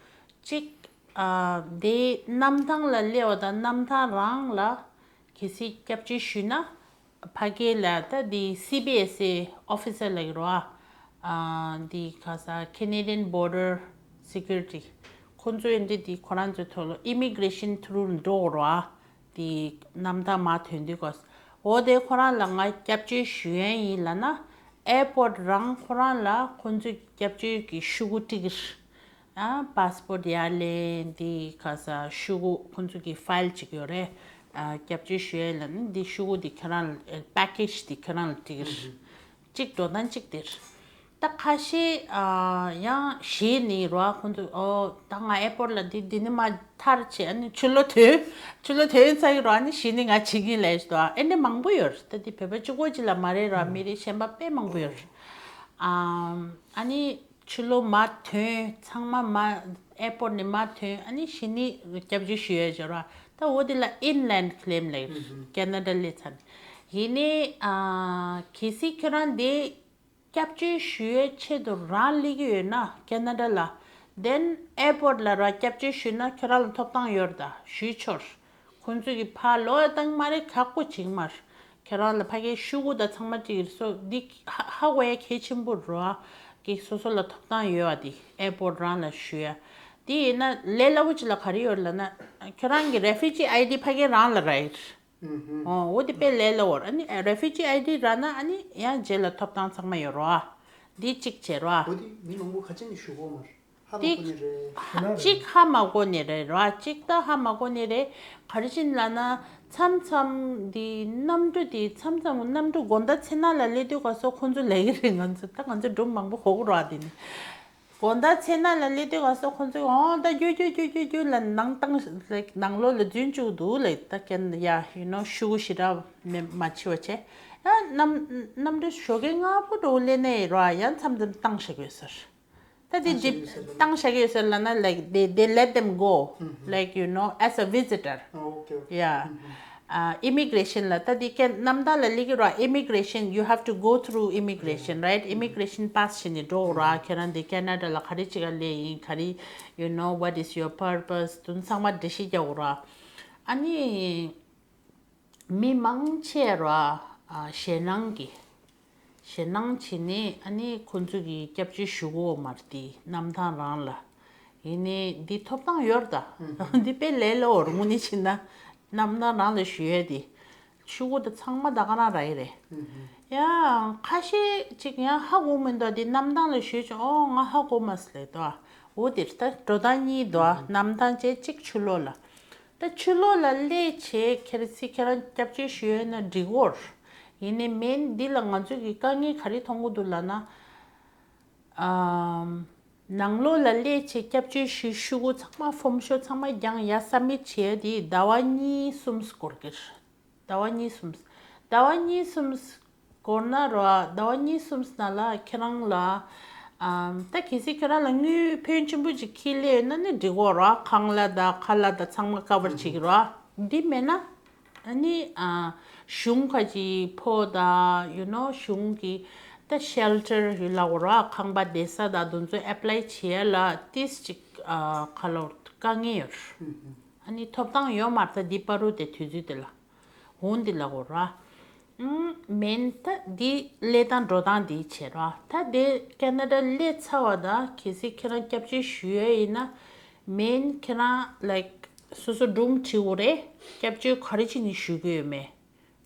གཅིག་ཨ། དེའི་གནམ་ཐང་ལ་སླེབས་པ་དང་གནམ་ཐང་རང་ལ་གལ་སྲིད་སྐྱབས་བཅོལ་ཞུས་ན་ཕ་གི་ལ་ད་དེ་སི་བི་ཨེས་ཨེ་ཨོ་ཕི་སར་ལ་ཡོད་རོ། ཨ། དེ་ག་ས་Canadian Border Security ཁོང་ཚོས་འདི་དེ་ཁོ་རང་ཚོའི་ཐོག་ལ་ཨི་མི་གི་རེ་ཤན་ཐུ་རུ་འགྲོ་རོ། དེ་གནམ་ཐང་མར་ཐོན་དུས་སྐབས་འོ་དེ་ཁོ་རང་ལ་ང་སྐྱབས་བཅོལ་ཞུ་ཡས་ཡིན་ལབ་ན་ཨེར་པོར་ཊི་རང་ཁོ་རང་ལ་ཁོང་ཚོས་སྐྱབས་བཅོལ་གྱི་ཤོག་གུ་སྤྲད་ཀྱི་རེད། ཨ། པཱ་སི་པོར་ཊི་ཡར་ལེན་འདི་ག་ས་ཤོག་གུ་ཁོང་ཚོ་གི་ཕའིལ་ཅིག་ཡོད་རེད། ཨ། སྐྱབས་བཅོལ་ཞུ་ཡས་ལ་ནི་འདི་ཤོག་གུ་འདི་ཁྱེད་རང་ལ་པེ་ཀེ་ཇི་འདི་ཁྱེད་རང་ལ་སྤྲད་ཀྱི་རེད། གཅིག་འགྲོ་སྟངས་གཅིག་དེ་རེད། ད་ཁ་ཤས་ཨ་ཡང་གཞི་ནས་རོ་ཁོང་ཚོ་ཨོ་ད་ང་ཨེར་པོར་ཊི་ལ་འདི་འདི་ནས་མར་ཐར་བྱས་ཨ་ནི་ཕྱི་ལོགས་ཐོན་ཕྱི་ལོགས་ཐོན་ཚར་གི་རོ་ཨ་ནི་གཞི་ནས་ང་བྱེད་ཀྱི་ཡིན་ལབ་ཞིག་འདུག་ཨ་ནི་མང་པོ་ཡོད་རེད། ད་འདི་བོད་པ་གཅིག་པོ་གཅིག་ལ་མ་རེད་རོ་མི་རིགས་གཞན་པ་དཔེ་མང་པོ་ཡོད་རེད། ཨ་ཨ་ནི། ཕྱི་ལོགས་མར་ཐོན་ཚང་མ་མར་ཨེར་པོར་ཊི་ནས་མར་ཐོན་ཨ་ནི་གཞི་ནས་སྐྱབས་བཅོལ་ཞུ་ཡས་བྱས་ར། ད་འོ་དེ་ལ་ཨིན་ལེན་ཌི་ཀི་ལེམ་ལབ་ཀེ་ན་ཌ་སླེབས་ཚར་ནས་ཡིན་ནའི་ཨ་གལ་སྲིད་ཁྱོད་རང་འདི་སྐྱབས་བཅོལ་ཞུ་ཡས་ཆེད་དུ་རང་སླེབས་ཀྱི་ཡོད་ན་ཀེ་ན་ཌ་ལ་དེན་ཨེར་པོར་ཊི་ལ་ར་སྐྱབས་བཅོལ་ཞུས་ན་ཁྱོད་རང་ལ་ཐོབ་ཐང་ཡོད་རེད་ད་ཞུས་ཆོག་ཁོང་ཚོས་ཀྱི་ཕར་ལོག་བཏང་མ་རེད་ཁག་པོ་བྱེད་མ་རེད། ཁྱེད་རང་ལ་ཕ་གིའི་ཤོག་གུ་དང་ཚང་མ་བྲིས་ཡོད་སོ་འདི་ཧ་ཧ་གོ་ཡ་གལ་ཆེན་པོ་རེད་བ། ཀྱི་སོ་སོ་ལ་ཐོབ་ཐང་ཡོད་བ་འདི་ཨེར་པོར་ཊི་རང་ལ་ཞུ་ཡ། འདི་ཡིན་ན་ལས་སླ་པོ་ཅིག་ལ་ག་རེ་ཡོད་ལབ་ན་ཁྱེད་རང་གི་རེ་ཕུ་ཇི་ཨའི་ཌི་ཕ་གི་རང་ལ་རག་ཡོད། ཨོ་འོ་འདི་དཔེ་ལས་སླ་བོ་རེད། ཨ་ནི་རེ་ཕུ་ཇི་ཨའི་ཌི་རག་ན་ཨ་ནི་ཡང་རྗེས་ལ་ཐོབ་ཐང་ཚང་མ་ཡོད་རེད་བ། འདི་གཅིག་བྱེད་རེད་བ། འོ་འདི་མི་མང་པོ་ཁ་ཆེ་ནས་ཞུ་གོ་མ་རེད། ཧ་མ་གོ་ནི་རེད། གཅིག་ཧ་མ་གོ་ནི་རེད་ར། གཅིག་ད་ཧ་མ་གོ་ནི་རེད། ག་རེ་བྱས་ནས་ལབ་ན་མཚམས་མཚམས་འདི་གནམ་གྲུ་འདི་མཚམས་མཚམས་གནམ་གྲུ་དགོང་དག་ཚེ་ན་ལ་སླེབས་དུས་སྐབས་སུ་ཁོང་ཚོ་ལབ་ཀྱི་རེད། ང་ཚོ་ད་ང་ཚོ་སྒྲུང་མང་པོ་གོ་གི་རེད་འདི་ནི། དགོང་དག་ཚེ་ན་ལ་སླེབས་དུས་སྐབས་སུ་ཁོང་ཚོས་འོ་ད་རྒྱུག་རྒྱུག་རྒྱུག་རྒྱུག་རྒྱུག་ལ་ནང་བཏང་ནང་ལོགས་ལ་འཛུལ་བཅུག་འདུག་ལབ། ད་ཀན་ཡ་ཡུ་ནོ་ཤུ་གུ་ཞེ་དྲག་མེད་མ་འཆི་བ་བྱས། ཡང་གནམ་གནམ་གྲུ་ཞོགས་ཀས་སྔ་པོ་འགྲོ་སླེབས་ནས་ར་ཡང་མཚམས་མཚམས་བཏང་བཞག་ཡོད་ཟེར། ད་དེ་བཏང་བཞག་ཡོད་ཟེར་ལབ་ན་like they they let them go, like you know, as a visitor. Yeah. Immigration ལ་ད་དེ་ཀན་གནམ་ཐང་ལ་སླེབས་ཀྱི་ར། Immigration, you have to go through immigration, right? Immigration pass བྱས་ནས་འགྲོ་ར། ཁྱེད་རང་འདི་ཀེ་ན་ཌ་ལ་ག་རེ་བྱེད་ག་སླེབས་ཡིན་ག་རེ། You know, what is your purpose? དེ་ཚང་མ་འགྲེལ་བཤད་རྒྱག་དགོས་ར། ཨ་ནི། མི་མང་ཆེ་བ་ཞེད་སྣང་གི་ཞེད་སྣང་བྱེད་ནས་ཨ་ནི་ཁོང་ཚོ་གི་སྐྱབས་བཅོལ་ཞུ་གོ་མ་རེད་དེ་གནམ་ཐང་རང་ལ། ཡིན་ནའི་འདི་ཐོབ་ཐང་ཡོད་རེད་ད། འདི་དཔེ་ལས་སླ་བོ་རེད་དངོས་གནས་བྱས་ན། གནམ་ཐང་རང་ལ་ཞུ་ཡས་དེ། ཤོག་གུ་དེ་ཚང་མ་ད་ག་རང་རག་གི་རེད། ཡང་ཁ་ཤས་ཅིག་ཡང་ཧ་གོ་མི་འདུག་འདི་གནམ་ཐང་ལ་ཞུས་ཀྱང་ཨོ་ང་ཧ་གོ་མ་སོང་ལབ་འདུག་འོ་དེ་རེད་ད་འགྲོ་སྟངས་གཉིས་འདུག་གནམ་ཐང་བྱས་གཅིག་ཕྱི་ལོགས་ལ། ད་ཕྱི་ལོགས་ལ་སླེབས་བྱས་ཁྱེད་ཚོས་ཁྱེད་རང་སྐྱབས་བཅོལ་ཞུ་ཡས་ན་འགྲིག་གོ། ཡིན་ནའི་མིན་འདི་ལ་ང་ཚོ་གི་དཀའ་ངལ་ག་རེ་མཐོང་གི་འདུག་ལབ་ན། ཨམ། ནང་ལོགས་ལ་སླེབས་བྱས་སྐྱབས་བཅོལ་ཞུ་ཤོག་གུ་ཚང་མ་ཕོམ་ཤོག་ཚང་མ་རྒྱང་ཡ་སབ་མིཊ་བྱས་དེ་ཟླ་བ་གཉིས་གསུམ་འགོར་གི་རེད། ཟླ་བ་གཉིས་གསུམ། ཟླ་བ་གཉིས་གསུམ་འགོར་ན་རོ། ཟླ་བ་གཉིས་གསུམ་ནང་ལ་ཁྱེད་རང་ལ་ཨམ། ད་གལ་སྲིད་ཁྱེད་རང་ལ་དངུལ་ཕོན་ཆེན་པོ་ཅིག་ཁྱེར་སླེབས་ཡོད་ན་ནི་འགྲིག་གོ་རོ། ཁང་གླ་དང་ཁ་ལག་དང་ཚང་མ་ཀ་བར་བྱེད་ཀྱི་རོ། འདི་མེད་ན་ཨ་ནི་ཨ། གཞུང་ཁ་ཅིག་ཕོགས་དང་you know གཞུང་གི་ད་ཤེལ་ཊར་ཡོད་ལབ་དགོས་རོ། ཁང་པ་བསྡད་ས་དང་དེ་ཚོ་ཨེབ་ལའི་བྱེད་ཡ་ལ་ཏིས་ཅིག་ཨ། ག་ལབ་དཀའ་ངལ་ཡོད་རེད། ཨ་ནི་ཐོབ་ཐང་ཡོད་མ་རེད་ད་འདི་བར་དུ་དེ་དུས་ཚོད་དེ་ལ། འོང་འདི་ལ་གོ་ར། ཨུམ། མིན་ད་འདི་སླེབས་སྟངས་འགྲོ་སྟངས་འདི་བྱེད་ར། ད་དེ་ཀེ་ན་ཌ་སླེབས་ཚར་བ་དང་གལ་སྲིད་ཁྱེད་རང་སྐྱབས་བཅོལ་ཞུ་ཡས་ཡིན་ན། མིན་ཁྱེད་རང་like སོ་སོ་སྒྲུང་བྲིས་དགོས་རེད། སྐྱབས་བཅོལ་ག་རེ་བྱས་ནས་ཞུ་གི་ཡོད་མེད།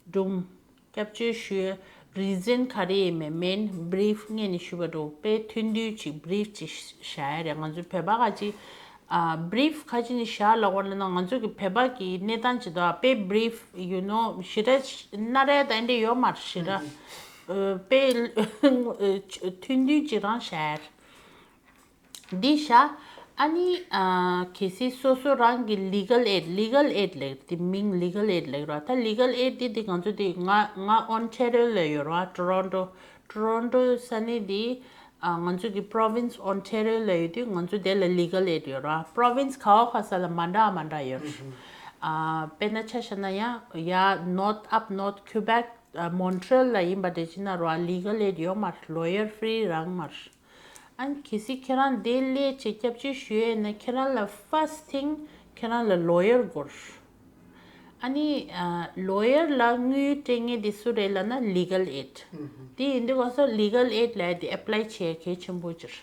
སྒྲུང་། སྐྱབས་བཅོལ་ཞུ་ཡས་ reason ག་རེ་ཡིན་མིན་main brief ངས་ནི་ཞུས་པ་འདྲ་པོ་དཔེ་ཐུང་ཐུང་ཅིག་brief ཅིག་བཞག་ཡ་རེད། ང་ཚོའི་བོད་པ་ག་ཅིག་ཨ་brief ག་ཅིག་ནི་བཞག་ལབ་པ་ལབ་ན་ང་ཚོ་གི་བོད་པ་གི་གནས་སྟངས་ཅིག་འདུག་དཔེ་brief you know ཞེ་དྲག་སྣ་རལ་དང་འདྲ་ཡོད་མ་རེད། ཞེ་དྲག་དཔེ་ཐུང་ཐུང་ཅིག་རང་བཞག་ཡ་རེད། འདི་བཞག་ཨ་ནི་ཨ་གལ་སྲིད་སོ་སོ་རང་གི་legal aid legal aid ལབ་དེ་མིང་legal aid ལབ་ར། ད་legal aid དེ་དེ་ང་ཚོ་དེ་ང་ང་Ontario ལ་ཡོད་ར། Toronto Toronto ས་གནས་དེ་ཨ་ང་ཚོ་གི་province Ontario ལ་ཡོད་དུས་ང་ཚོ་དེ་ལ་legal aid ཡོད་ར། province ག་བ་ག་ས་ལ་མ་འདྲ་མ་འདྲ་ཡོད་ར། ཨ་དཔེར་ན་ཆ་བཞག་ན་ཡང་ཡ་North up North Quebec ཨ་Montreal ལ་ཡིན་པ་དེ་ཅི་ན་ར་legal aid ཡོད་མ་རེད། lawyer free རང་མ་རེད། ཨ་ནི་གལ་སྲིད་ཁྱེད་རང་དེ་སླེབས་བྱས་སྐྱབས་བཅོལ་ཞུ་ཡས་ན་ཁྱེད་རང་ལ་first thing ཁྱེད་རང་ལ་lawyer དགོས། ཨ་ནི་ཨ་lawyer ལ་དངུལ་སྤྲད་མཁན་དེ་སུ་རེད་ལབ་ན་legal aid དེ་ཡིན་དུས་ག་སོ་legal aid ལབ་ཡས་དེ་apply བྱེད་ཡས་གལ་ཆེན་པོ་ཅིག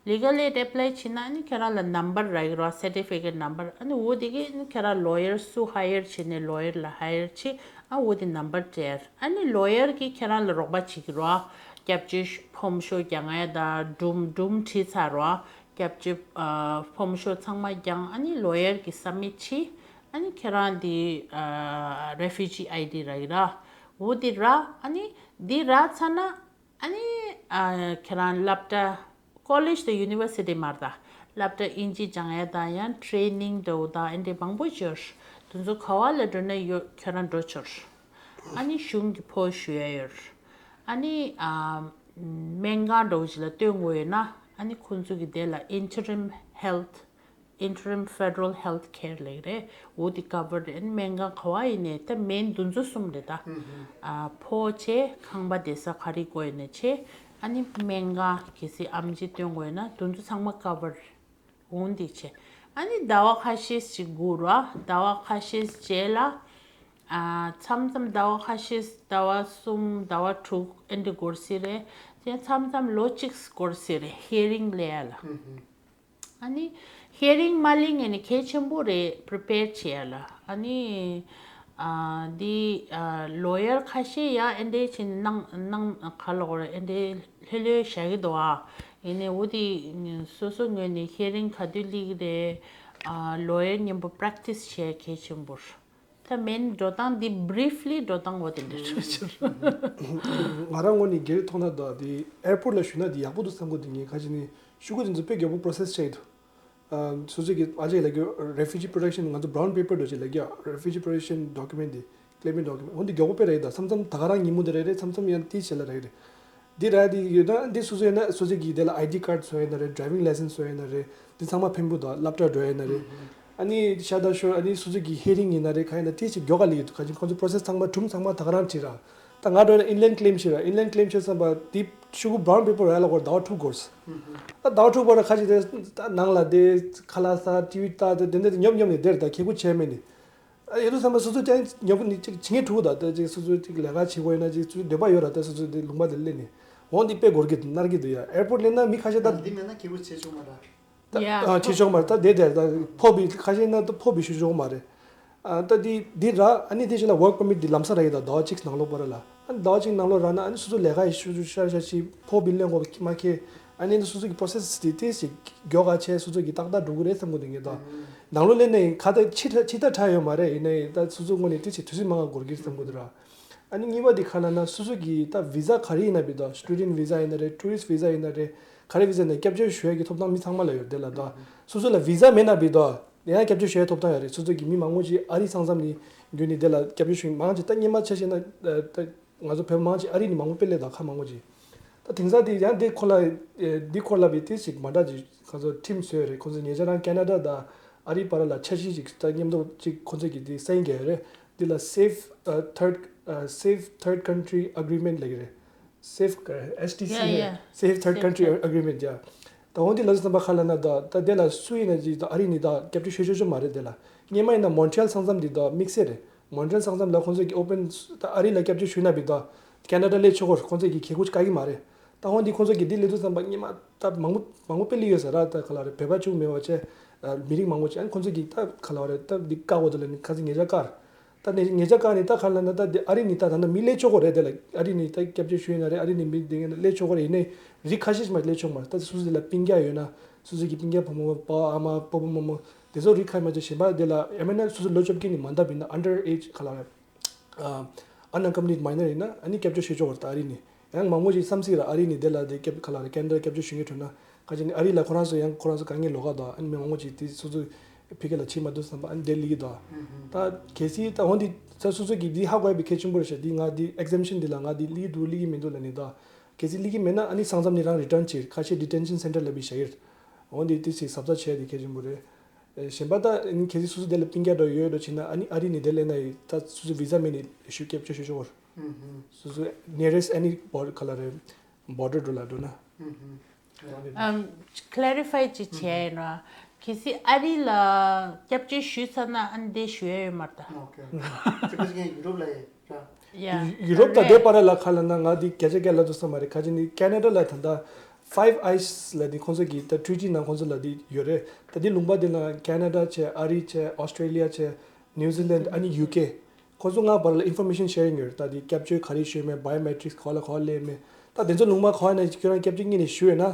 legal aid apply བྱེད་ན་ཨ་ནི་ཁྱེད་རང་ལ་number རག་གི་རེད། certificate number ཨ་ནི་འོ་དེ་གིས་ཨ་ནི་ཁྱེད་རང་lawyer སུ་hire བྱེད་ནས་lawyer ལ་hire བྱེད་ཨ་འོ་དེ་number སྤྲད། ཨ་ནི་lawyer གིས་ཁྱེད་རང་ལ་རོགས་པ་བྱེད་ཀྱི་རེད། སྐྱབས་བཅོལ་ཕོམ་ཤོ་རྒྱག་ཡ་དང་སྒྲུང་སྒྲུང་བྲིས་ཚར་རོ། སྐྱབས་བཅོལ་ཕོམ་ཤོ་ཚང་མ་རྒྱག་ཨ་ནི་lawyer གིས་submit བྱེད། ཨ་ནི་ཁྱེད་རང་དེ་refugee ID རག་གི་ར། འོ་དེ་ར། ཨ་ནི་དེ་རག་ཚར་ན་ཨ་ནི་ཁྱེད་རང་སློབ་གྲྭ་college དང་university མ་རེད་ད། སློབ་གྲྭ་དབྱིན་ཇི་སྦྱང་ཡ་དང་ཡང་training འདྲ་བོ་དང་ཨེ་འདྲ་མང་པོ་ཅིག་ཡོད། དེ་ཚོ་ག་བ་ལ་འགྲོ་ན་ཡོད་ཁྱེད་རང་འགྲོ་ཆོག་ཨ་ནི་གཞུང་གི་ཕོགས་ཞུ་ཡ་ཡོད། ཨ་ནི་ཨ་སྨན་ཁང་འདྲ་བོ་ཞིག་ལ་སྟོན་དགོས་ཡོད་ན་ཨ་ནི་ཁོང་ཚོ་གི་དེ་ལ་interim health interim federal health care ལབ་རེད། འོ་དེ་cover རེད། ཨ་ནི་སྨན་ཁང་ག་བ་ཡིན་ནའི་ད་main དེ་ཚོ་གསུམ་རེད་ད། ཨ་ཕོགས་བྱས་ཁང་པ་བསྡད་ས་ག་རེ་དགོས་ཡོད་ན་བྱས། ཨ་ནི་སྨན་ཁང་གལ་སྲིད་ཨེམ་ཆི་སྟོན་དགོས་ཡོད་ན་དེ་ཚོ་ཚང་མ་cover འོང་འདི་བྱས། ཨ་ནི་ཟླ་བ་ཁ་ཤས་ཤིག་སྒུག་ར། ཟླ་བ་ཁ་ཤས་རྗེས་ལ། ཨ་མཚམས་མཚམས་ཟླ་བ་ཁ་ཤས་ཟླ་བ་གསུམ་ཟླ་བ་དྲུག་ཨེ་འདྲ་འགོར་སྲིད་རེད། དེ་མཚམས་མཚམས་ལོ་གཅིག་འགོར་སྲིད་རེད། hearing སླེབས་ཡ་ལ། ཨ་ནི་hearing མ་སླེབས་ངེས་ནས་གལ་ཆེན་པོ་རེད། prepare བྱེད་ཡ་ལ། ཨ་ནི་ཨ་འདི་ཨ་lawyer ཁ་ཤས་ཡང་ཨེ་འདྲ་བྱས་ནས་གནང་གནང་ག་ལ་གོ་རེད། ཨེ་འདྲ་ལྷོད་ལྷོད་བཞག་གི་འདུག་ཨ། ཡིན་ནའི་འོ་དེ་སོ་སོ་ངོས་ནས་hearing ག་དུས་སླེབས་ཀྱི་རེད། ཨ་lawyer མཉམ་པོ་practice བྱེད་གལ་ཆེན་པོ་རེད། ད་main འགྲོ་སྟངས་འདི་briefly འགྲོ་སྟངས་འོ་དེ་འདྲ་རེད། ང་རང་ངོས་ནས་སྒེར་མཐོང་ན་ད་དེ་airport ལ་ཞུས་ན་དེ་ཡག་པོ་འདུག་བསམ་གི་འདུག་ངས་ཁ་ཅིག་ནས་ཤོག་གུ་དེ་ཚོ་དཔེ་མགྱོགས་པོ་process བྱས་འདུག་ཨ་སོ་སོ་གི་ཨ་ཅེ་ལབ་རྒྱུ་refugee protection ང་ཚོ་brown paper འདྲ་ཅིག་ལབ་རྒྱུ་refugee protection document དེ་claiming document འོ་འདི་མགྱོགས་པོ་དཔེ་རེད། ད་མཚམས་མཚམས་ད་ག་རང་ཉིན་མོ་དེ་རེད་རེད། མཚམས་མཚམས་ཡང་དེའི་ཕྱི་ལ་རེད་རེད། འདི་ར་འདི་ཡོད་ན་འདི་སོ་སོ་ཡིན་ན་སོ་སོ་གི་དེ་ལ་ID card བཟོ་ཡིན་ན་རེད། driving licence བཟོ་ཡིན་ན་རེད། འདི་ཚང་མ་ཕན་པོ་དང་སློབ་གྲྭ་འགྲོ་ཡིན་ན་རེད། ཨ་ནི་ཤ་ད་ཤོར་ཨ་ནི་སོ་སོ་གི་hearing ཡིན་ན་རེད། ག་ཡིན་ན་དེ་ཅིག་མགྱོགས་ག་ལ་ཡོད་དུ་ག་ཅིག་ཁོང་ཚོ་process ཚང་མ་གྲུབ་ཚང་མ་ད་ག་རང་བྲིས་ར། ད་ང་འགྲོ་ཡིན་ན་inland claim བྱེད་ར། inland claim བྱེད་བསམ་པ་འདི་ཤོག་གུ་brown paper ཡ་ལ་སྐོར་ཟླ་བ་དྲུག་འགོར། ད་ཟླ་བ་དྲུག་བར་ཁ་ཅིག་དེ་ནང་ལ་དེ་ཁ་ལག་ཟ་TV ལྟ་དེ་དེ་འདྲ་དེ་ཉོབ་ཉོབ་ནས་བསྡད་ར། ད་ཁེ་གུ་བྱས་མེད་ནི། ཨ་ཡོད་དུས་ཙམ་པ་སོ་སོ་ཀྱང་ཉོབ་ནི་ཅིག་བྱེད་མཁན་ཕྲུ་གུ་དང་ད་ཅིག་སོ་སོ་ཅིག་ལས་ཀ་བྱེད་དགོས་ཡོད་ན་ཅིག་སོ་སོ་འདོད་པ་ཡོད་ར། ད་སོ་སོ་དེ་ལུང་པ་དེ་སླེབས་ནས་འོང་དེ་དཔེ་འགོར་གི་འདུག་ནར་གི་འདུག་ཡ། airport སླེབས་ན་མི་ཁ་ཤས་ད་འདི་མེད་ན་ཁེ་གུ་བྱེད་ཆོག་མ་ར། ད་Yeah. ཨ་བྱེད་ཆོག་མ་རེད། ད་དེ་དེར་ད་ཕོགས་པའི་ཁ་ཤས་ན་ད་ཕོགས་པའི་ཤུགས་ཆོག་མ་རེད། ཨ་ད་དེ་དེ་ར་ཨ་ནི་དེ་ཞིག་ལ་work permit དེ་ལམ་སང་རག་གི་ད་ཟླ་བ་གཅིག་ནང་ལོགས་པ་ར་ལ། ཨ་ནི་ཟླ་བ་གཅིག་ནང་ལོགས་རག་ན་ཨ་ནི་སོ་སོ་ལས་ཀ་ཡི་ཤུགས་ཆུ་ཤར་ཤར་ཤི་ཕོགས་པའི་ལེན་དགོས་པ་མ་ཁེ། ཨ་ནི་སོ་སོ་གི་process དེ་དེ་ཞིག་མགྱོགས་ག་བྱས་སོ་སོ་གི་ཏག་ཏག་འགྲོ་གི་རེད་བསམ་གི་འདུག་ངས་ད། ནང་ལོགས་སླེབས་ནས་ཁ་ད་ཕྱི་ཕྱི་ད་དྲག་ཡོད་མ་རེད། ཡིན་ནའི་ད་སོ་སོ་ངོས་ནས་དེ་ཞིག་དུས་ཚོད་མང་ག་འགོར་གི་རེད་བསམ་གི་འདུག་ར། ཨ་ནི་གཉིས་པ་དེ་ག་ལབ་ན་སོ་སོ་གི་ད་visa ག་རེ་ཡིན་ན་བི་ད་student visa ཡིན་ན་རེད། tourist visa ཡིན་ན་རེད། ག་རེ་visa ཡིན་ན་སྐྱབས་བཅོལ་ཞུ་ཡ་གི་ཐོབ་ཐང་མི་ཚང་མ་ལ་ཡོད་དེ་ལ་ད། སོ་སོ་ལ་visa མེད་ན་བི་ད་ཡང་སྐྱབས་བཅོལ་ཞུ་ཡ་ཐོབ་ཐང་ཡོད་རེད། སོ་སོ་གི་མི་མང་པོ་ཅིག་ཨ་རི་ས་མཚམས་ནས་བརྒྱུད་ནས་དེ་ལ་སྐྱབས་བཅོལ་ཞུ་མི་མང་ཅིག་ད་སྔོན་མ་ཆ་བཞག་ན་ད་ང་ཚོ་བོད་མང་ཅིག་ཨ་རི་ནས་མང་པོ་དཔེ་སླེབས་ད་ཁ་མང་པོ་ཅིག་ད་དེང་སང་དེ་ཡང་དེ་ཁོ་ལ་དེ་ཁོ་ལ་བི་དེ་ཞིག་མ་འདྲ་ཅིག་ཁོ་ཚོ་ཁྲིམས་བཟོས་རེད། ཁོ་ཚོ་ཉེ་ཆར་རང་ཁེ་ན་ཌ་དང་ཨ་རི་བར་ལ་འཆར་གཞི་ཅིག་ད་མཉམ་དུ་ཅིག་ཁོ་ཚོ་གི་དེ་སའིན་རྒྱག་ཡོད་རེད། འདི་ལ་safe ཨ་third ཨ་safe third country agreement ལབ་ཀྱི་རེད། Safe ཨ་S T C Yeah, yeah. Safe third Safe country third. agreement ཡ། ད་འོན་ཏེ་ལ་སོ་སམ་པ་ཁ་ལ་ན་ད་ད་དེ་ལ་སུ་ཡིན་ན་ཅིག་ད་ཨ་རི་ནི་ད་སྐྱབས་བཅོལ་ཞུ་ཆོག་ཆོག་མ་རེད། དེ་ལ་སྔོན་མ་ཡིན་ན་མོན་ཊི་ཡལ་ས་མཚམས་འདི་ད་དམིགས་བསལ་རེད། མོན་ཊི་ཡལ་ས་མཚམས་ལ་ཁོང་ཚོ་གི་open ད་ཨ་རི་ལ་སྐྱབས་བཅོལ་ཞུས་ན་བི་ད་ཁེ་ན་ཌ་སླེབས་ཆོག་གོ་ཁོང་ཚོ་གི་ཁེ་གུ་ཅིག་བཀག་གི་མ་རེད། ད་འོན་ཏེ་ཁོང་ཚོ་གི་འདི་སླེབས་དུས་ཙམ་པ་སྔོན་མ་ད་མང་པོ་མང་པོ་དཔེ་སླེབས་ཡོད་ས་ར། ད་ག་ལ་རེད། བོད་པ་གཅིག་མེད་པ་བྱས་མི་རིགས་མང་པོ་བྱས་ཁོང་ཚོ་གི་ད་ག་ལ་རེད། ད་འདི་བཀག་འོ་དེ་ལ་ནི་ཁ་ཚིག་ཉེ་ཆར་བཀག་ད་ནི་ཉེ་ཆར་གང་ནི་ད་ག་ལ་ན་ད་དེ་ཨ་རི་ནི་ད་ད་ན་མི་སླེབས་ཆོག་གོ་རེད། དེ་ལ་ཨ་རི་ནི་ད་སྐྱབས་བཅོལ་ཞུ་ཡིན་ན་རེད། ཨ་རི་ནི་མི་དེ་ངན་སླེབས་ཆོག་གོ་རེད། ཡིན་ནའི་རིགས་ཁ་ཤས་ཤིག་མ་སླེབས་ཆོག་མ་རེད། ད་སོ་སོ་དེ་ལ་སྤུན་ཀྱག་ཡོད་ན་སོ་སོ་གི་སྤུན་ཀྱག་བུ་མོ་པ་ཨ་མ་སྤོ་བོ་རྨོ་མོ་དེ་ཚོ་རིགས་ཁ་མ་ཆ་གཞན་པ་དེ་ལ་ཡང་མིན་ན་སོ་སོ་ལོ་བཅོ་བརྒྱད་ནི་མ་འདབ་ཡིན་ན་under age ག་ལ་རེད། unaccompanied minor ཡིན་ན་ཨ་ནི་སྐྱབས་བཅོལ་ཞུ་ཆོག་གོ་རེད། ད་ཨ་རི་ནི་ཡང་མང་པོ་ཞིག་བསམ་སྲིད་ར། ཨ་རི་ནི་དེ་ལ་དེ་སྐྱབས་ག་ལ་རེད། ཁེ་ན་ཌ་སྐྱབས་བཅོལ་ཞུ་མཁན་འགྲོ་ན་ཁ་ཅིག་ནི་ཨ་རི་ལ་ཁོ་རང་ཚོ་ཡང་ཁོ་རང་ཚོ་དཀའ་ངལ་ལོག་ག་འདུག་ཨ་ནི་མི་མང་པོ་ཅིག་དེ་སོ་སོ་ཕི་གེ་ལ་ཕྱིན་མ་འདུག་བསམ་པ་ཨ་ནི་དེ་ལི་གི་འདུག་ད་གལ་སྲིད་ད་འོན་ཏེ་ད་སོ་སོ་གི་འདི་ཧ་གོ་ཡ་བི་གལ་ཆེན་པོ་རེད་ཤག་འདི་ང་འདི་exemption འདི་ལ་ང་འདི་ལི་གི་འདུག་ལི་གི་མི་འདུག་ལ་ནི་ད་གལ་སྲིད་ལི་གི་མེད་ན་ཨ་ནི་ས་མཚམས་ནི་རང་རི་ཊརན་བྱེད་ཁ་ཤས་ཌི་ཊེན་ཤན་སེན་ཊར་ལ་བི་ཤ་ཡིར། འོན་ཏེ་དེ་ཞིག་གཟབ་གཟབ་བྱས་ཏེ་གལ་ཆེན་པོ་རེད། ཨེ་གཞན་པ་ད་ཨ་ནི་གལ་སྲིད་སོ་སོ་དེ་ལ་སྤུན་ཀྱག་འདྲ་ཡོད་འགྲོ་ཕྱིན་ན་ཨ་ནི་ཨ་རི་ནི་དེ་ལས་ན་ཡི་ད་སོ་སོ་བི་ཟ་མེད་ནི་ཞུ་སྐྱབས་བཅོལ་ཞུ་ཆོག་གོ་རེད། སོ་སོ་nearest any border ག་ལ་རེད། བོར་ཌར་འགྲོ་ལ་འགྲོ་ན། ཨམ། clarify ཅིག་བྱས་ཡིན་ར། གལ་སྲིད་ཨ་རི་ལ་སྐྱབས་བཅོལ་ཞུས་ཚར་ན་ཨ་ནི་དེ་ཞུ་ཡ་ཡོད་མ་རེད་ད། ཨོ་ཁེ། ཁྱེད་ཀྱིས་ཡུ་རོབ་ལ་ཡིན་ར། Yeah. ཡུ་རོབ་དང་དེ་བར་ལ་ཁ་ལ་ན་ང་འདི་བརྒྱ་ཆ་བརྒྱ་ལབ་ཐུབ་ས་མ་རེད། ཁ་ཅིག་ནི་ཁེ་ན་ཌ་ལ་ད་ལྟ་Five Eyes ལ་འདི་ཁོང་ཚོ་གི་ད་ཊི་རི་ཊི་ནང་ཁོང་ཚོ་ལ་འདི་ཡོད་རེད། ད་འདི་ལུང་པ་འདི་ལ་ཁེ་ན་ཌ་བྱས། ཨ་རི་བྱས། ཨོ་སི་ཊྲེ་ལི་ཡ་བྱས། ནིའུ་ཛི་ལན་ཌི། ཨ་ནི་ཡུ་ཀེ། ཁོང་ཚོ་ལྔ་བར་ལ་ཨིན་ཕོར་མེ་ཤན་ཤེ་རིང་ཡོད་རེད། ད་འདི་སྐྱབས་བཅོལ་ག་རེ་ཞུས་མེད། བའི་ཡོ་མེ་ཊི་རིག་ག་ལ་ག་ལ་སླེབས་མེད། ད་དེ་ཚོ་ལུང་པ་ག་བ་ན་ཁྱོད་རང་སྐྱབས་བཅོལ་དངོས་ནས་ཞུས་ཡོད་ན།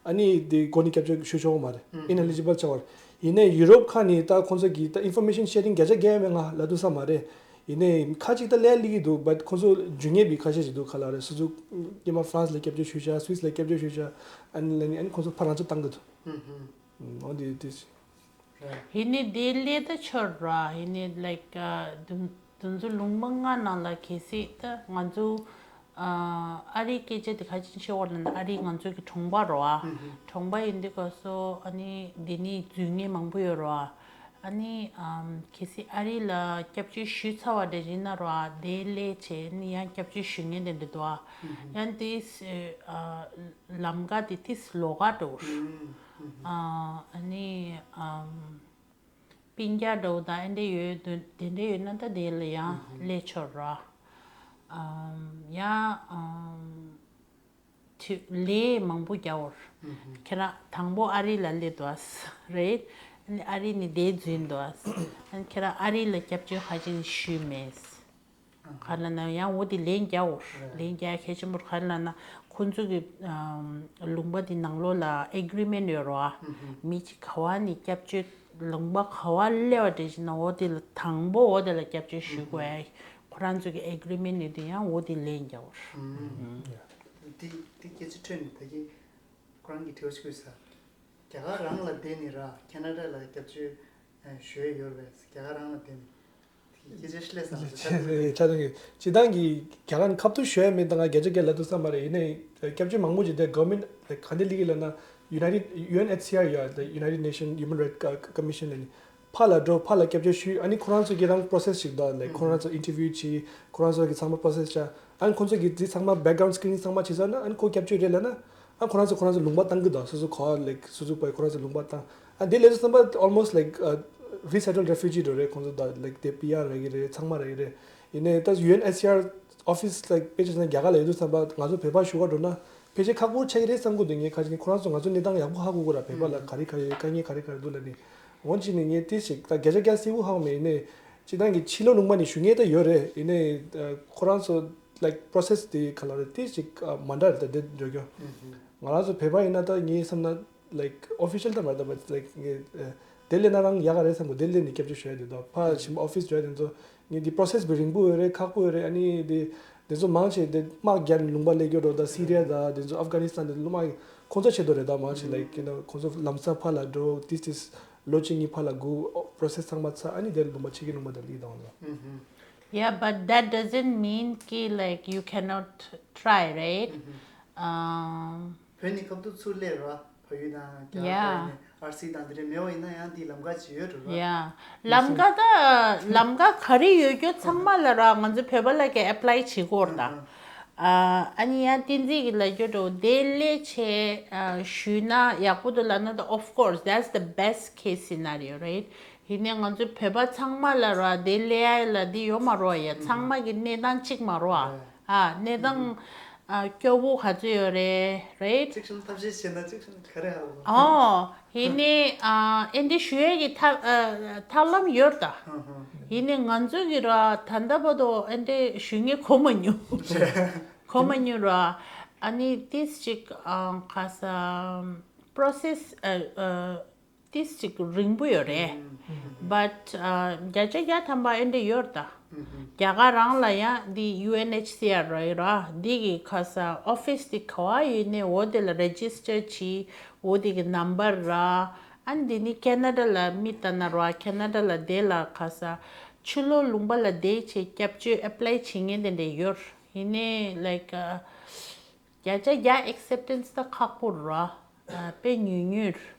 ཨ་ནི་དེ་སྒོ་ནས་སྐྱབས་བཅོལ་ཞུ་ཆོག་གི་མ་རེད། ཨིན་ཨེ་ལི་ཇི་བལ་ཆགས་པ་རེད། ཡིན་ནའི་ཡུ་རོབ་ཁག་ནི་ད་ཁོང་ཚོ་གི་ད་ཨིན་ཕོར་མེ་ཤན་ཤེ་རིང་བརྒྱ་ཆ་བརྒྱ་ཡང་མེད། ང་ལབ་ཐུབ་ས་མ་རེད། ཡིན་ནའི་ཁ་ཅིག་ད་ལས་སླེབས་ཀྱི་འདུག་བཊ་ཁོང་ཚོ་འཇུ་ངེས་པའི་ཁ་ཤས་ཤིག་འདུག་ག་ལ་རེད། སོ་སོ་སྔོན་མ་ཧྥ་རན་སི་ལ་སྐྱབས་བཅོལ་ཞུས་ཤག་སུད་སི་ལ་སྐྱབས་བཅོལ་ཞུས་ཤག་ཨ་ནི་ལ་ནི་ཨ་ནི་ཁོང་ཚོ་ཕར་རང་འཚོ་བཏང་གི་འདུག་ཨོ་དེ་དེ་ཡིན་ནའི་དེ་ལས་ད་ཆོར་ར། ཡིན་ནའི་like དུ་དུ་ཚོ་ལུང་པ་ལྔ་ནང་ལ་གལ་སྲིད་ད་ང་ཚོ་ཨ་རིའི་སྐད་ཆ་དེ་ག་ཅིག་བཤད་བར་ན་ཨ་རི་ང་ཚོ་གི་གྲོང་པ་རོ་ཨ། གྲོང་པ་ཡིན་དུས་སྐབས་སུ་ཨ་ནི་འདི་ནི་འཛུལ་མཁན་མང་པོ་ཡོད་རོ་ཨ། ཨ་ནི་ཨམ་གལ་སྲིད་ཨ་རི་ལ་སྐྱབས་བཅོལ་ཞུས་ཚར་བ་འདྲ་ཡིན་ན་རོ་ཨ། དེ་ལས་བྱས་ནི་ཡང་སྐྱབས་བཅོལ་ཞུ་མཁན་དེ་འདྲ་འདུག་ཨ། ཡང་དེ་ཨ་ལམ་ཀ་དེ་ཏིས་ལོགས་ཀ་འགྲོ། ཨ་ནི་ཨམ་སྤུན་ཀྱག་འདྲ་བོ་དང་ཨེ་འདྲ་ཡོད་དུ་དེ་འདྲ་ཡོད་ན་ད་དེ་ལ་ཡང་སླེབས་ཆོག་ར། ཨམ་ཡང་ཨམ། དུས་ལས་མང་པོ་རྒྱག་འོར། ཁྱེད་རང་དང་པོ་ཨ་རི་ལ་སླེབས་འདུག་ཨ་རེད། ཨ་ནི་ཨ་རི་ནི་དེ་འཛུལ་འདུག་ཨ། ཨ་ནི་ཁྱེད་རང་ཨ་རི་ལ་སྐྱབས་བཅོལ་ཁ་ཅིག་ཞུས་མེད། ག་ལ་ན་ཡང་འོ་དེ་ལན་རྒྱག་འོར། ལན་རྒྱག་གལ་ཆེན་པོར་ག་ལ་ན་ཁོང་ཚོ་གི་ལུང་པ་དེ་ནང་ལོགས་ལ་ཨེ་གྷི་རི་མེན་ཊི་ཡོད་རོ་ཨ། མི་གཅིག་ག་བ་ནི་སྐྱབས་བཅོལ་ལུང་པ་ག་བ་སླེབས་པ་འདྲ་ཞིག་ན་འོ་དེ་ལ་དང་པོ་འོ་དེ་ལ་སྐྱབས་བཅོལ་ཞུ་དགོས་ཨ། ཁོ་རང་ཚོ་གི་ཨེ་གྷི་རི་མེན་ཊི་ཡོད་དེ་ཡང་འོ་དེ་ལན་རྒྱག་འོར། འདི་འདི་སྐད་ཆ་ཐོས་ནས་ད་གིན་ཁོ་རང་གིས་དྲི་བ་ཞིག་ཕུལ་ས། རྒྱ་གར་རང་ལ་བསྡད་ནས་ར་ཁེ་ན་ཌ་ལ་སྐྱབས་བཅོལ་ཞུ་ཡས་ཡོད་རེད་པས། རྒྱ་གར་རང་ལ་བསྡད་ནས་དེ་སྐད་ཆ་ཤི་ལས་ས་ཆ་དང་གི་སྤྱི་བཏང་གི་རྒྱ་གར་ནས་ཁ་ཐུག་ཞུ་ཡས་མེད། ད་ང་བརྒྱ་ཆ་བརྒྱ་ལབ་ཐུབ་ས་མ་རེད། ཡིན་ནའི་སྐྱབས་བཅོལ་མང་པོ་ཅིག་དེ་གོ་མེན་ཊི་ག་འདྲ་ལི་གི་ལབ་ན་ཡུ་ནའི་ཊེཌ་ཡུ་ཨེན་ཨེཆ་སི་ཨར་ཡོད་དེ་United Nation Human Rights Commission ལ་ནི། ཕར་ལ་འགྲོ། ཕར་ལ་སྐྱབས་བཅོལ་ཞུས། ཨ་ནི་ཁོ་རང་ཚོ་གི་རང་པོ་རོ་སེ་སི་ཞིག་འདུག་ལའིཀ་ཁོ་རང་ཚོ་ཨིན་ཊར་བིའུ་བྱས། ཁོ་རང་ཚོ་གི་ཚང་མ་པོ་རོ་སེ་སི་བྱས། ཨ་ནི་ཁོ་ཚོ་གི་འདི་ཚང་མ་བེག་གྷ་རའུན་ཌི་སི་ཀི་རི་ནིང་ཚང་མ་བྱས་ཚར་ན་ཨ་ནི་ཁོ་སྐྱབས་བཅོལ་རེད་ལབ་ན། ཨ་ཁོ་རང་ཚོ་ཁོ་རང་ཚོ་ལུང་པ་བཏང་གི་འདུག་སོ་སོ་ག་ལའིཀ་སོ་སོ་པའི་ཁོ་རང་ཚོ་ལུང་པ་བཏང་། ཨ་དེ་ལས་ཚོ་བསམ་པ་almost like resettled refugee འགྲོ་རེད། ཁོ་ཚོ་ད་ལའིཀ་དེ་པི་ཨར་རག་གི་རེད། ཚང་མ་རག་གི་རེད། ཡིན་ནའི་ད་ཡུ་ཨེན་ཨེཆ་སི་ཨར་ཨོ་ཕི་སི་ལའིཀ་དཔེ་ཆ་བཞག་ན་རྒྱ་གར་ལ་ཡོད་དུས་ཙམ་པ་ང་ཚོ་བོད་པ་ཞུ་ག་འགྲོ་ན་ཕལ་ཆེར་ཁག་པོ་ཆགས་ཀྱི་རེད་བསམ་གི་འདུག་ངས་ཁ་ཅིག་ནི་ཁོ་རང་ཚོ་ང་ཚོ་གནས་སྟངས་ཡག་པོ་ཧ་གོ་གི་ར། བོད་པ་ལ་ག་རེ་ག་རེ་ཡོད། དཀའ་ངལ་ག་རེ་ག་རེ་འདུག་ལབ་ནི། འོན་ཅིག་ནི་ངས་ཏིས་ཅིག་ད་བརྒྱ་ཆ་བརྒྱ་གསལ་པོ་ཧ་གོ་མེད། ཡིན་ནའི་སྤྱི་བཏང་གི་ཕྱི་ལོགས་ལུང་པ་ནས་ཞུ་མཁན་ད་ཡོད་རེད། ཡིན་ནའི་ཁོ་རང་ཚོ་ལའིཀ་པོ་རོ་སེ་སི་དེ་ག་ལ་རེད། ཏིས་ཅིག་མ་འདྲ་རེད། ད་དེ་འགྲོ་རྒྱུ་ང་རང་ཚོ་བོད་པ་ཡིན་ན་ད་ངས་བསམ་ན། ལའིཀ་ཨོ་ཕི་ཤལ་ད་མ་རེད་ད། བཊ་ལའིཀ་ངས་དེ་ལས་ན་རང་ཡག་ག་རེད་བསམ་གི། དེ་ལས་ནི་སྐྱབས་བཅོལ་ཞུ་ཡ་དེ་དང་ཕར་ཕྱིན་པ་ཨོ་ཕི་སི་འགྲོ་ཡ་དེ་ཚོ་ངས་འདི་པོ་རོ་སེ་སི་བི་རིང་པོ་ཡོད་རེད། ཁག་པོ་ཡོད་རེད། ཨ་ནི་དེ་དེ་ཚོ་མང་ཆེ་དེ་དམག་རྒྱག་ནས་ལུང་པ་སླེབས་ཀྱི་འགྲོ། ད་སི་རི་ཡ་ད་དེ་ཚོ་ཨབ་གྷ་ནི་སི་ཐན་དེ་ཚོ་དམག་ཁོང་ཚོ་ཆེད་དུ་རེད། ད་མང་ཆེ་ལའིཀ་ཡུ་ནོ་ཁོང་ཚོ་ལམ་སང་ཕར་ལ་འགྲོ། ཏིས་ཏིས་ལོ་གཅིག་གཉིས་ཕར་ལ་སྒུག་པོ་རོ་སེ་སི་ཚང་མ་ཚར། ཨ་ནི་དེ་ལུང་པ་ཕྱི་གི་ལུང་པ་དེ་སླེབས་དང་ལ། Yeah, but that doesn't mean ཀི་like you cannot try, right? Um, བོད་ནས་སྐབས་ཐོག་ཚུར་སླེབས་ར། ཕ་ཡུལ་དང་རྒྱ་གར་ཡིན་ནའི་ཨར་སི་དང་དེ་འདྲ་མེད་པ་ཡིན་ན་ཡང་དེའི་ལམ་ཁ་ཅིག་ཡོད་འགྲོ་ར། Yeah. ལམ་ཁ་ད་ལམ་ཁ་ག་རེ་ཡོད་རྒྱུ་ཚང་མ་ལ་ར་ང་ཚོ་བོད་པ་ལ་གི་ཨེ་པ་ལའི་བྱེད་དགོས་ར་ད། ཨ་ཨ་ནི་ཡང་བསྟན་འཛིན་གྱི་ལ་རྒྱུ་འགྲོ་དེ་ལས་ཆེ་ཨ་ཞུས་ན་ཡག་པོ་འདུག་ལབ་ན་ད། Of course, that's the best case scenario, right? ཡིན་ནའི་ང་ཚོ་བོད་པ་ཚང་མ་ལ་ར་དེ་སླེབས་ཡ་ལ་དེ་ཡོད་མ་རོ་ཡ། ཚང་མ་གི་གནས་སྟངས་གཅིག་མ་རོ་ཨ། ཨ་གནས་སྟངས་ ཨ་སྐྱོ་བོ་ག་ཚོད་ཡོད་རེད་རེད། ཚིག་གཞུང་ཐབས་ཤེས་བྱས་ན་ཚིག་གཞུང་ག་རེ་ཧ་ལམ། ཨོ་ཡིན་ནི་ཨ་ཨེ་འདྲ་ཞུ་ཡས་ཀྱི་ཐབས་ཨ་ཐབས་ལམ་ཡོད་ད། ཧང་ཧང་། ཡིན་ནི་ང་ཚོ་གི་ར་ད་ལྟ་བར་དུ་ཨེ་འདྲ་ཞུ་མཁན་གོ་མ་མྱོང་། གོ་མ་མྱོང་ར། ཨ་ནི་ཏིས་ཅིག་ཨ་ག་ས་པྲོ་སེས་ཨ་ཨ། ཏིས་ཅིག་རིང་པོ་ཡོད་རེད། But བརྒྱ་ཆ་བརྒྱ་ཐམ་པ་ཨེ་འདྲ་ཡོད་ད། རྒྱ་གར་རང་ལ་ཡང་འདི་ཡུ་ཨེན་ཨེཆ་སི་ཨར་རེད་ར། འདི་གི་ཁ་ས་ཨོ་ཕིས་འདི་ག་བ་ཡོད་ནས་འོ་དེ་ལ་རེ་ཇི་སི་ཊར་བྱས། འོ་དེ་གི་ནམ་བར་ར། ཨ་འདི་ནི་ཁེ་ན་ཌ་ལ་མི་ལྟ་ན་ར་ཁེ་ན་ཌ་ལ་དེ་ལ་ཁ་ས་ཕྱི་ལོགས་ལུང་པ་ལ་བསྡད་བྱས་སྐྱབས་བཅོལ་ཨེ་པ་ལའི་བྱེད་མཁན་དེ་འདྲ་ཡོད། ཡིན་ནའི་ལའིཀ་བརྒྱ་ཆ་བརྒྱ་ཨེག་སེབ་ཊེན་སི་ད་ཁག་པོ་ར། དཔེ་ཉུང་ཉུང་རེད།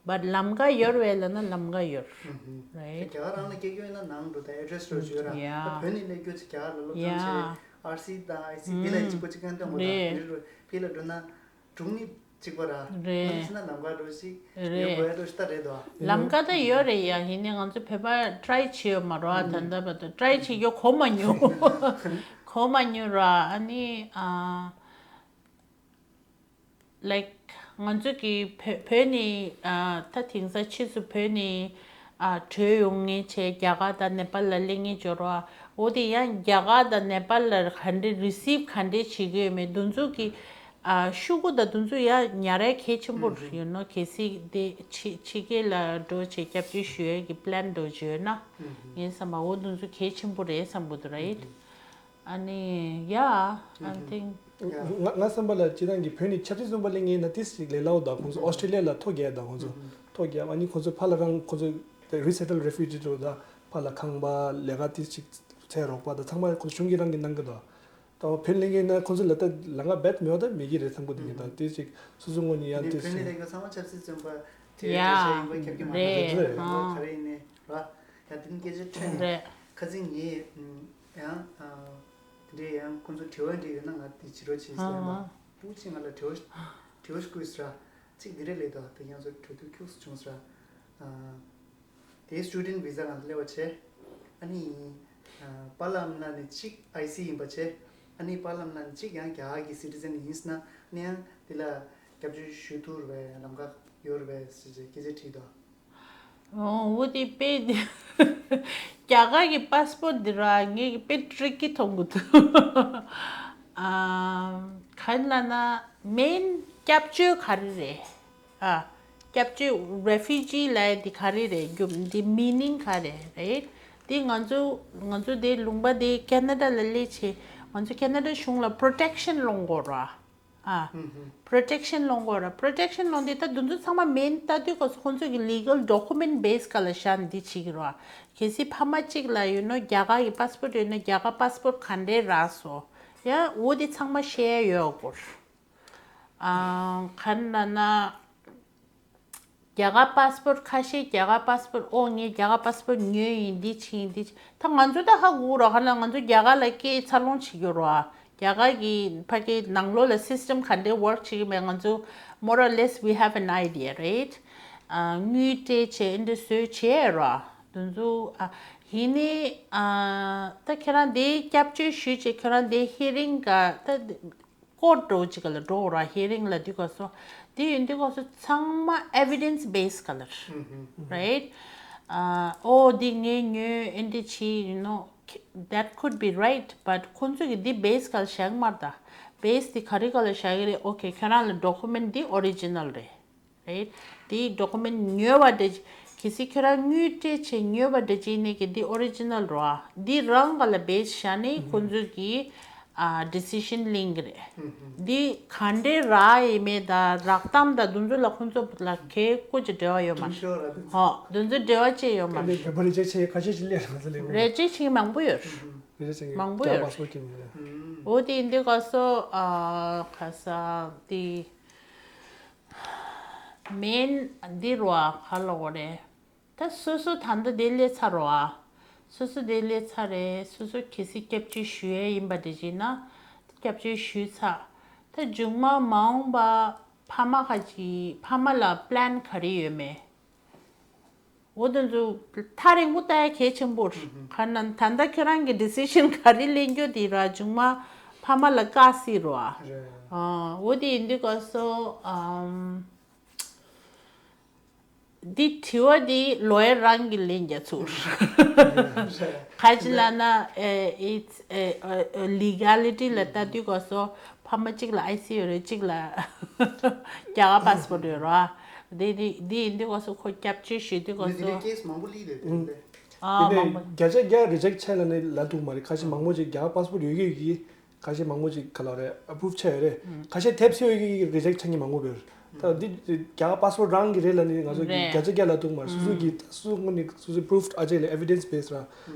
But ལམ་ཁ་ཡོད་རེད་ལབ་ན་ལམ་ཁ་ཡོད་རེད། རྒྱ་གར་རང་ལ་སྐྱེས་རྒྱུ་ཡིན་ན་ནང་འགྲོ་ད་ཨེ་ཌི་རེ་སི་རོ་བརྗོད་ར། ད་བོད་ནས་སླེབས་རྒྱུ་ཚོ་རྒྱ་གར་ལ་སློབ་སྦྱོང་བྱས། ཨར་སི་དང་ཨའི་སི་འདི་ལ་གཅིག་པོ་གཅིག་རྐྱང་སྟོན་དགོས་ད། རེད། འདི་རུ་ཕི་ལ་འགྲོ་ན་སྒྲུང་ནི་གཅིག་པ་ར། རེད། ནང་ཕྱིན་ན་ལམ་ཁ་འགྲོ་ཞིག་ཡོད་དགོས་ཡ་འགྲོ་ཞིག་ད་རེད་དོ། ལམ་ཁ་ད་ཡོད་རེད་ཡ། ཡིན་ནའི་ང་ཚོ་བོད་པ་ཊ་རའི་བྱེད་ཡོད་མ་རོགས་ད་ལྟ་བར་དུ་ཊ་རའི་བྱེད་རྒྱུ་གོ་མ་མྱོང་། གོ་མ་མྱོང་ར། ཨ་ནི་ཨ། Like ང་ཚོ་གི་བོད་བོད་ནས་ཨ་ད་དེང་སང་ཕྱིས་སུ་བོད་ནས་ཨ་བྲོས་ཡོང་མཁན་བྱས་རྒྱ་གར་དང་ནེ་པཱལ་ལ་སླེབས་མཁན་འབྱོར་བ། འོ་དེ་ཡང་རྒྱ་གར་དང་ནེ་པཱལ་ལ་ག་འདྲས་རི་སིབ་ག་འདྲས་བྱེད་ཀྱི་ཡོད་མེད་དེ་ཚོ་གི་ཨ་ཤོག་གུ་དང་དེ་ཚོ་ཡང་ཉར་ཡ་གལ་ཆེན་པོ་རེད། ཡོད་ནོ་གལ་སྲིད་དེ་ཕྱི་ཕྱི་རྒྱལ་ལ་འགྲོ་བྱས་སྐྱབས་བཅོལ་ཞུ་ཡ་གི་པི་ལན་འགྲོ་བྱས་ཡོད་ན། ངས་བསམ་པ་འོ་དེ་ཚོ་གལ་ཆེན་པོ་རེད་བསམ་གི་འདུག་ར་ཡིད། ཨ་ནི་ཡ། I think ང་ང་བསམ་པ་ལ་སྤྱིར་བཏང་གི་བོད་ནས་ཆབ་སྲིད་བཙོན་པ་སླེབས་མཁན་ན་ཏིས་ཅིག་ལས་སླ་བོ་དང་། ཁོང་ཚོ་ཨོ་སི་ཀྲི་ལི་ཡ་ལ་ཐོ་བརྒྱབ་དང་། ཁོང་ཚོ་ཐོ་བརྒྱབ། ཨ་ནི་ཁོང་ཚོ་ཕར་ལ་རང་ཁོང་ཚོ་རི་སེ་ཊལ་རེ་ཕུ་ཇི་འགྲོ་དང་། ཕར་ལ་ཁང་པ་ལས་ཀ་ཏིས་ཅིག་ཚད་རོགས་པ་དང་ཚང་མ་ཁོང་ཚོ་གཞུང་གིས་རང་གིས་གནང་གི་འདུག་ད་བོད་སླེབས་མཁན་ན་ཁོང་ཚོ་ལ་ད་ལམ་ཁ་རྦད་མེད་པ་ད་མེད་ཀྱི་རེད་བསམ་གི་འདུག་ངས་ད་ཏིས་ཅིག་སོ་སོ་ངོས་ནས་ཡང་ཏིས་ཅིག་བོད་ནས་སླེབས་མཁན་ཚང་མ་ཆབ་སྲིད་བཙོན་པ་ཏེ་ཡ་ཆ་ཆ་ཡིན་པ་ཁྱབ་ཀྱི་མ་རེད། རེད། ཨ། ག་རེ་ཡིན་ནའི་ར། ཡ་དེ་ནི་སྐད་ཆ་འཕྲོས་ནས་རེད། ཁ་སང་ངས་ཡང་དེ་འདྲའི་ཡང་ཁོང་ཚོ་དྲི་བ་འདྲ་ཡོད་ན་ང་དེ་བྱེད་རོགས་བྱེད་ཟེར་ལབ་ན། ཨ། སྤུ་གཅིག་ང་ལ་དྲི་བ་དྲི་བ་ཞིག་བསྐུར་ཟེར། ཚིག་འདི་རེད་ལས་དོ། དེ་ཡང་ཚོ་གྲོས་བསྡུར་ཁྱུགས་སུ་བྱུང་ཟེར། དེའི་སི་ཊུ་ཌེན་ཊི་བི་ཟ་ང་ཚོ་སླེབས་པ་བྱས། ཨ་ནི་པཱ་ལགས་རྣམས་ནི་གཅིག་ཨའི་སི་ཡིན་པ་བྱས། ཨ་ནི་པཱ་ལགས་རྣམས་ནི་གཅིག་ཡང་རྒྱ་གར་གྱི་སི་ཊི་ཛན་ཡིན་ཟེར་ན། ཨ་ནི་ཡང་དེ་ལ་སྐྱབས་བཅོལ་ཞུ་ཐུབ་རེད་པས། ལམ་ཁ་ཡོད་རེད་པས་ཟེར་བྱས་སྐད་ཆ་དྲིས་དོ། ཨོ་འོ་དེ་དཔེ་རྒྱ་གར་གྱི་པཱ་སི་པོར་ཊི་འདི་ར་ངས་དཔེ་ཊི་རི་ཀི་མཐོང་གི་འདུག་ཨ་ག་རེ་ལབ་ན་མེན་སྐྱབས་བཅོལ་ག་རེ་རེད། ཨ་སྐྱབས་བཅོལ་རེ་ཕུ་ཇི་ལབ་ཡ་འདི་ག་རེ་རེད། རྒྱུ་འདི་མི་ནིང་ག་རེ་རེད། འདི་ང་ཚོ་ང་ཚོ་འདི་ལུང་པ་འདི་ཁེ་ན་ཌ་ལ་སླེབས་བྱས་ང་ཚོ་ཁེ་ན་ཌ་གཞུང་ལ་པྲོ་ཊེག་ཤན་སློང་དགོས་ར། ཨ། པྲོ་ཊེག་ཤན་སློང་དགོས་ར། པྲོ་ཊེག་ཤན་སློང་དུས་ད་དེ་ཚོ་ཚང་མ་མེན་ལྟ་དུས་སྐབས་སུ་ཁོང་ཚོ་གི་ལི་གལ་ཌོ་ཀུ་མེན་ཊི་བེ་སི་སྒང་ལ་བཞག་ནས་འདི་བྱེད་ཀྱི་རེད་བ། གལ་སྲིད་ཕ་མ་གཅིག་ལ་ཡོད་ན་རྒྱ་གར་གྱི་པཱ་སི་པོར་ཊི་ཡོད་ན་རྒྱ་གར་པཱ་སི་པོར་ཊི་ག་འདྲས་རག་སོང་། ཡ་འོ་དེ་ཚང་མ་ཤེས་ཡ་ཡོད་དགོས། ཨ། ག་རེ་ལབ་ན། རྒྱ་གར་པཱ་སི་པོར་ཊི་ཁ་ཤས་རྒྱ་གར་པཱ་སི་པོར་ཊི། ཨོ་ངས་རྒྱ་གར་པཱ་སི་པོར་ཊི་ཉོས་ཡིན། འདི་བྱས་ཡིན་འདི་བྱས། ད་ང་ཚོ་ད་ཧ་གོ་ར། ག་ན་ང་ཚོ་རྒྱ་གར་ལ་སྐྱེས་འཚར་ལོངས་བྱེད་རྒྱུ་ར། རྒྱ་གར་གྱི་ཕ་གི་ནང་ལོགས་ལ་སི་སི་ཊེམ་ག་འདྲའི་ཝོརྐ་བྱེད་ཀྱི་མེད་ང་ཚོ་more or less we have an idea, right? ཨ་དངུལ་སྤྲད་བྱས་འདི་བཟོས་བྱས་ར། དེ་ཚོ་ཨ་ཡིན་ནའི་ཨ་ད་ཁྱེད་རང་འདི་སྐྱབས་བཅོལ་ཞུས་བྱས་ཁྱེད་རང་འདི་ཧི་རིང་ག་ད། ཀོར་ཊི་འདྲ་བོ་ཅིག་ལ་འགྲོ་ར། ཧི་རིང་ལ་འདི་སྐབས་སུ། འདི་ཡིན་དུས་སྐབས་སུ་ཚང་མ་ཨེ་བི་ཌེན་སི་བེ་སི་སྒང་ལ་རེད། ཨ་ཨོ་འདི་ངས་ཉོས་ཨེ་འདི་བྱས་you know that could be right, but ཁོང་ཚོ་གིས་འདི་བེ་སི་སྒང་ལ་བཞག་གི་མ་རེད་ད། བེ་སི་འདི་ག་རེ་སྒང་ལ་བཞག་གི་རེད། ཨོ་ཁེ་ཁྱེད་རང་ལ་ཌོ་ཀུ་མེན་ཊི་འདི་ཨོ་རི་ཇི་ནལ་རེད། རེད། དེའི་ཌོ་ཀུ་མེན་ཊི་ཉོས་པ་འདྲ་ཅིག་གལ་སྲིད་ཁྱོད་རང་དངུལ་སྤྲད་བྱས་ཉོས་པ་འདྲ་ཅིག་ཡིན་ནའི་གི་འདི་ཨོ་རི་ཇི་ནལ་རེད་བ། འདི་རང་ག་ལ་བེ་སི་བྱས་ནས་ཁོང་ཚོས་ཀྱི་ཨ་ཌི་སི་ཤན་ལེན་གི་རེད། འདི་ག་འདྲའི་རག་ཡིན་མེད་དང་རག་གཏམ་དང་དེ་ཚོ་ལ་ཁོང་ཚོ་ལ་གའི་སྐུ་ཅི་འབྲེལ་བ་ཡོད་མ་རེད། ཧོ་དེ་ཚོ་འབྲེལ་བ་ཅི་ཡོད་མ་རེད། རེ་ཅིག་ཆེ་ཁ་ཤས་ཅིག་སླེབས་རེད་ཟེར་ལེ། རེ་ཅིག་ཆེ་མང་པོ་ཡོད་རེད། རེ་ཅིག་ཆེ་མང་པོ་ཡོད་རྒྱ་པཱ་སི་པོར་ཊི་སྐྱོན་ཡོད་རེད། འོ་དེ་ཡིན་དུས་སྐབས་སུ་ཨ་ཁ་ས་དེ། མེན་འདི་རུ་ཨ་ག་ལ་འོ་རེད། ད་སོ་སོ་ད་ལྟ་དེ་སླེབས་ཚར་རུ་ཨ། སོ་སོ་དེ་སླེབས་ཚར་རེད། སོ་སོ་གལ་སྲིད་སྐྱབས་བཅོལ་ཞུ་ཡས་ཡིན་པ་དེ་བྱས་ན། སྐྱབས་བཅོལ་ཞུས་ཚར། ད་མཇུག་མ་མ་འོངས་པ་ཕ་མ་ཁ་ཅིག་ཕ་མ་ལ་པི་ལན་ག་རེ་ཡོད་མེད། འོ་དེ་ཚོ་ཐག་རིང་པོ་ལྟ་ཡ་གལ་ཆེན་པོ་རེད། ག་ན་ད་ལྟ་ཁྱོད་རང་གི་ཌི་སི་ཤན་ག་རེ་ལེན་རྒྱུ་དེ་ར་མཇུག་མ་ཕ་ ཕ་མ་ལ་དཀའ་སྲིད་རོ། རེད། ཨ་འོ་དེ་ཡིན་དུས་སྐབས་སུ་ཨམ། འདི་དྲི་བ་འདི་ལོ་ཡར་རང་གི་ལན་རྒྱག་ཚུལ། ཁ་ཅིག་ལབ་ན་ཨེ་ཨིཊ་ཨེ་ལི་གལ་ཊི་ལ་ལྟ་དུས་སྐབས་སུ་ཕ་མ་གཅིག་ལ་ཨའི་སི་ཡོད་རེད། གཅིག་ལ་རྒྱ་གར་པ་སི་པོར་ཊི་ཡོད་རེད་བ། འདི་འདི་འདི་ཡིན་དུས་སྐབས་སུ་ཁོ་སྐྱབས་བཅོལ་ཞུ་དུས་སྐབས་སུ་ཨ་མང་པོ། དེ་ནས་བརྒྱ་ཆ་བརྒྱ་རི་ཇེག་ཆགས་ལབ་ནས་ལབ་འདུག་མ་རེད། ཁ་ཤས་མང་པོ་ཅིག་རྒྱ་གར་པ་སི་པོར་ཊི་ཡོད་ཀྱི་ཡོད་ཀྱི། ཁ་ཤས་མང་པོ་ཅིག་ག་ལ་རེད། ཨ་པུ་རུབ་ཆགས་ཡོད་རེད། ཁ་ཤས་ཐེབས་སེ་ཡོད་ཀྱི་རི་ཇེག་ཆགས་མཁན་མང་པོ་ཡོད་རེད། ད་འདི་རྒྱ་གར་པ་སི་པོར་ཊི་རང་གི་རེད་ལབ་ནས་ང་ཚོ་གི་རེད། བརྒྱ་ཆ་བརྒྱ་ལབ་འདུག་མ་རེད། སོ་སོ་གི་ད་སོ་སོ་ངོས་ནས་སོ་སོའི་པུ་རུབ་ཨ་ཅེ་ལ་ཨེ་བི་ཌེན་སི་བེ་སི་ར།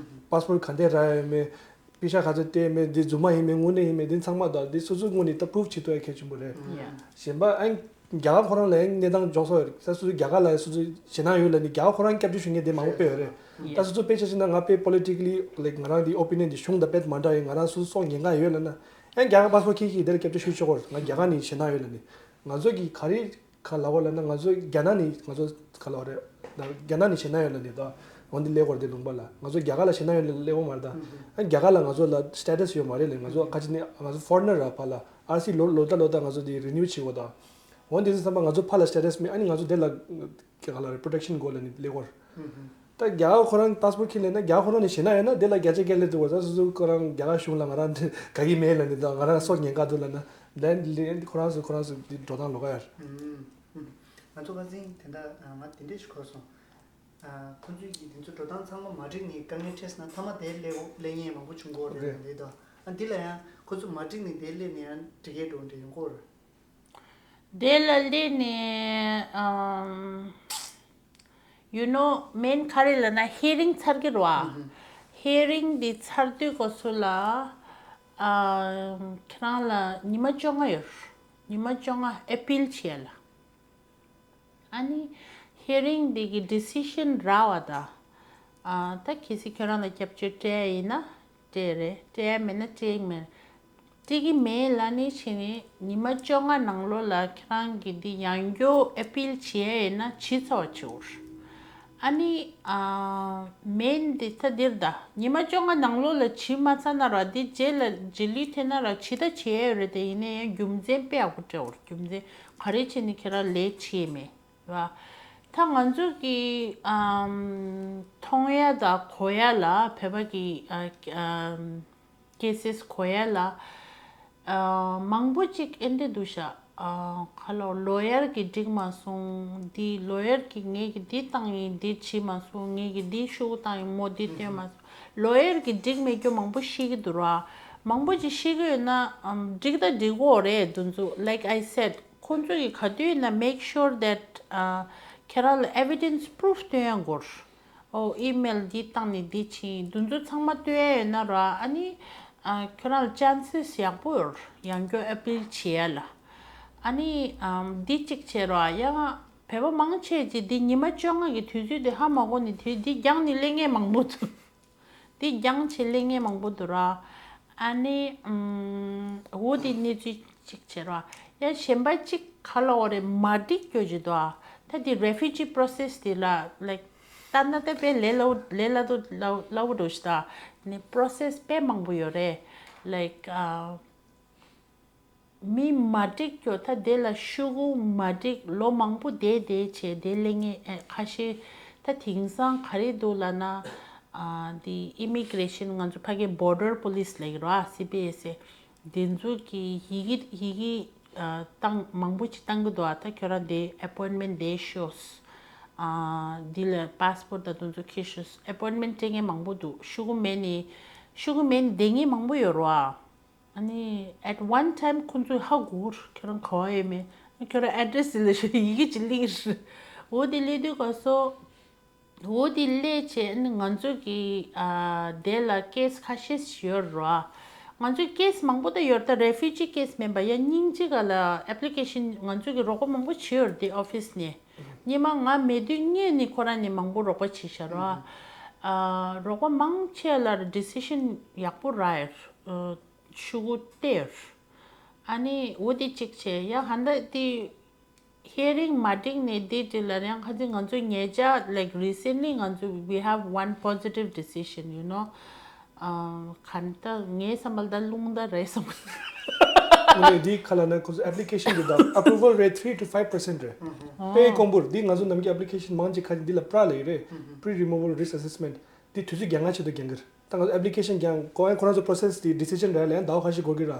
པ་སི་པོར་ཊི་ག་འདྲས་རག་ཡོད་མེད། པེ་ཤག་ག་ཚོད་སྟེར་མེད། འདི་རྫུན་མ་ཡིན་མེད་དངོས་གནས་ཡིན་མེད་འདི་ཚང་མ་ད་འདི་སོ་སོའི་ངོས་ནས་ད་པུ་རུབ་བྱེད་ཐུབ་ཡ་གལ་ཆེན་པོ་རེད། ཡ། གཞན་པ་ཨ་རྒྱ་གར་ཁོ་རང་ལ་ཡང་གནས་སྟངས་འཇོག་སོགས་ཡོད་རེད། ད་སོ་སོ་རྒྱ་གར་ལ་ཡང་སོ་སོའི་ཞེད་སྣང་ཡོད་ལབ་ནས་རྒྱ་གར་ཁོ་རང་སྐྱབས་བཅོལ་ཞུ་མཁན་དེ་མང་པོ་དཔེ་ཡོད་རེད། ཡ། ད་སོ་སོ་དཔེ་ཆ་བཞག་ན་ང་དཔེ་པོ་ལི་ཊི་ཀ་ལི་ལའིཀ་ང་རང་དེ་ཨོ་པི་ནི་ཡན་དེ་གཞུང་དང་དཔེ་མ་འདྲ་ཡིན། ང་རང་སོ་སོ་སྲོག་ཉེན་ཁ་ཡོད་ལབ་ན་ཡང་རྒྱ་གར་པ་སི་པོར་ཊི་ཁྱེར་ཁྱེར་དེ་ལ་སྐྱབས་བཅོལ་ཞུ་ཆོག་གོ། ང་རྒྱ་གར་ནས་ཞེད་སྣང་ཡོད་ལབ་ནས་ང་ཚོ་གི་ག་རེ་ག་ལབ་དགོས་ལབ་ན་ང་ཚོ་རྒྱ་ནག་ནས་ང་ཚོ་ག་ལབ་དགོས་རེད། རྒྱ་ནག་ནས་ཞེད་སྣང་ཡོད་ལབ་ནས་ད་འོ་འདི་སླེབས་ཀྱི་རེད་དེ་ལུང་པ་ལ། ང་ཚོ་རྒྱ་གར་ལ་ཞེད་སྣང་ཡོད་ལབ་སླེབས་ཀྱི་མ་རེད་ད། ཨ་རྒྱ་གར་ལ་ང་ཚོ་ལ་སི་ཊེ་ཊས་ཡོད་མ་རེད་ལབ། ང་ཚོ་ཁ་ཅིག་ནས་ང་ཚོ་ཕོ་རེ་ནར་ར་ཕར་ལ། ཨར་སི་ལོ་ལོ་ལྟར་ལོ་ལྟར་ང་ཚོ་དེ་རི་ནིའུ་བྱེད་དགོས་དང་། འོ་འདི་ཚོ་བསམ་པ་ང་ཚོ་ཕར་ལ་སི་ཊེ་ཊས་མེད། ཨ་ནི་ང་ཚོ་དེ་ལ་ག་ལ་རེད། པོ་རོ་ཊེག་ཤན་དགོས་ལབ་ནི་ལེགས་སྐོར། ད་རྒྱ་གར་ཁོ་རང་པ་སི་པོར་ཊི་ཁྱེར་ལེན་ན་རྒྱ་གར་ཁོ་རང་ནས་ཞེད་སྣང་ཡོད་ན་དེ་ལ་བརྒྱ་ཆ་བརྒྱ་སླེབས་འདུག་བ། ད་སོ་སོ་ཁོ་རང་རྒྱ་གར་གཞུང་ལ་ང་རང་དེ་དགའ་གི་མེད་ལབ་ནི་དང་ང་རང་སྲོག་ཉེན་ཁ་འདུག་ལབ་ན་ལན་ལན་ཁོ་རང་ཚོ་ཁོ་རང་ཚོ་འདི་འགྲོ་སྟངས་ལོགས་ཀ་ཡར། ང་ཚོ་ཁ་སང་དེ་འདྲ་ང་དེ་འདྲས་ཞིག་གོ་སོང་། ཁོ་ཚོས་ཀྱིས་དེ་ཚོ་འགྲོ་སྟངས་ཚང་མ་མ་འགྲིག་ནས་དཀའ་ངལ་འཕྲད་སོང་ན་མཐའ་མ་དེར་སླེབས་སླེབས་མཁན་མང་པོ་བྱུང་གི་ཡོད་རེད་ལབ་འདུག་ཨ་འདི་ལ་ཡང་ཁོ་ཚོ་མ་འགྲིག་ནས་དེར་སླེབས་ནས་ཡང་འགྲིག་གི་འགྲོ་འདྲ་ཡོང་གི་ཡོད་རེད། དེ་ལ་སླེབས་ནས་ཨམ། you know main ག་རེ་ལབ་ན་ཧི་རིང་ཚར་གི་རེད་བ། ཧི་རིང་འདི་ཚར་དུས་སྐབས་སུ་ལ་ཨམ། ཁྱེད་རང་ལ་ཉི་མ་བཅོ་ལྔ་ཡོད། ཉི་མ་བཅོ་ལྔ་ཨེ་པིལ་བྱེད་ཡ་ལ། ཨ་ནི་ཧི་རིང་འདི་གི་ཌི་སི་ཤན་རག་པ་དང་། ཨ་ད་གལ་སྲིད་ཁྱོད་རང་ལ་སྐྱབས་བཅོལ་སྤྲད་ཡ་ཡིན་ན་སྤྲད་རེད། སྤྲད་ཡ་མེད་ན་སྤྲད་ཀྱི་མེད། སྤྲད་ཀྱི་མེད་ལབ་ནི་བྱས་ནས་ཉི་མ་བཅོ་ལྔ་ནང་ལོགས་ལ་ཁྱེད་རང་གི་འདི་ཡང་བསྐྱར་ཨེ་པིལ་བྱེད་ཡ་ཡིན་ན་བྱེད་ཚར་བ་བྱེད་འོར། ཨ་ནི་ཨ་མེན་འདི་ད་འདིར་ད་ཉི་མ་བཅོ་ལྔ་ནང་ལོགས་ལ་བྱེད་མ་ཚར་ན་ར་འདི་རྗེས་ལ་རྗེས་ལུས་ཐེབས་ན་ར་བྱེད་ད་བྱེད་ཡ་ཡོད་རེད། དེ་ཡིན་ན་ཡང་རྒྱུ་མཚན་དཔེ་ཡག་པོ་སྤྲད་འོར། རྒྱུ་མཚན་ག་རེ་བྱས་ནས་ཁྱེད་རང་ལས་བྱེད་མེད། ར། ད་ང་ཚོ་གི་ཨམ། མཐོང་ཡ་དང་གོ་ཡ་ལ་བོད་པ་གི་ཨ་ཨམ། ཀེ་སེ་སི་གོ་ཡ་ལ་ཨ། མང་པོ་ཅིག་ཨེ་འདྲ་འདུག་ཤག་ཨ། ཁ་ལོ་ལོ་ཡར་གི་འགྲིག་མ་སོང་། འདི་ལོ་ཡར་གི་ངས་གི་འདི་བཏང་ཡིན། འདི་བྱེད་མ་སོང་། ངས་གི་འདི་ཤུགས་བཏང་ཡིན་མོ། འདི་བཏོན་མ་སོང་། ལོ་ཡར་གི་འགྲིག་མེད་རྒྱུ་མང་པོ་ཤེས་ཀྱི་འདུག་ར། མང་པོ་ཅིག་ཤེས་ཀྱི་ཡོད་ན་ཨམ། འགྲིག་ད་འགྲིག་གོ་རེད། དེ་ཚོ་like I said ཁོང་ཚོ་གི་ག་དུས་ཡིན་ན་make sure that ཨ། ཁྱེད་རང་ལ་evidence proof སྟོན་ཡ་འགོར། ཨོ་ཨི་མེལ་འདི་བཏང་ནས་འདི་ཕྱིན་འདི་ཚོ་ཚང་མ་སྟོན་ཡ་ཡོད་ན་ར། ཨ་ནི་ཨ། ཁྱོད་རང་ལ་ཅན་སེ་སི་ཡག་པོ་ཡོད་ཡང་བསྐྱར་ཨེ་པིལ་བྱེད་ཡ་ལ། ཨ་ནི་ཨམ། འདི་གཅིག་བྱེད་རོགས། ཡང་བོད་པ་མང་ཆེ་ཅིག་འདི་ཉི་མ་བཅོ་ལྔ་གི་དུས་ཚོད་དེ་ཧ་མ་གོ་ནས་དེ་འདི་རྒྱང་ནས་སླེབས་མཁན་མང་པོ་འདུག་འདི་རྒྱང་ཆེ་སླེབས་མཁན་མང་པོ་འདུག་ར། ཨ་ནི་ཨམ། འོ་དེ་གནས་ཚུལ་གཅིག་བྱེད་རོགས། ཡང་གཞན་པ་གཅིག་ག་ལ་འོ་རེད། མ་འགྲིག་རྒྱུ་ཅིག་འདུག་ཨ། ད་དེ་refugee process དེ་ལ་like ད་ན་ད་དཔེ་ལས་སླ་པོ་ལས་སླ་པོ་སླ་པོ་འགྲོ་ཞིག་ད་ནི་process དཔེ་མང་པོ་ཡོད་རེད། like ཨ། མི་མ་འགྲིག་རྒྱུ་ད་དེ་ལ་ཤོག་གུ་མ་འགྲིག་ལོ་མང་པོ་བསྡད་བསྡད་བྱས་དེ་སླེབས་མཁན་ཨེ་ཁ་ཤས། ད་དེང་སང་ག་རེ་འདུག་ལབ་ན་ཨ། དེ་ཨི་མི་གི་རེ་ཤན་ང་ཚོ་ཕ་གི་border police ལབ་ཀྱི་རེད་བ། སི་བི་ཨེས་ཨེ། དེ་ཚོ་གིས་ཡི་གེ་ཡི་གེ་ཨ། བཏང་མང་པོ་ཅིག་བཏང་གི་འདུག་ཨ། ད་ཁྱོད་རང་དེ་appointment དེ་ཤོག་ཨ། འདི་ལ་passport དང་དེ་ཚོ་འཁྱེར་ཤོག appointment སྤྲད་མཁན་མང་པོ་འདུག་ཤོག་གུ་མེད་ནི་ཤོག་གུ་མེད་ནི་བསྡད་མཁན་མང་པོ་ཡོད་རེད་བ། ཨ་ནི་at one time ཁོང་ཚོས་ཧ་གོ་གི་རེད། ཁྱོད་རང་ག་པར་ཡོད་མེད། ཁྱོད་རང་address དེ་ལ་ཤོག་ཡི་གེ་ཅིག་སླེབས་ཀྱི་རེད། འོ་དེ་སླེབས་དུས་སྐབས་སུ། འོ་དེ་སླེབས་བྱས་ཨ་ནི་ང་ཚོ་གི་ཨ། དེ་ལ་case ཁ་ཤས་ཤིག་ཡོད་རེད། ང་ཚོའི་case མང་པོ་ད་ཡོད་རེད། ད་refugee case མིན་པ་ཡང་སྙིང་རྗེ་ག་ལ་application ང་ཚོ་གི་རོགས་པ་མང་པོ་བྱས་ཡོད་རེད་དེ་office ནས། སྔོན་མ་ང་མེད་དུས་སྔོན་ནས་ཁོ་རང་ནས་མང་པོ་རོགས་པ་བྱས་ཤག་རེད། ཨ། རོགས་པ་མང་ཆེ་ལ་decision ཡག་པོ་རག་ཡོད། ཤོག་གུ་སྟེར། ཨ་ནི་འོ་དེ་གཅིག་བྱས་ཡ་ཧན་ད་དེ་hearing མ་འགྲིག་ནས་དེ་དེ་ལ་ཡང་ཁ་ཅིག་ང་ཚོ་ཉེ་ཆར་like recently ང་ཚོ we have one positive decision, you know. ཨ། ག་ད་ངའི་བསམ་པ་ལ་ད་རླུང་རྟ་རེད་བསམ། དངོས་གནས་འདི་ག་ལབ་ན་ཁོ་ཚོ་application འདི་དང་approval rate three to five percent རེད། དཔེ་དཀོན་པོར་འདི་ང་ཚོ་ནམ་རྒྱུན་application མང་ཆེ་ཁ་ཅིག་འདི་ལ་པྲ་ལབ་ཀྱི་རེད། Pre removal risk assessment འདི་དུས་ཚོད་འགྱངས་ང་ཆེད་དུ་འགྱངས་ཀྱི་རེད། ད་ང་ཚོ་application འགྱངས་གོ་ཡང་ཁོ་རང་ཚོ་process འདི་decision རག་ལ་ཡང་ཟླ་བ་ཁ་ཤས་འགོར་གྱི་ར།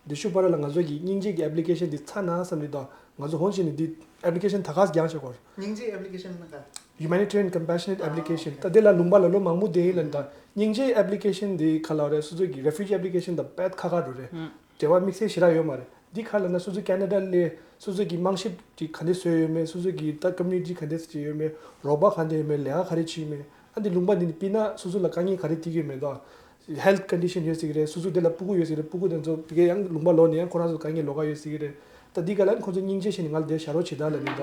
འདི་ཤུ་པ་ར་ལ་ང་ཚོ་གི་སྙིང་རྗེ་གི་application འདི་ཚར་ན་བསམ་ནི་དང་ང་ཚོ་ཧོན་ཤིན་ནི་འདི་application ད་ག་སེ་འགྱངས་བྱེད་དགོས། སྙིང་རྗེ་application ནི་ག Humanitarian compassionate application ད་དེ་ལ་ལུང་པ་ལ་ལོ་མང་པོ་བསྡད་ཡིན་ལ་ད་སྙིང་རྗེ་application འདི་ག་ལ་རེད། སོ་སོ་གི་refugee application དང་དཔེ་ཁ་ཁ་འགྲོ་རེད། འབྲེལ་བ་དམིགས་བསལ་ཞེ་དྲག་ཡོད་མ་རེད། འདི་ག་ལ་ན་སོ་སོ་ཁེ་ན་ཌ་ལ་སོ་སོ་གི་རྨང་གཞི་ཅིག་ག་འདྲ་བཟོས་ཡོད་མེད། སོ་སོ་གི་ད་community ག་འདྲ་ཡོད་མེད། རོགས་པ་ག་འདྲ་ཡོད་མེད། ལས་ཀ་ག་རེ་བྱེད་ཡོད་མེད། ཨ་འདི་ལུང་པ་འདི་ནི་ཕྱིན་ན་སོ་སོ་ལ་དཀའ་ངལ་ག་རེ་འཕྲད་ཀྱི་ཡོད་མེད་དང་། health condition ཡོད་ཟེར་གྱི་རེད། སོ་སོ་དེ་ལ་ཕྲུ་གུ་ཡོད་ཟེར་གྱི་རེད། ཕྲུ་གུ་དེ་ཚོ་ཕ་གིར་ཡང་ལུང་པ་ལོག་ནས་ཡང་ཁོ་རང་ཚོ་དཀའ་ངལ་ལོགས་ཀ་ཡོད་ཟེར་གྱི་རེད། ད་འདི་ག་ལ་ཁོ་ཚོ་སྙིང་རྗེ་བྱས་ནས་ང་ལ་དེ་བཞག་རོགས་བྱེད་ད་ལབ་ནས་ད་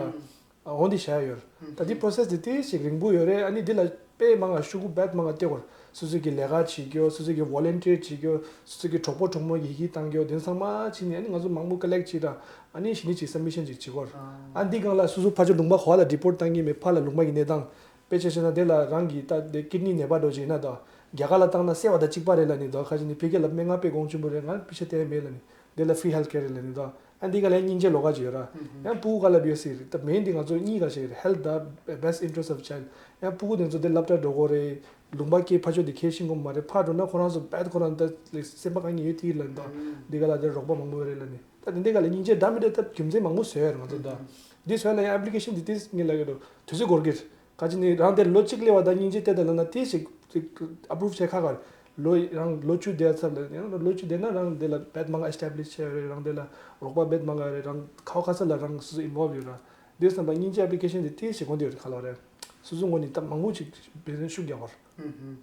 འོ་འདི་བཞག་ཡོད་རེད། ད་འདི་process འདི་ཏོག་ཙམ་རིང་པོ་ཡོད་རེད། ཨ་ནི་འདི་ལ་དཔེ་མང་ང་ཤོག་གུ་རྦད་མང་ང་སྟེར་དགོས་རེད། སོ་སོ་གི་ལས་ཀ་བྱེད་རྒྱུ། སོ་སོ་གི་volunteer བྱེད་རྒྱུ། སོ་སོ་གི་གྲོགས་པོ་གྲོགས་མོ་ཡི་གེ་བཏང་རྒྱུ། དེ་ཚང་མ་བྱས་ནས་ཨ་ནི་ང་ཚོ་མང་པོ་collect བྱས་ད་ཨ་ནི་གཞི་ནས་ཅིག་submission ཅིག་བྱེད་དགོས་རེད། ཨ་འདི་སྒང་ལ་སོ་སོ་ཕར་ཕྱོགས་ལུང་པ་ག་པ་ལ་report བཏང་གི་མེད། ཕར་ལ་ལུང་པ་གི་གནས་སྟངས། དཔེ་ཆ་བཞག་ན་དེ་ལ་རང་གི་ད་དེ་ཀིཌ་ནི་ནད་པ་འདྲ་བོ་ཅིག་ཡིན་ན་ད་རྒྱ་གར་ལ་བཏང་ན་གསོས་པ་དང་གཅིག་པ་རེད་ལབ་ནི་ད། ཁ་ཅིག་ནི་ཕ་གི་ལ་སྨན་ཁང་དཔེ་གོང་ཆེན་པོ་རེད། ང་པེ་ཤ་སྟེར་མེད་ལབ་ནི། དེ་ལ་free health care རེད་ལབ་ནི་ད། ཨ་འདི་ག་ལ་སྙིང་རྗེ་ལོགས་ཀ་ཅིག་ཡོད་ར། ཡང་ཕྲུ་གུ་ག་ལ་ཡོད་ཟེར་ད་main འདི་ང་ཚོ་གཉིས་ཀ་ཞིག་རེད། health དང་best interest of child ཡང་ཕྲུ་གུ་དེ་ཚོ་དེ་སློབ་གྲྭ་འགྲོ་དགོས་རེད། ལུང་པ་སྐྱེས་ཕར་ཕྱོགས་དེ་ཁས་ཤིང་གོ་མ་རེད། ཕར་འགྲོ་ན་ཁོ་རང་ཚོ་རྦད་ཁོ་རང་ད་སེམས་པ་དཀའ་ངལ་ཡོད་དེ་ལབ་ནི་ད། འདི་ག་ལ་དེ་རོགས་པ་མང་པོ་ཡོད་རེད་ལབ་ནི་ད། དེ་འདི་ག་ལ་སྙིང་རྗེ་འདྲ་མི་འདྲ་ད་རྒྱུ་མཚན་མང་པོ་བཟོས་ཡོད་རེད་ང་ཚོ་ད། འདི་བཟོས་ལ་ཡང་application འདི་ཏོག་ཙམ་ངས་ལབ་ཡོད་དོ་དུས་ཚོད་འགོར་གི་རེད། ག་ཅི་ནི་རང་དེར་ལོ་གཅིག་སླེབས་པ་དང་སྙིང་རྗེ་བལྟས་ད་ལབ་ན་དེ་ཞིག་approve བྱེད་ཁག་ཁག་རེད། ལོ་རང་ལོ་བཅུ་བསྡད་ཚར་ལ་ཡང་ལོ་བཅུ་བསྡད་ན་རང་དེ་ལ་བེད་མང་ང་establish བྱས་རེད། རང་དེ་ལ་རོགས་པ་བེད་མང་ང་རེད། རང་ཁ་བ་ཁ་ས་ལ་རང་སོ་སོ་involve ཡོད་ར། དེ་བསམ་པ་སྙིང་རྗེ་application དེ་དེ་ཞིག་དགོངས་དེ་ཡོད་རེད་ཁ་ལོ་རེད། སོ་སོ་ངོས་ནས་ད་མང་པོ་ཅིག་བེད་ཤུགས་རྒྱག་དགོས་རེད།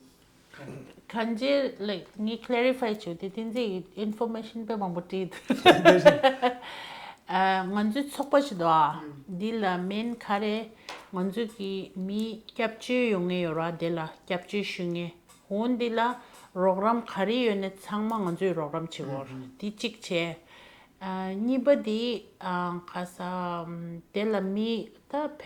གང་ཅི་like ངས་clarify བྱུང་དེ་བསྟན་འཛིན་གྱི་information དཔེ་མང་པོ་བྲིས་འདུག་ཨ། ང་ཚོའི་ཚོགས་པ་ཞིག་འདུག་ཨ། འདི་ལ་main ག་རེ་ང་ཚོ་གི་མི་སྐྱབས་བཅོལ་ཡོང་མཁན་ཡོད་ར། དེ་ལ་སྐྱབས་བཅོལ་ཞུ་མཁན་འོ་འདི་ལ་རོགས་རམ་ག་རེ་ཡོད་ནས་ཚང་མ་ང་ཚོས་རོགས་རམ་བྱེད་དགོས་ར། འདི་གཅིག་བྱས། ཨ། གཉིས་པ་དེ་ཨ། ཁ་ས་དེ་ལ་མི་ད་བོད་པ་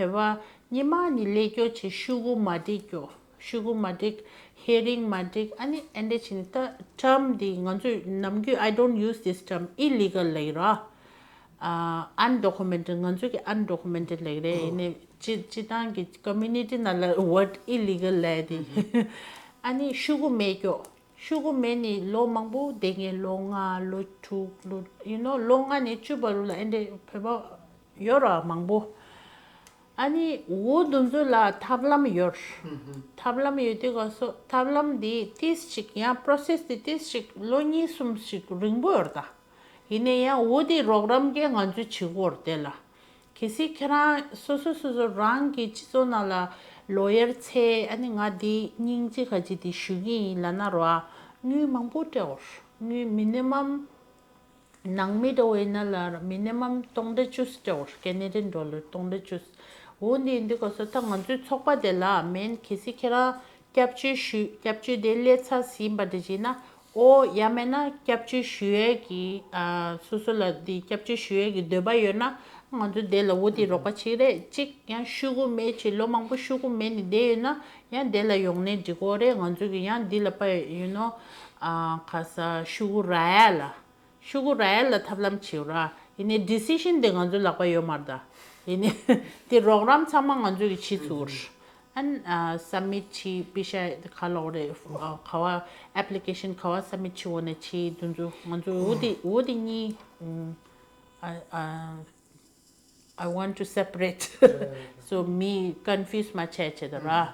སྔོན་མ་ནས་སླེབས་རྒྱུ་བྱས་ཤོག་གུ་མ་འགྲིག་རྒྱུ། ཤོག་གུ་མ་འགྲིག hearing མ་འགྲིག་ཨ་ནི་ཨེ་འདྲ་བྱས་ནས་ད་term དེ་ང་ཚོས་ནམ་རྒྱུན་I don't use this term illegal ལབ་ཀྱི་ར། ཨ། undocumented ང་ཚོ་གི་undocumented ལབ་ཀྱི་རེད། ཡིན་ནའི་སྤྱི་སྤྱི་བཏང་གི་community ནང་ལ་word illegal ལབ་དེ། ཨ་ནི་ཤོག་གུ་མེད་རྒྱུ། ཤོག་གུ་མེད་ནི་ལོ་མང་པོ་བསྡད་མཁན་ལོ་ལྔ་ལོ་དྲུག་ལོ་you know ལོ་ལྔ་ནས་བཅུ་བར་ལ་ཨེ་འདྲ་བོད་པ་ཡོད་ར་མང་པོ། ཨ་ནི་འོ་དེ་ཚོ་ལ་ཐབས་ལམ་ཡོད། ཐབས་ལམ་ཡོད་དུས་ག་སོ་ཐབས་ལམ་འདི་ཏིས་ཅིག་ཡང་process འདི་ཏིས་ཅིག་ལོ་གཉིས་གསུམ་ཞིག་རིང་པོ་ཡོད་ད། ཡིན་ནའི་ཡང་འོ་དེ་རོགས་རམ་གྱི་ང་ཚོས་བྱེད་དགོས་རེད་དེ་ལ། གལ་སྲིད་ཁྱེད་རང་སོ་སོ་སོ་སོ་རང་གི་སྤྱི་ཚོགས་ནང་ལ་lawyer ཚེ་ཨ་ནི་ང་འདི་སྙིང་རྗེ་ག་ཅི་འདི་ཞུ་གི་ཡིན་ལབ་ན་རོ་ཨ། དངུལ་མང་པོ་སྤྲད་འོར། དངུལ་minimum ནང་མི་འདྲ་བོ་ཡིན་ན་ལ་minimum སྟོང་ཕྲག་བཅུ་སྤྲད་འོར། Canadian dollar སྟོང་ཕྲག་བཅུ། འོ་འདི་འདི་ག་སོ་ད་ང་ཚོའི་ཚོགས་པ་དེ་ལ་མེན་གལ་སྲིད་ཁྱེད་རང་སྐྱབས་བཅོལ་ཞུ་སྐྱབས་བཅོལ་དེ་སླེབས་ཚར་ཟིན་པ་འདྲ་བྱས་ན། ཨོ་ཡང་མེད་ན་སྐྱབས་བཅོལ་ཞུ་ཡས་ཀྱི་ཨ་སོ་སོ་ལ་འདི་སྐྱབས་བཅོལ་ཞུ་ཡས་ཀྱི་འདོད་པ་ཡོད་ན་ང་ཚོ་དེ་ལ་འོ་དེ་རོགས་པ་བྱེད་རེད། གཅིག་ཡང་ཤོག་གུ་མེད་ཅིག་ལོ་མང་པོ་ཤོག་གུ་མེད་ནས་བསྡད་ཡོད་ན་ཡང་དེ་ལ་ཡོང་ནས་འགྲིག་གོ་རེད། ང་ཚོ་གི་ཡང་འདི་ལ་པ་ཡོད་ནོ་ཨ་ག་ས་ཤོག་གུ་རག་ཡ་ལ། ཤོག་གུ་རག་ཡ་ལ་ཐབས་ལམ་བྱེད་ར། ཡིན་ནའི་decision དེ་ང་ཚོའི་ལག་པ་ཡོད་མ་རེད་ད། ཡིན་ནའི་དེ་རོགས་རམ་ཚང་མ་ང་ཚོ་གི་བྱེད་ཚུགས། ཨན་ཨ་submit བྱེད་པི་ཤ་ག་ལོག་རེད། ཨ་ག་བ་application ག་བ་submit བྱེད་འོ་ནས་བྱེད་དུ་ཚོ་ང་ཚོ་འོ་དེ་འོ་དེ་གཉིས་ཨ་ཨ། I want to separate. So མི་confuse མ་བྱས་བྱས་ད་ར།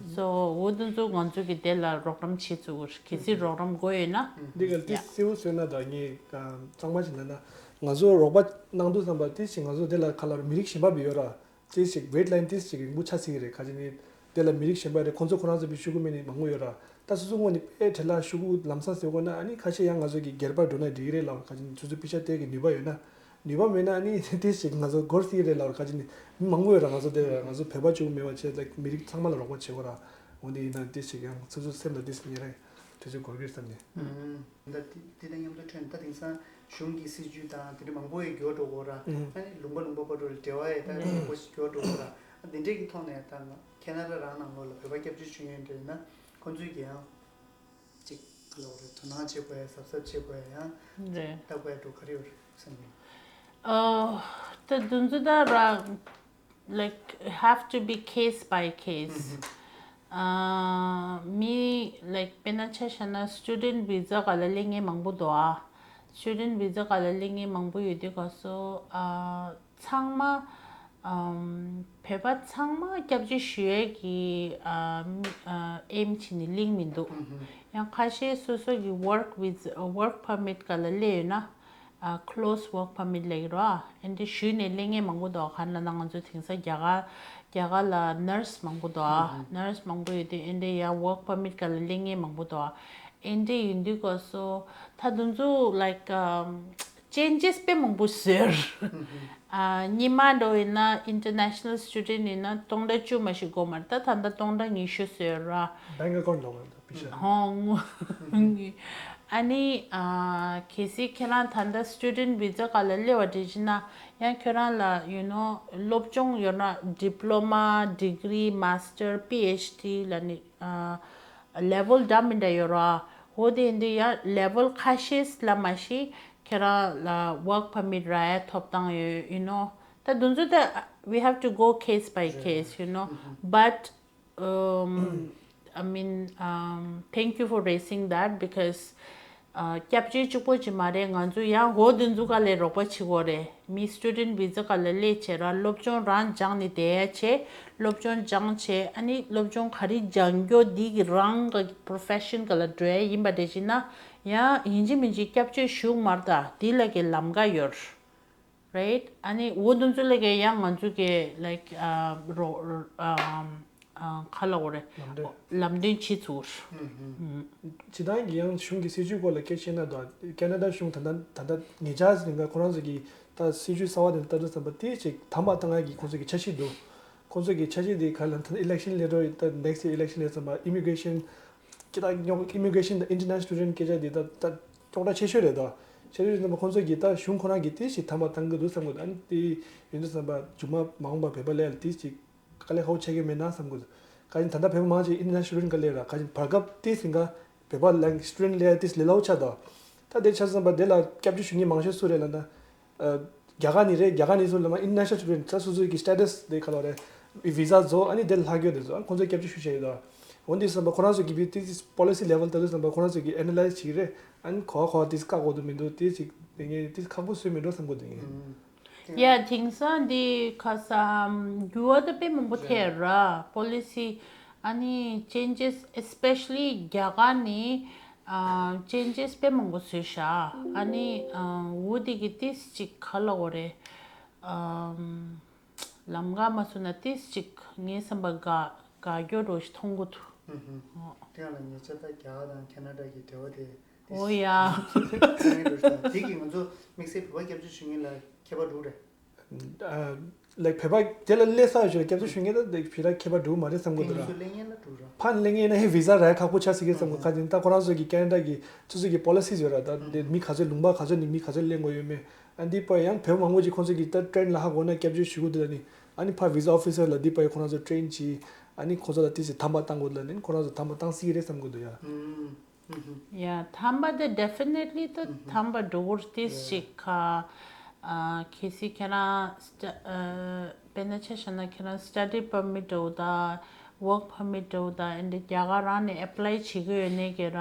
So འོ་དེ་ཚོ་ང་ཚོ་གི་དེ་ལ་རོགས་རམ་བྱེད་ཚུགས། གལ་སྲིད་རོགས་རམ་དགོས་ཡོད་ན། འདི་ག་ཏི་སེའུ་བཟོས་ན་ད་ངས་གཙང་མ་ཞིག་ལབ་ན་ང་ཚོ་རོགས་པ་གནང་དུས་ཙམ་པ་ཏི་ཞིག་ང་ཚོ་དེ་ལ་ཁ་ལར་མི་རིགས་གཞན་པ་བི་ཡོད་ར། ཏི་ཞིག་wait line ཏི་ཞིག་རིང་པོ་ཆགས་སྲིད་ཀྱི་རེད། ག་ཅི་ནི་དེ་ལ་མི་རིགས་གཞན་པ་རེད། ཁོང་ཚོ་ཁོ་རང་ཚོ་བི་ཤོག་གུ་མེད་ནི་མང་པོ་ཡོད་ར། ད་སོ་སོ་ངོས་ནས་དཔེ་བྲེལ་ལ་ཤོག་གུ་ལམ་སང་ཟེར་དགོས་ན་ཨ་ནི་ཁ་ཤས་ཡང་ང་ཚོ་གི་སྒེར་པར་འགྲོ་ན་འགྲིག་གི་རེད་ལབ། ག་ཅི་ནི་སོ་སོ་པི་ཤ་སྟེར་གི་ནུས་པ་ཡོད་ན། ནུས་པ་མེད་ན་ཨ་ནི་ཏི་ཞིག་ང་ཚོ་འགོར་སྲིད་རེད་ལབ། ག་ཅི་ནི་མི་མང་པོ་ཡོད་ར། ང་ཚོ་དེ་ང་ཚོ་བོད་པ་གཅིག་པུ་མེད་པ་བྱས་ལ་མི་རིགས་ཚང་མ་ལ་རོགས་པ་བྱེད་དགོས་ར། འོ་འདི་ཡིན་ན་ཏི་ཞིག་ཡང་སོ་སོ་སེམས་ལ་ཏི་ཞིག་ཉེ་རེད། དུས་ཚོད་འགོར་གྱི་རེད་བསམ་ནས། ད་དེ་དེ་དང་མཉམ་དུ་ཐོན་ད་དེང་སང་གཞུང་གི་སྲིད་ཇུས་དང་དེ་འདྲ་མང་པོ་ཡི་འགྱུར་བ་འགྲོ་གི་ཡོད་ར། ཨ་ནི་ལུང་པ་ལུང་པ་བར་དུ་འབྲེལ་བ་ཡི་ད་མང་པོ་ཞིག་འགྱུར་བ་འགྲོ་གི་ཡོད་ར། ཨ་དེ་འདྲས་ཀྱི་ཐོག་ནས་ད་ང་ཁེ་ན་ཌ་རང་ནང་ལོགས་ལ་བོད་པ་སྐྱབས་བཅོལ་ཞུ་མཁན་འདྲ་ཡིན་ན་ཁོང་ཚོས་ཀྱི་ཡང་ཅིག་ ག་ལ་བ་རེད། དོ་སྣང་བྱེད་དགོས་ཡ། གཟབ་གཟབ་བྱེད་དགོས་ཡ། ཡང་རེད། ལྟ་དགོས་ཡ་འགྲོ་ག་རེ་ཡོད་རེད་བསམ་གྱི། ཨ། ད་དུང་ཚོད་ད་ར། Like, have to be case by case. ཨ། མི། Like, དཔེར་ན་ཆ་བཞག་ན་student visa ག་ལ་སླེབས་མཁན་མང་པོ་འདུག་ཨ། Student visa ག་ལ་སླེབས་མཁན་མང་པོ་ཡོད་དུས་ག་སོ། ཨ། ཚང་མ། ཨམ། བོད་པ་ཚང་མ་སྐྱབས་བཅོལ་ཞུ་ཡས་ཀྱི། ཨ། ཨ། aim བྱས་ནས་སླེབས་མི་འདུག། ཡང་ཁ་ཤས་སོ་སོ་གི་work visa, work permit ག་ལ་སླེབས་ཡོད་ན། ཨ། close work permit ལབ་ཀྱི་རེད་བ། ཨེ་འདྲ་ཞུས་ནས་སླེབས་མཁན་མང་པོ་འདུག། ག་རེ་ལབ་ན་ང་ཚོ་དེང་སང་རྒྱ་གར། རྒྱ་གར་ལ་nurse མང་པོ་འདུག་ཨ། nurse མང་པོ་ཡོད་དུས་ཨེ་འདྲ་ཡང་work permit ག་ལ་སླེབས་མཁན་མང་པོ་འདུག་ཨ། ཨེ་འདྲ་ཡིན་དུས་ག་སོ། ད་དུང་ཚོད། Like, um, changes དཔེ་མང་པོ་བཟོས། ཨ། སྔོན་མ་འདྲ་ཡིན་ན་international student ཡིན་ན་སྟོང་ཕྲག་བཅུ་མ་ཞིག་དགོས་མ་རེད། ད་ད་ལྟ་སྟོང་ཕྲག་ཉི་ཤུ་བཟོས་ར། bank account ལོག་པ་པི་ཤ། ཧོང་། ཨ་ནི། ཨ། གལ་སྲིད་ཁྱེད་རང་ད་ལྟ་student visa ག་ལ་སླེབས་པ་འདྲ་བྱས་ན། ཡང་ཁྱོད་རང་ལ་you know སློབ་སྦྱོང་ཡོད་ན། diploma, degree, master, PhD ལ་ནི། ཨ། level འདྲ་མི་འདྲ་ཡོད་ར། འོ་དེ་འདི་ཡང་level ཁ་ཤས་ལ་མ་ཤི་ཁྱེད་རང་ལ་work permit རག་ཡ་ཐོབ་ཐང་ཡོད། You know, ད་དུང་ཚོད་ད། We have to go case by case, you know. But, um, I mean, um, thank you for raising that because, uh, སྐྱབས་བཅོལ་གཅིག་པོ་ཅིག་མ་རེད། ང་ཚོ་ཡང་འོ་དེ་ཚོ་ག་ལ་རོགས་པ་བྱེད་དགོས་རེད། མི་student visa ག་ལ་སླེབས་བྱས་ར། སློབ་སྦྱོང་རང་སྦྱངས་ནས་བསྡད་ཡ་བྱས། སློབ་སྦྱོང་སྦྱངས་བྱས། ཨ་ནི་སློབ་སྦྱོང་ག་རེ་སྦྱང་རྒྱུ་འདི་གི་རང་གི་profession ག་ལ་འགྲོ་ཡ་ཡིན་པ་འདྲ་བྱས་ན། ཡང་ཡིན་གཅིག་མིན་གཅིག་སྐྱབས་བཅོལ་ཞུ་མ་རེད། ད་འདི་ལ་གི་ལམ་ཁ་ཡོད། Right? ཨ་ནི་འོ་དེ་ཚོ་ལ་གི་ཡང་ང་ཚོ་གི་like, uh, རོ། ཨ། ཨ། ག་ལབ་དགོས་རེད། ལམ་སྟོན། ལམ་སྟོན་བྱེད་ཚུལ། ཨུ་ཧུ། སྤྱིར་བཏང་གི་ཡང་གཞུང་གི་སྲིད་ཇུས་སྐོར་ལ་སྐད་ཆ་བཤད་ན་ད། ཁེ་ན་ཌ་གཞུང་ད་ལྟ་ད་ལྟ་ཉེ་ཆར་ཟིན་ག་ཁོ་རང་ཚོ་གི་ད་སྲིད་ཇུས་གསར་བ་དེ་ལྟ་དུས་ཙམ་པ་དེ་ཅིག་དམ་པ་བཏང་ཡ་གི་ཁོང་ཚོ་གི་འཆར་གཞི་འདུག། ཁོང་ཚོ་གི་འཆར་གཞི་དེ་ག་ལ་ད་election སླེབས་འགྲོ་ཡི། ད་next election སླེབས་ཙམ་པ་immigration སྐད་གྲགས་རྙོག། immigration དང་international student སྐད་ཆ་འདི་ད་ད་ཅོག་འཐདཔ་ཆེ་ཤོས་རེད་དོ། ཆེ་ཤོས་རེད་ཙམ་པ་ཁོང་ཚོ་གིས་ད་གཞུང་ཁོ་རང་གིས་དེ་ཞིག་དམ་པ་བཏང་གི་འདུག་བསམ་གི་འདུག། ཨ་ནི་དེ་ཡིན་དུས་ཙམ་པ་མཇུག་མ་མ་འོངས་པ་བོད་པ་སླེབས་ཡ་ལ་དེ་ཞིག་དཀའ་ལས་ཁག་པོ་ཆགས་ཀྱི་མེད་ན་བསམ་གི་འདུག། ག་ཡིན་ད་ལྟ་བོད་པ་མང་ཆེ་international student ག་སླེབས་ར། ག་ཡིན་བར་སྐབས་དེ་ཟིན་ག་བོད་པ་ལ་student སླེབས་ཡ་དེ་ལས་སླ་པོ་ཆགས་འདུག། ད་དེ་ཆགས་ཙམ་པ་དེ་ལ་སྐྱབས་བཅོལ་ཞུ་མཁན་མང་ཤོས་སུ་རེད་ལབ་ན། ཨ། རྒྱ་གར་ནས་རེད། རྒྱ་གར་ནས་ཚུར་ལ་མ་international student ད་སོ་སོ་གི་status དེ་ག་ལ་རེད། visa བཟོ། ཨ་ནི་དེ་ལྷག་རྒྱུ་དེ་ཚོ་ཨ་ཁོང་ཚོས་སྐྱབས་བཅོལ་ཞུ་བྱས་ཡོད་དོ། འོན་ཏེ་བསམ་པ་ཁོ་རང་ཚོ་གི་བི་དེ་policy level ལྟ་དུས་བསམ་པ་ཁོ་རང་ཚོ་གི་analyse བྱེད་ཀྱི་རེད། ཨ་ནི་གོ་བ་གོ་བ་དེ་བཀག་དགོས་དུ་མི་འདུག། དེ་ཅིག་དེ་ངས་དེ་ཁག་པོ་བཟོས་མི་འགྲོ་བསམ་གི་འདུག་ངས། ཡ། དེང་སང་འདི་ཁ་སང་འགྱུར་བ་ད་དཔེ་མང་པོ་ཐེབས་ར། policy ཨ་ནི་changes, especially རྒྱ་གར་ནས། ཨ། changes དཔེ་མང་པོ་བཟོས་ཤག། ཨ་ནི། ཨ། འོ་དེ་གི་ཏིས་ཅིག་ག་ལབ་དགོས་རེད། ཨམ། ལམ་ཁ་མ་བཟོས་ན་ཏིས་ཅིག་ངའི་བསམ་པ་དགའ་དགའ་སྐྱོ་འདྲ་ཞིག་མཐོང་གི་འདུག། ཨུ་ཧུ། ཨོ། དེ་ཡང་ལ་ཉེ་ཆར་ད་རྒྱ་གར་དང་ཁེ་ན་ཌ་གི་འབྲེལ་བ་དེ་ཏིས། ཨོ་ཡ། ཚང་མས་འགྲོ་ཤག། དེ་གིས་ང་ཚོ་དམིགས་བསལ་བོད་པ་སྐྱབས་བཅོལ་ཞུ་མཁན་ལ་ཁྱད་པར་འགྲོ་གི་རེད། ཨ། like བོད་པ་དེ་ལ་སླེབས་ཚར་ཞོར་སྐྱབས་བཅོལ་ཞུ་མཁན་ད་དེ་ཕྱིར་ཁྱད་པར་འགྲོ་གི་མ་རེད་བསམ་གི་འདུག་ར། ཕར་སླེབས་མཁན་ན་ཧེ་visa རག་ཁག་པོ་ཆགས་སྲིད་ཀྱི་བསམ་གི། ཁ་ཅིག་ད་ཁོ་རང་ཚོ་གི་ཁེ་ན་ཌ་གི་སོ་སོ་གི་policies ཡོད་ར། ད་དེ་མི་ག་ཚོད་ལུང་པ་ག་ཚོད་ནས་མི་ག་ཚོད་སླེབས་དགོས་ཡོད་མེད། ཨ་འདི་པ་ཡང་བོད་མང་པོ་ཅིག་ཁོང་ཚོ་གི་ད་train ལ་ཧ་གོ་ན་སྐྱབས་བཅོལ་ཞུ་གི་འདུག། ད་ནི་ཨ་ནི་ཕར་visa officer ལ་འདི་པ་ཡང་ཁོ་རང་ཚོ་train བྱས། ཨ་ནི་ཁོང་ཚོ་ལ་དེ་ཚོ་དམ་པ་བཏང་དགོས་འདུག་ལབ་ནི་ཁོ་རང་ཚོ་དམ་པ་བཏང་སྲིད་ཀྱི་རེད་བསམ་གི་འདུག་ཡ། ཡ། དམ་པ་དེ་definitely ད་དམ་པ་འགྲོ་གི་རེད། ཏིས་ཅིག་ཁ། ཨ། གལ་སྲིད་ཁྱེད་རང་སི་ཊ། ཨ། དཔེར་ན་ཆ་བཞག་ན་ཁྱེད་རང་study permit འདྲ་བོ་དང་work permit འདྲ་བོ་དང་ཨེ་འདྲ་རྒྱ་གར་རང་ནས་apply བྱེད་ཀྱི་ཡོད་ནའི་ག་ར།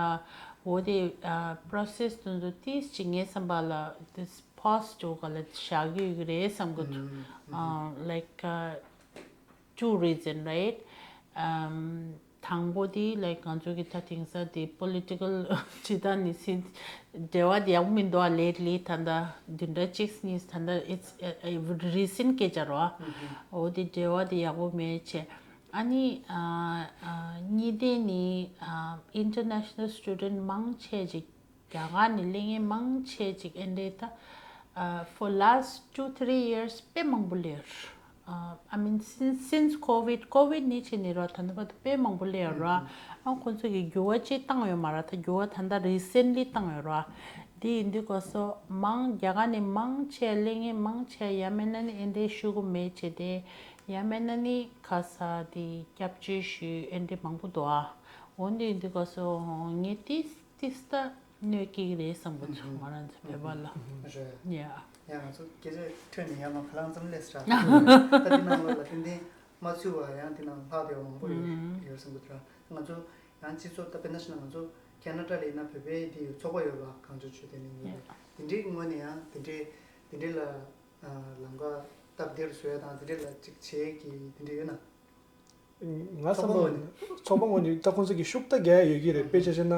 འོ་དེ། ཨ། process དེ་ཚོ་ཏིས་ཅིག་ངའི་བསམ་པ་ལ་ཏིས་pause འདྲ་བོ་ག་ལ་བཞག་གི་ཡོད་ཀྱི་རེད་བསམ་གི་འདུག། ཨ། like, uh, two reason, right? ཨམ། དང་པོ་དེ་like ང་ཚོ་གི་ད་དེང་སང་དེ་political སྤྱིར་བཏང་ནི་སྲིད་འབྲེལ་བ་དེ་ཡག་པོ་མི་འདུག་ཨ། lately ད་ལྟ་བདུན་ཕྲག་གཅིག་གཉིས་ད་ལྟ་it's, uh, uh, recent སྐད་ཆ་རེད་བ། འོ་དེ་འབྲེལ་བ་དེ་ཡག་པོ་མེད་བྱས། ཨ་ནི། ཨ། ཨ། གཉིས་དེ་ནི། ཨ། international student མང་ཆེ་ཅིག་རྒྱ་གར་ནས་སླེབས་མཁན་མང་ཆེ་ཅིག་ཨེ་འདྲས་ད། ཨ། for last two three years དཔེ་མང་པོ་སླེབས་ཡོད་རེད། ཨ། I mean, since, since COVID, COVID ནས་བྱས་ནས་ར་ད་ལྟ་བར་དུ་དཔེ་མང་པོ་སླེབས་ཡོད་ར། ཨ། ཁོང་ཚོ་གིས་འགྱུར་བ་ཅིག་བཏང་ཡོད་མ་རེད། ད་འགྱུར་བ་ད་ལྟ་recently བཏང་ཡོད་ར། དེ་ཡིན་དུས་ག་སོ་མང་རྒྱ་གར་ནས་མང་ཆེ་སླེབས་མཁན་མང་ཆེ་ཡང་མིན་ན་ནི་ཨེ་འདྲས་ཞུ་གི་མེད་བྱས་ཏེ། ཡང་མིན་ན་ནི་ག་ས་དེ་སྐྱབས་བཅོལ་ཞུ་ཨེ་འདྲས་མང་པོ་འདུག་ཨ། འོ་འདི་ཡིན་དུས་ག་སོ་ངས་དེ། ཏིས་ད་གནོད་སྐྱེལ་རེད་བསམ་གི་འདུག་ང་རང་ཚོ་བོད་པ་ལ། རེད། ཡ། ཡང་ང་ཚོ་སྐད་ཆ་ཐོས་ནས་ཡང་མ་ག་ལང་ཙམ་སླེབས་ས་ར། ད་འདི་ནང་ལོགས་ལ་ཏན་ཏན་མ་ཚུད་པ་ཡང་འདི་ནང་ལྷག་བསྡད་པ་མང་པོ་ཡོད་ཡོད་བསམ་གི་འདུག་ར། ང་ཚོ་ཡང་སྤྱི་ཚོགས་ད་དཔེར་ན་ཞིག་ན་ང་ཚོ་ཁེ་ན་ཌ་ལ་ཡིན་ན་བོད་པའི་འདི་ཡོད་ཚོགས་པ་ཡོད་པ་གངས་ལྗོངས་ཆོས་ལྡན་གླིང་ཡོད་རེད། དེ་འདྲའི་ངོས་ནས་ཡང་དེ་འདྲའི་དེ་འདྲའི་ལ་ལམ་ཁ་སྟབས་བདེར་བཟོ་ཡ་དང་དེ་འདྲའི་ལ་ཅིག་བྱེད་ཀྱི་དེ་འདྲ་ཡོད་ན། ང་བསམ་པ་ཚོགས་པ་ངོས་ནས་ད་ཁོང་ཚོ་གི་ཤུགས་ད་རྒྱག་ཡ་ཡོད་ཀྱི་རེད། དཔེ་ཆ་བཤད་ན་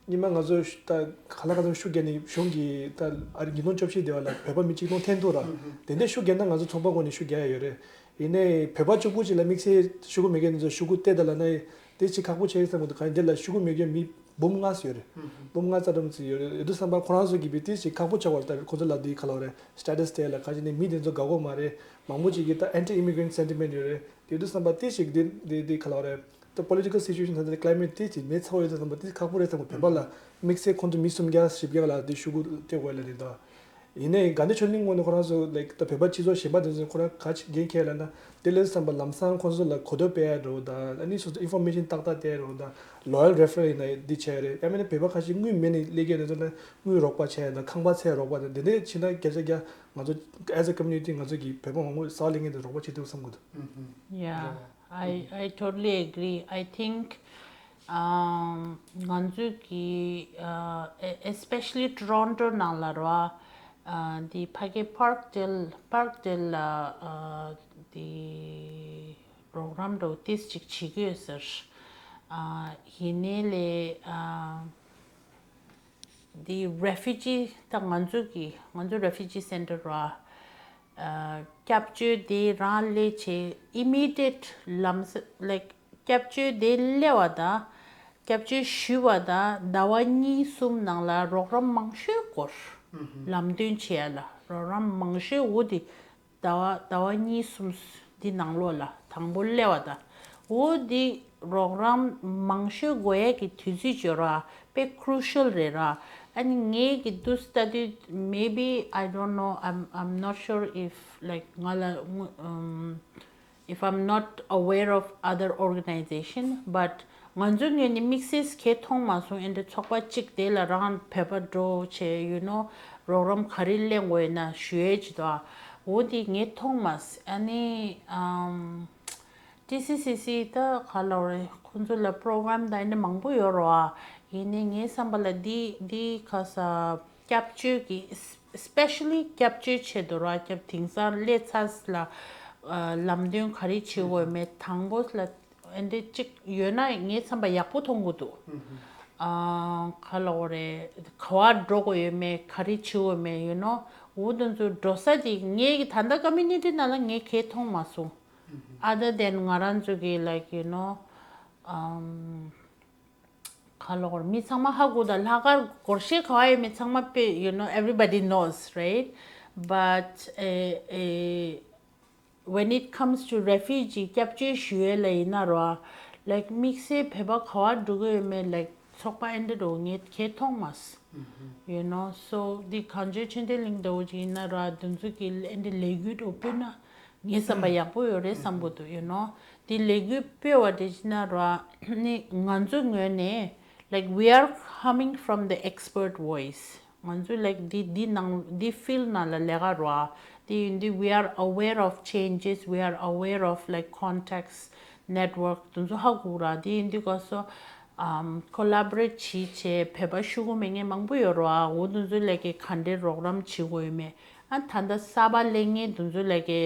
སྔོན་མ་ང་ཚོ་ད་ག་ལ་ག་ཚོད་ཤུགས་རྒྱག་ནས་གཞུང་གི་ད་ཨ་རི་ཉིས་སྟོང་བཅོ་བཞི་དེ་བ་ལ་བོད་པ་མི་གཅིག་སྟོང་འཐེན་འདུག་ར། དེ་འདྲའི་ཤུགས་རྒྱག་ན་ང་ཚོ་ཚོགས་པ་ངོས་ནས་ཤུགས་རྒྱག་ཡ་ཡོད་རེད། ཡིན་ནའི་བོད་པ་གཅིག་པུ་ཅིག་ལ་དམིགས་བསལ་ཤུ་གུ་མེད་མཁན་ཚོ་ཤུ་གུ་སྟེར་ད་ལབ་ན་དེ་ཅིག་ཁག་པོ་ཆགས་ཡོད་བསམ་གི་འདུག་ག་འདི་ལ་ཤུ་གུ་མེད་མཁན་མི་འབུམ་ལྔ་ཙམ་ཡོད་རེད། འབུམ་ལྔ་རྩ་གྲངས་ཙམ་ཡོད་རེད། ཡོད་དུས་ཙམ་པ་ཁོ་རང་ཚོ་གིས་བི་ཏི་ཅིག་ཁག་པོ་ཆགས་པ་ལྟར་ཁོ་ཚོ་ལ་འདི་ག་ལ་བ་རེད། སི་ཊེ་ཊ་སི་སྟེར་ལ་ག་ཅི་ནས་མི་དེ་ཚོ་དགའ་གོ་མ་རེད། མང་པོ་ཅིག་གིས་ད་anti immigrant sentiment ཡོད་རེད། དེ་དུས་ཙམ་པ་དེ་ཞིག་དེ་དེ་དེ་ག་ལ་བ་རེད། ད་political situation དང་climate དེ་ཅིག་མེད་ཚ་བོ་ཡོད་དུས་ཙམ་པ་དེ་ཁག་པོ་རེད་བསམ་གི། བོད་པ་ལ་དམིགས་བསལ་ཁོང་ཚོ་མི་སུམ་བརྒྱ་བཞི་བརྒྱ་ལ་དེ་ཤུ་གུ་སྟེར་དགོས་ལ་རེད་ད། ཡིན་ནའི་དགའ་ལྡན་ཆོས་གླིང་ངོས་ནས་ཁོ་རང་ཚོ་like ད་བོད་པ་སྤྱི་ཚོགས་གཞན་པ་དེ་ཚོ་ཁོ་རང་ག་ཅིག་འགན་འཁྱེར་ལབ་ན་དེ་ལས་བསམ་པ་ལམ་སང་ཁོང་ཚོ་ལ་གོ་ཐོས་སྤེལ་ཡ་འགྲོ་ད་ཨ་ནི་སོ་སོ་information ཏག་ཏག་སྟེར་རོགས་ད་loyal referral ཡིན་ན་འདི་བྱས་རེད། ཡང་མིན་ན་བོད་པ་ཁ་ཤས་དངུལ་མེད་ནས་སླེབས་མཁན་དེ་ཚོ་ལ་དངུལ་རོགས་པ་བྱས་ད་ཁང་པ་ཚད་རོགས་པ་དང་དེ་འདྲས་བྱས་ན་བརྒྱ་ཆ་བརྒྱ་ང་ཚོ་as a community ང་ཚོ་གི་བོད་པ་མང་པོ་ས་བ་ལེན་མཁན་དེ་རོགས་པ་བྱེད་ཐུབ་བསམ་གི་འདུག Yeah, I, I totally agree. I think, um, ང་ཚོས་ཀྱི་uh, e- especially Toronto ནང་ལ་ར་uh, འདི་ཕ་གི་Parkdale Parkdale ལ་uh, འདི་རོགས་རམ་འདྲ་བོ་ཏིས་ཅིག་བྱེད་ཀྱི་ཡོད་ཟེར། Uh, ཡིན་ནའི་ལས་uh, འདི་refugee ད་ང་ཚོ་གི་ང་ཚོ་refugee center ར་སྐྱབས་བཅོལ་དེ་རང་སླེབས་བྱས་immediate ལམ་ས་like སྐྱབས་བཅོལ་དེ་སླེབས་པ་དང་སྐྱབས་བཅོལ་ཞུས་པ་དང་ཟླ་བ་གཉིས་གསུམ་ནང་ལ་རོགས་རམ་མང་ཤོས་སྐོར་ལམ་སྟོན་བྱེད་ཡ་ལ་རོགས་རམ་མང་ཤོས་འོ་དེ་ཟླ་བ་ཟླ་བ་གཉིས་གསུམ་འདི་ནང་ལོགས་ལ་དང་པོ་སླེབས་པ་དང་འོ་འདི་རོགས་རམ་མང་ཤོས་དགོས་ཡས་ཀྱི་དུས་ཚོད་ཅིག་ཡོད་ར་དཔེ་crucial རེད་ར། ཨ་ནི་ངས་ཀྱི་འདུག་སེ་ལྟ་དུས་maybe I don't know, I'm I'm not sure if like ང་ལ་um, if I'm not aware of other organization, but ང་ཚོའི་ངོས་ནས་དམིགས་བསལ་གང་མཐོང་མ་སོང་། ཨེ་འདྲ་ཚོགས་པ་གཅིག་དེ་ལ་རང་བོད་པ་འགྲོ་བྱས་you know རོགས་རམ་ག་རེ་ལེན་དགོས་ཡོད་ན་ཞུ་ཡས་ཅིག་འདུག་འོ་དེ་ངས་མཐོང་མ་སོང་། ཨ་ནི་ཨམ་ཊི་སི་སི་སི་ད་ག་ལ་རེད། ཁོང་ཚོ་ལ་པོ་རོ་གྷ་རམ་དང་ཨེ་འདྲ་མང་པོ་ཡོད་རེད་བ། ཡིན་ནའི་ངའི་བསམ་པ་ལ་འདི་འདི་ག་ས་སྐྱབས་བཅོལ་གྱི་especially སྐྱབས་བཅོལ་ཆེད་དུ་ར་སྐྱབས་དེང་སང་སླེབས་ཚར་ལ་ལམ་སྟོན་ག་རེ་བྱེད་དགོས་མེད་དང་པོ་ལ་ཨེ་འདྲ་གཅིག་ཡོད་ན་ངའི་བསམ་པ་ཡག་པོ་མཐོང་གི་འདུག་ཨ་ག་ལ་འོ་རེད། ག་བ་འགྲོ་དགོས་ཡོད་མེད་ག་རེ་བྱེད་དགོས་མེད་you know འོ་དེ་ཚོ་འགྲོ་ས་དེ་ངའི་གི་ད་ལྟ་community ནང་ལ་ངས་གང་མཐོང་མ་སོང་། Other than ང་རང་ཚོ་གི་like you know um ག་ལ་འོ་རེད། མི་ཚང་མ་ཧ་གོ་ད་ལྷག་དཀར་སྒོར་གཞས་ག་བ་ཡོད་མེད་ཚང་མ་དཔེ་you know everybody knows, right? But uh, uh, when it comes to refugee སྐྱབས་བཅོལ་ཞུ་ཡས་ལ་ཡིན་ན་ར་like དམིགས་བསལ་བོད་པ་ག་བ་འགྲོ་གི་ཡོད་མེད་like ཚོགས་པ་ཨེ་འདྲ་འགྲོ་ངས་གང་མཐོང་མ་སོང་། You know so འདི་གངས་ལྗོངས་ཆོས་ལྡན་གླིང་འདྲ་བོ་ཅིག་ཡིན་ན་ར་དེ་ཚོ་གི་ཨེ་འདྲ་ལས་འགུལ་འགྲོ་སྤོས་ན་ངའི་བསམ་པ་ཡག་པོ་ཡོད་རེད་བསམ་གི་འདུག you know འདི་ལས་འགུལ་སྤེལ་བ་དེ་ཡིན་ན་ར་ནི་ང་ཚོ་ངོས་ནས like we are coming from the expert voice ང་ཚོ་like འདི་འདི་ནང་འདི་field ནང་ལ་ལས་ཀ་རོ་ཨ། དེ་ཡིན་དུས་we are aware of changes, we are aware of like contacts, network དེ་ཚོ་ཧ་གོ་ར། དེ་ཡིན་དུས་ག་སོ་um collaborate བྱེད་བྱས་བོད་པ་ཤུ་གུ་མེད་མཁན་མང་པོ་ཡོད་རོ་ཨ། འོ་དེ་ཚོ་ལས་ཀའི་ག་འདྲའི་རོགས་རམ་བྱེད་དགོས་ཡོད་མེད། ཨ་ད་ལྟ་གསར་པ་སླེབས་མཁན་དེ་ཚོ་ལས་ཀའི་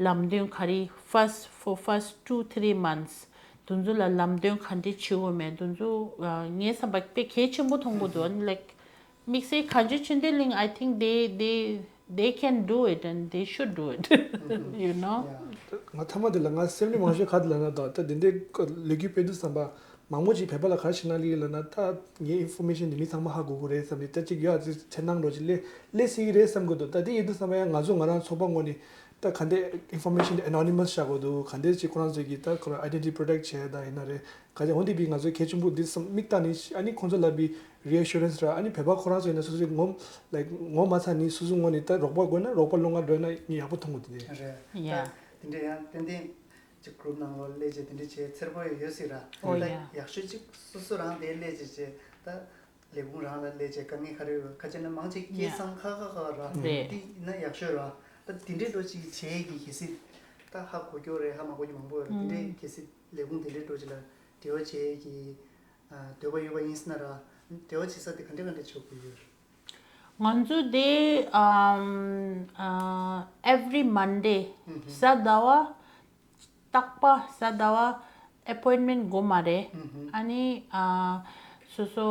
ལམ་སྟོན་ག་རེ་first for first two three months དེ་ཚོ་ལ་ལམ་སྟོན་ག་འདྲ་བྱེད་དགོས་མེད་དེ་ཚོ་ངའི་བསམ་པ་དཔེ་གལ་ཆེན་པོ་མཐོང་གི་འདུག་ཨ་ནི་like དམིགས་བསལ་གངས་ལྗོངས་ཆོས་ལྡན་གླིང་I think they they they can do it and they should do it. You know. ང་ཐ་མ་དེ་ལ་ང་སེམས་ནས་མང་ཤོས་ག་དེ་ལབ་ན་ད་ད་དེ་འདྲའི་ལས་འགུལ་སྤེལ་དུས་ཙམ་པ་མང་པོ་ཅིག་བོད་པ་ལ་ག་རེ་བྱེད་ན་ལི་ལབ་ན་ད་ངའི་information དེ་མི་ཚང་མ་ཧ་གོ་གི་རེད་བསམ་ནས་ད་ཅིག་ཡ་ཚེ་ཚེ་ནང་འགྲོ་ཅིག་སླེབས་སླེབས་སྲིད་ཀྱི་རེད་བསམ་གི་འདུག་ད་དེ་ཡིན་དུས་ཙམ་པ་ཡང་ང་ཚོ་ང་རང་ཚོགས་པ་ངོས་ནས་ད་ག་འདྲའི་information དེ་anonymous བྱ་དགོས་འདུག་ག་འདྲའི་ཅིག་ཁོ་རང་ཚོ་གི་ད་ཁོ་རང་identity protect བྱས་ད་ཡིན་ན་རེད། ག་ཚད་འོན་ཏེ་བི་ང་ཚོའི་གལ་ཆེན་པོ་འདི་བསམ་མིག་ལྟ་ནི་ཨ་ནི་ཁོང་ཚོ་ལ་བི་reassurance ར་ཨ་ནི་བོད་པ་ཁོ་རང་ཚོ་ཡིན་ན་སོ་སོའི་ངོམ་like ངོ་མ་ཚ་ནི་སོ་སོའི་ངོ་ནས་ད་རོགས་པ་དགོས་ན་རོགས་པ་སློང་ག་འགྲོ་ན་ངས་ཡག་པོ་མཐོང་གི་འདུག་དེ་རེད། Yeah. ད་དེ་འདྲ་ཡང་ཏན་ཏན་ཅིག་group ནང་ལོགས་སླེབས་བྱས་དེ་འདྲ་བྱས་འཚེར་པོ་ཡོད་ཡོད་སྲིད་ར། Oh, ད yeah. ཡག་ཤོས་ཅིག་སོ་སོ་རང་དེ་སླེབས་བྱས་བྱས་ད་ ལས་ཁུངས་རང་ལ་སླེབས་བྱས་དཀའ་ངལ་ག་རེ་ཡོད། ཁ་ཆེ་ན་མང་ཆེ་སྐད་གསང་ཁག་ཁག་ཁག་ར། རེད། དེ་ཡིན་ན་ཡག་ཤོས་ར། ད་དེ་འདྲའི་འགྲོ་ཅིག་བྱས་ཀྱི་གལ་སྲིད་ད་ཧ་གོ་སྐྱོ་རེད། ཧ་མ་གོ་རྒྱུ་མང་པོ་ཡོད་ར། དེ་འདྲའི་གལ་སྲིད་ལས་ཁུངས་དེ་འདྲའི་འགྲོ་ཅིག་ལ་འབྲེལ་བ་བྱས་ཀྱི་འདོད་པ་ཡོད་པ་ཡིན་ཟེར་ན་ར། འབྲེལ་བ་བྱེད་ས་དེ་ག་འདྲ་ག་འདྲ་བྱེད་དགོས་ཡོད། ང་ཚོ་དེ་ཨམ་ཨ་every Monday གཟའ་ཟླ་བ། རྟག་པ་གཟའ་ཟླ་བ་appointment་དགོས་མ་རེད། ཨ་ནི་ཨ་སོ་སོ་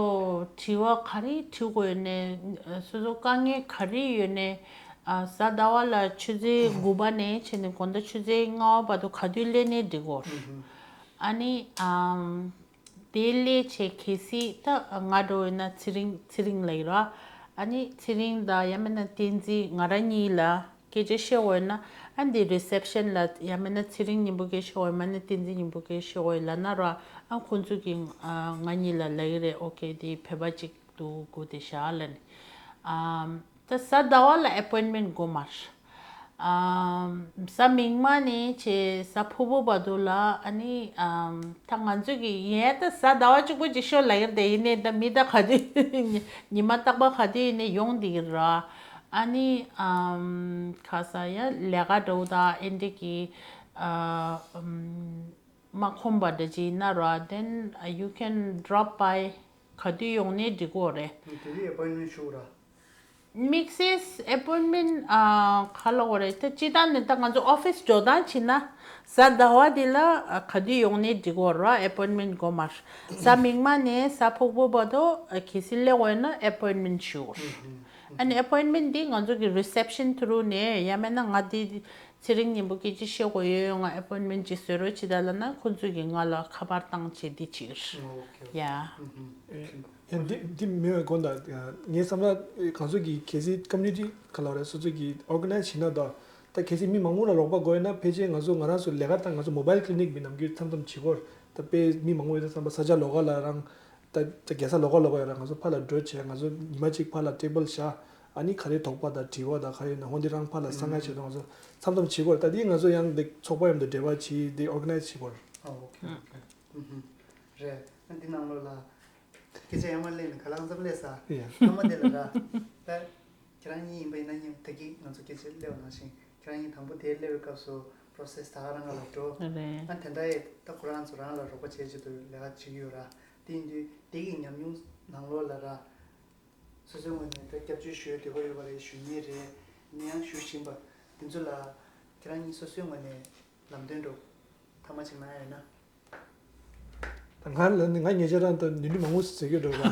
དྲི་བ་ག་རེ་དྲི་དགོས་ནས། སོ་སོ་དཀའ་ངལ་ག་རེ་ཡོད་ནས། ཨ་གཟའ་ཟླ་བ་ལ་ཆུ་ཚོད་དགུ་པ་ནས་བྱས་ནས་དགོང་དག་ཆུ་ཚོད་ལྔ་པ་བར་དུ་ག་དུས་སླེབས་ནས་འགྲིག་གོ། ཨ་ནི་ཨམ་དེ་སླེབས་བྱས་གལ་སྲིད་ད་ང་འགྲོ་ཡོད་ན་ཚེ་རིང་ཚེ་རིང་ལ་ཡིན་ར། ཨ་ནི་ཚེ་རིང་དང་ཡང་མིན་ན་བསྟན་འཛིན་ང་རང་གཉིས་ལ་སྐད་ཆ་བཤད་འོས་ན། ཨ་འདི་reception་ལ་ཡང་མིན་ན་ཚེ་རིང་མཉམ་པོ་སྐད་ཆ་བཤད་འོས། མ་ནི་བསྟན་འཛིན་མཉམ་པོ་སྐད་ཆ་བཤད་འོས་ལབ་ན་ར། ཨ་ཁོང་ཚོ་གིས་ཨ་ང་གཉིས་ལ་ལབ་ཀྱི་རེད། Okay དེ་བོད་པ་གཅིག་འདུག་དགོས་དེ་བཞག་ལབ་ནས། ཨམ་ད་གཟའ་ཟླ་བ་ལ་appointment་དགོས་མ་རེད། ཨམ་གཟའ་མིག་དམར་ནས་བྱས་གཟའ་ཕུར་བུ་བར་དུ་ལ། ཨ་ནི་ཨམ་ད་ང་ཚོ་གི་ཡིན་ད་གཟའ་ཟླ་བ་གཅིག་པོ་ཅིག་ཤོར་ལབ་ཀྱི་རེད་དེ། ཡིན་ནའི་ད་མི་ད་ག་དུས་ཉི་མ་རྟག་པ་ག་དུས་ཡིན་ནའི་ཡོང་བསྡད་ཀྱི་རེད། ཨ་ནི་ཨམ་ཁ་ས་ཡ་ལས་ཀ་འགྲོ་དང་ཨེ་འདྲ་གི་ཨ་ཨམ་མ་ཁོམ་པ་འདྲ་ཅིག་ཡིན་ན་ར། Then uh, you can drop by. ག་དུས་ཡོང་ནའི་འགྲིག་གོ་རེད། དེ་དུས་appointment་ཞུ་ར། དམིགས་བསལ་appointment་ཨ་ག་ལབ་དགོས་རེད། ད་སྤྱིར་བཏང་ནས་ད་ང་ཚོ་office་འགྲོ་སྟངས་བྱས་ན་གཟའ་ཟླ་བ་འདི་ལ་ཨ་ག་དུས་ཡོང་ནའི་འགྲིག་གོ་ར། appointment་དགོས་མ་རེད། གཟའ་མིག་དམར་ནས་གཟའ་ཕུར་བུ་བར་དུ་ཨ་གལ་སྲིད་སླེབས་འོས་ན་appointment་ཞུ་དགོས་རེད། ཨ་ནི་appointment་འདི་ང་ཚོ་གི་reception through་ནས། ཡང་མིན་ན་ང་འདི་ཚེ་རིང་མཉམ་པོ་སྐད་ཆ་བཤད་དགོས་ཡོད། ང་appointment་ཅིག་བཟོ་རོགས་བྱེད་དང་ལབ་ན་ཁོང་ཚོ་གིས་ང་ལ་ཁ་པར་བཏང་བྱས་འདི་བྱེད་ཀྱི་རེད། ཨོ་ཨོ་ཁེ་ཨོ་ཁེ། ཡ། ཨུ་ཧུམ། ཡང་འདི་འདི་མི་འོས་དགོངས་དག། ངའི་བསམ་པ་གང་ཚོད་ཀྱི་གལ་སྲིད་community་ག་ལ་རེད། སོ་སོ་གི་organize་བྱེད་ན་དང་། ད་གལ་སྲིད་མི་མང་པོ་ལ་རོགས་པ་དགོས་ཡོད་ན། ཕལ་ཆེར་ང་ཚོ་ང་རང་ཚོ་ལས་ཀ་དང་ང་ཚོ་mobile clinic་མི་ནམ་རྒྱུན་མཚམས་མཚམས་བྱེད་དགོས། ད་དཔེ་མི་མང་པོ་ཡོད་ན་བསམ་པ་ས་ཆ་ལོགས་ཀ་ལ་རང་། ད་ད་རྒྱལ་ས་ལོགས་ཀ་ལོགས་ཀ་ཡོད་ར། ང་ཚོ་ཕར་ལ་འགྲོ་བྱས། ང་ཚོ་ཉི་མ་གཅིག་ཕར་ལ་table་བཞག། ཨ་ནི་ག་རེ་དོགས་པ་དང་དྲི་བ་དང་ག་རེ་ཡོད་ན་འོ་འདི་རང་ཕར་ལ་གསང་སྔགས་བྱེད་དང་། ང་ཚོ་མཚམས་མཚམས་བྱེད་དགོས་རེད། ད་འདི་ང་ཚོ་ཡང་འདི་ཚོགས་པ་མཉམ་དུ་འབྲེལ་བ་བྱེད། འདི་organize་བྱེད་དགོས་རེད། ཨ་ཨོ་ཁེ་ཨོ་ཁེ། ཨུ་ཧུམ། རེད། ཨ་འདི་ནང་ལོགས་ལ་སྐད་ཆ་ཡར་མར་གླེང་ནས་ག་ལ་ཙམ་སླེབས་ས། ཡ། ཐ་མ་དེ་ལ་ར། ད་ཁྱེད་རང་གཉིས་ཡིན་པ་ཡིན་ན་གཉིས་ད་གིན་ང་ཚོ་སྐད་ཆ་སླེབས་པ་ནང་བཞིན་ཁྱེད་རང་གཉིས་དང་པོ་དེ་སླེབས་པའི་སྐབས་སུ་process་ད་ག་རང་ག་ལ་འགྲོ། རེད། ཨ་དེ་འདྲ་ཡས་ད་ཁོ་རང་ཚོ་རང་ལ་རོགས་པ་བྱེད་ཆེད་དུ་ལས་ཀ་བྱེད་ཀྱི་ཡོད་ར། དེ་ཡིན་དུས་དེ་གི་ཉམས་མྱོང་ནང་ལོགས་ལ་ར། སོ་སོའི་ངོས་ནས་ད་སྐྱབས་བཅོལ་ཞུ་འདོད་པ་ཡོད་པ་རེད། ཞུ་མཁན་རེད། ནས་ཡང་ཞུ་བཞིན་པ་དེ་ཚོ་ལ་ཁྱེད་རང་གཉིས་སོ་སོའི་ངོས་ནས་ལམ་སྟོན་འདྲ་ཐ་མ་ཅིག་གནང་ཡ་ཡོད་ན། ད་ང་ལ་ནི་ང་ཉེ་ཆར་རང་ད་ནུས་ནུས་མང་པོ་ཟེར་གྱི་འགྲོ་ར།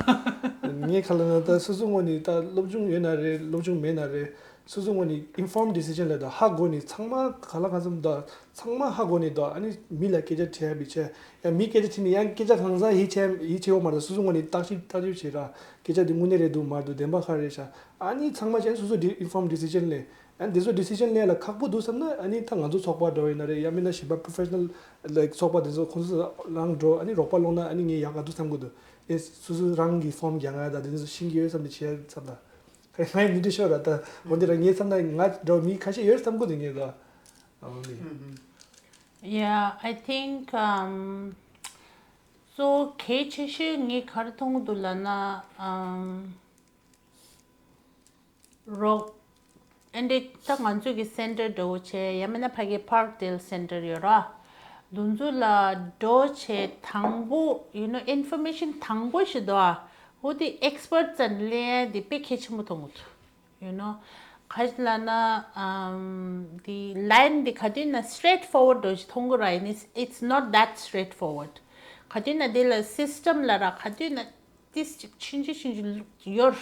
ངས་ག་ལ་ན་ད་སོ་སོ་ངོས་ནས་ད་སློབ་སྦྱོང་ཡོད་ན་རེད། སློབ་སྦྱོང་མེད་ན་རེད། སོ་སོ་ངོས་ནས་informed decision་ལས་ད་ཧ་གོ་ནས་ཚང་མ་ག་ལ་གང་འཚམ་ད་ཚང་མ་ཧ་གོ་ནས་ད། ཨ་ནི་མི་ལ་སྐད་ཆ་དྲི་ཡ་བི་ཆེ། ཡང་མི་སྐད་ཆ་དྲིས་ནས་ཡང་སྐད་ཆ་གང་ཟག་ཡིད་ཆེས་ཡིད་ཆེས་ཡོད་མ་རེད། སོ་སོ་ངོས་ནས་བརྟག་ཞིབ་བརྟག་ཞིབ་བྱེད་ར། སྐད་ཆ་འདི་དངོས་གནས་རེད་འདུག་མ་འདུག་བདེན་པ་ག་རེ་རེད་ཤག་ཨ་ནི་ཚང་མ་བྱས་ནས་སོ་སོ་འདི་informed decision་ལེན། ཨ་ནི་འདི་ཚོ་decision་ལེན་ལ་ཁག་པོ་འདུག་བསམ་ན། ཨ་ནི་ད་ང་ཚོ་ཚོགས་པ་འདྲ་བ་ཡིན་ན་རེད། ཡང་མིན་ན་གཞན་པ་professional་ལ་ཚོགས་པ་འདི་ཚོ་ཁོང་ཚོ་རང་འགྲོ། ཨ་ནི་རོགས་པ་སློང་ན་ཨ་ནི་ངས་ཡག་ག་འདུག་བསམ་གི་འདུག་ཨེ་སོ་སོ་རང་གི་form་རྒྱག་ཡ་ད་འདི་ཚོ་ཤེས་ཀྱི་ཡོད་བསམ་ནས་བྱེད་ཡ་བསམ་ད། ང་ཡི་མི་འདྲི་ཤོར་ར་ད། འོ་འདི་ར་ངས་བསམ་ན་ང་འདྲ་བ་མི་ཁ་ཤས་ཡོད་བསམ་གི་འདུག་ངས་ད། ཨ་འོ་འདི། Yeah, I think um, གཙོ་བོ་གལ་ཆེ་ཤོས་ངས་ག་རེ་མཐོང་གི་འདུག་ལབ་ན། ཨམ། རོགས། ཨེ་འདྲས་ད་ང་ཚོ་གི་center་འདྲ་བོ་བྱས། ཡང་མིན་ན་ཕ་གི་Parkdale center་ཡོད་ར། འདི་ཚོ་ལ་འགྲོ་བྱས་དང་པོ་you know information་དང་པོ་ཞིག་འདུག་ཨ། འོ་དེ་experts་ལ་ལེན་ཡ་དེ་དཔེ་གལ་ཆེན་པོ་མཐོང་གི་འདུག you know ག་ཅི་ལབ་ན། ཨམ། དེ་line་དེ་ག་དུས་ན་straightforward་འདྲ་བོ་ཞིག་མཐོང་གི་ར། ཡིན་ནའི་it's not that straightforward། ག་དུས་ན་དེ་ལ་system་ལབ་ར། ག་དུས་ན་ཏིས་ཅིག་ཆུང་ཆུང་ཆུང་ཆུང་ཡོད།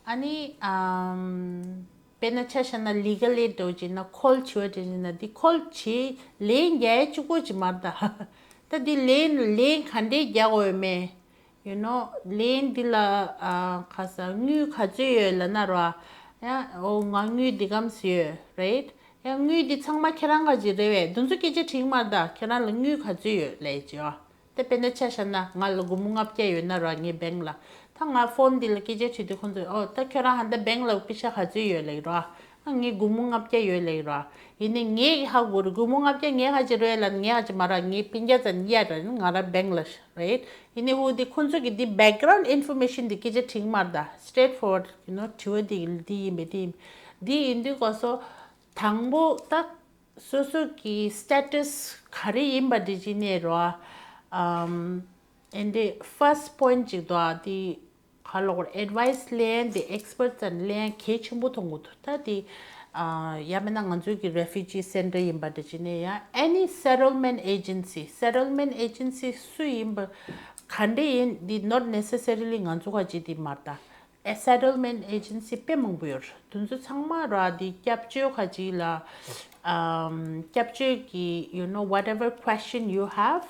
ཨ་ནི་ཨམ། དཔེར་ན་ཆ་བཞག་ན་legal aid་འདྲ་བོ་བྱས་ན་call་བྱེད་པ་འདྲ་བྱས་ན་དེ་call་བྱས་ལན་རྒྱག་ཡ་གཅིག་པོ་ཅིག་མ་རེད་ད། ད་དེ་ལན་ལན་ག་འདྲས་རྒྱག་དགོས་མེད། you know ལན་འདི་ལ་ཨ་ག་ས་དངུལ་ག་ཚོད་ཡོད་ལབ་ན་ར། ཡ་འོ་ང་དངུལ་འདི་གམ་ཟེར་ཡོད་རེད། ཡ་དངུལ་འདི་ཚང་མ་ཁྱེད་རང་ག་ཅིག་རེད་པས། འདི་ཚོ་སྐད་ཆ་དྲིས་མ་རེད་ད། ཁྱེད་རང་ལ་དངུལ་ག་ཚོད་ཡོད་ལབ་ཀྱི་ཡོད། ད་དཔེར་ན་ཆ་བཞག་ན་ང་ལ་སྒོར་མོ་ལྔ་བརྒྱ་ཡོད་ན་ར། ངའི་bank་ལ། ད་ང་phone་འདི་ལ་སྐད་ཆ་དྲིས་དུས་ཁོང་ཚོས་ཨོ་ད་ཁྱོད་རང་ཧ་ད་bank་ལ་པེ་ཤ་ག་ཚོད་ཡོད་ལབ་ཀྱི་ར། ངས་སྒོར་མོ་ལྔ་བརྒྱ་ཡོད་ལབ་ཀྱི་ར། ཡིན་ནའི་ངས་ཧ་གོ་རེད། སྒོར་མོ་ལྔ་བརྒྱ་ངས་ཧ་ཅི་རེད་ལབ། ངས་ཧ་ཅི་མ་ར། ངས་པིན་རྒྱ་ཙམ་གཡར་ར། ང་ར་བེང་ལ་རེད། ཡིན་ནའི་འོ་དེ་ཁོང་ཚོ་གི་དེ་background information དེ་སྐད་ཆ་དྲིས་མ་རེད་ད། Straightforward, you know, དྲི་བ་དེ་དེ་ཡིན་པས། དེ་ཡིན་དེ་ཡིན་དུས་ག་སོ། དང་པོ་ད་སོ་སོ་གི་status ག་རེ་ཡིན་པ་དེ་ཅི་ནས་རོ། ཨམ། and the first point ཅིག་དོ་ཨ་དེ། ག་ལོག་advice ལེན་དེ་experts ལ་ལེན་གལ་ཆེན་པོ་མཐོང་གི་འདུག་ད་དེ་ཨ་ཡང་མིན་ན་ང་ཚོའི་གི་refugee center ཡིན་པ་འདྲ་ཅིག་ནས་ཡང་any settlement agency, settlement agency སུ་ཡིན་པ་ག་འདྲ་ཡིན་དེ་not necessarily ང་ཚོ་ག་ཅིག་དེ་མ་རེད་ད། A settlement agency དཔེ་མང་པོ་ཡོད་རེད། དེ་ཚོ་ཚང་མ་ར་དེ་སྐྱབས་བཅོལ་ག་ཅིག་ལ་ཨམ་སྐྱབས་བཅོལ་གི you know whatever question you have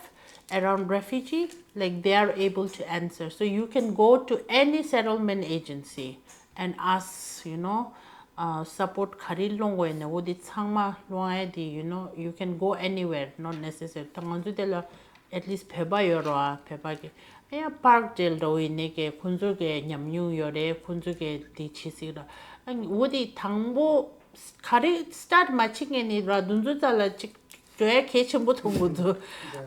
around refugee, like they are able to answer. So you can go to any settlement agency and ask, you know, uh, support ག་རེ་སློང་དགོས་ནས་འོ་དེ་ཚང་མ་སློང་ཡ་དེ། you know, you can go anywhere, not necessary. ད་ང་ཚོ་དེ་ལ་at least བོད་པ་ཡོད་རོ་ཨ། བོད་པ་གི་ཨ་ཡ་Parkdale འདྲ་བོ་ཡིན་ནའི་གི་ཁོང་ཚོ་གི་ཉམས་མྱོང་ཡོད་རེད། ཁོང་ཚོ་གི་དེ་བྱེད་སྲིད་ར། ཨ་འོ་དེ་དང་པོ་ག་རེ་start མ་བྱེད་མཁན་ནི་ར་དེ་ཚོ་རྩ་ལ་ཅིག་འགྲོ་ཡ་གལ་ཆེན་པོ་མཐོང་གི་འདུག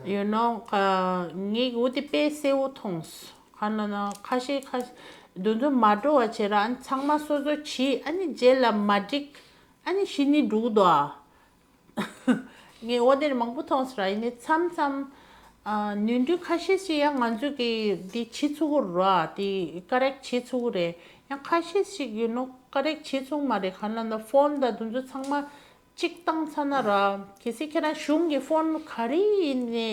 you know, ངས་འོ་དེ་དཔེ་གསལ་བོ་མཐོང་སོང་། ག་ན་ན་ཁ་ཤས་ཁ་ཤས་དེ་ཚོ་མ་འགྲོ་བ་བྱེད་ར། ཨ་ནི་ཚང་མ་སོ་སོ་བྱེད། ཨ་ནི་རྗེས་ལ་མ་འགྲིག་ཨ་ནི་གཞི་ནས་འགྲོ་གི་འདུག་ཨ། ངས་འོ་དེར་མང་པོ་མཐོང་སོང་ར། ཡིན་ནའི་མཚམས་མཚམས་ཨ་ནུས་མཐུ་ཁ་ཤས་ཤིག་ཡང་ང་ཚོ་གི་འདི་བྱེད་ཚུགས་ཀྱི་རེད་ར། དེ་correct བྱེད་ཚུགས་ཀྱི་རེད། ཡང་ཁ་ཤས་ཤིག་you know correct བྱེད་ཚུགས་མ་རེད། ག་ན་ན་phone དང་དེ་ཚོ་ཚང་མ་གཅིག་བཏང་ཚར་ན་ར། གལ་སྲིད་ཁྱེད་རང་གཞུང་གི་phone ག་རེ་ཡིན་ནའི་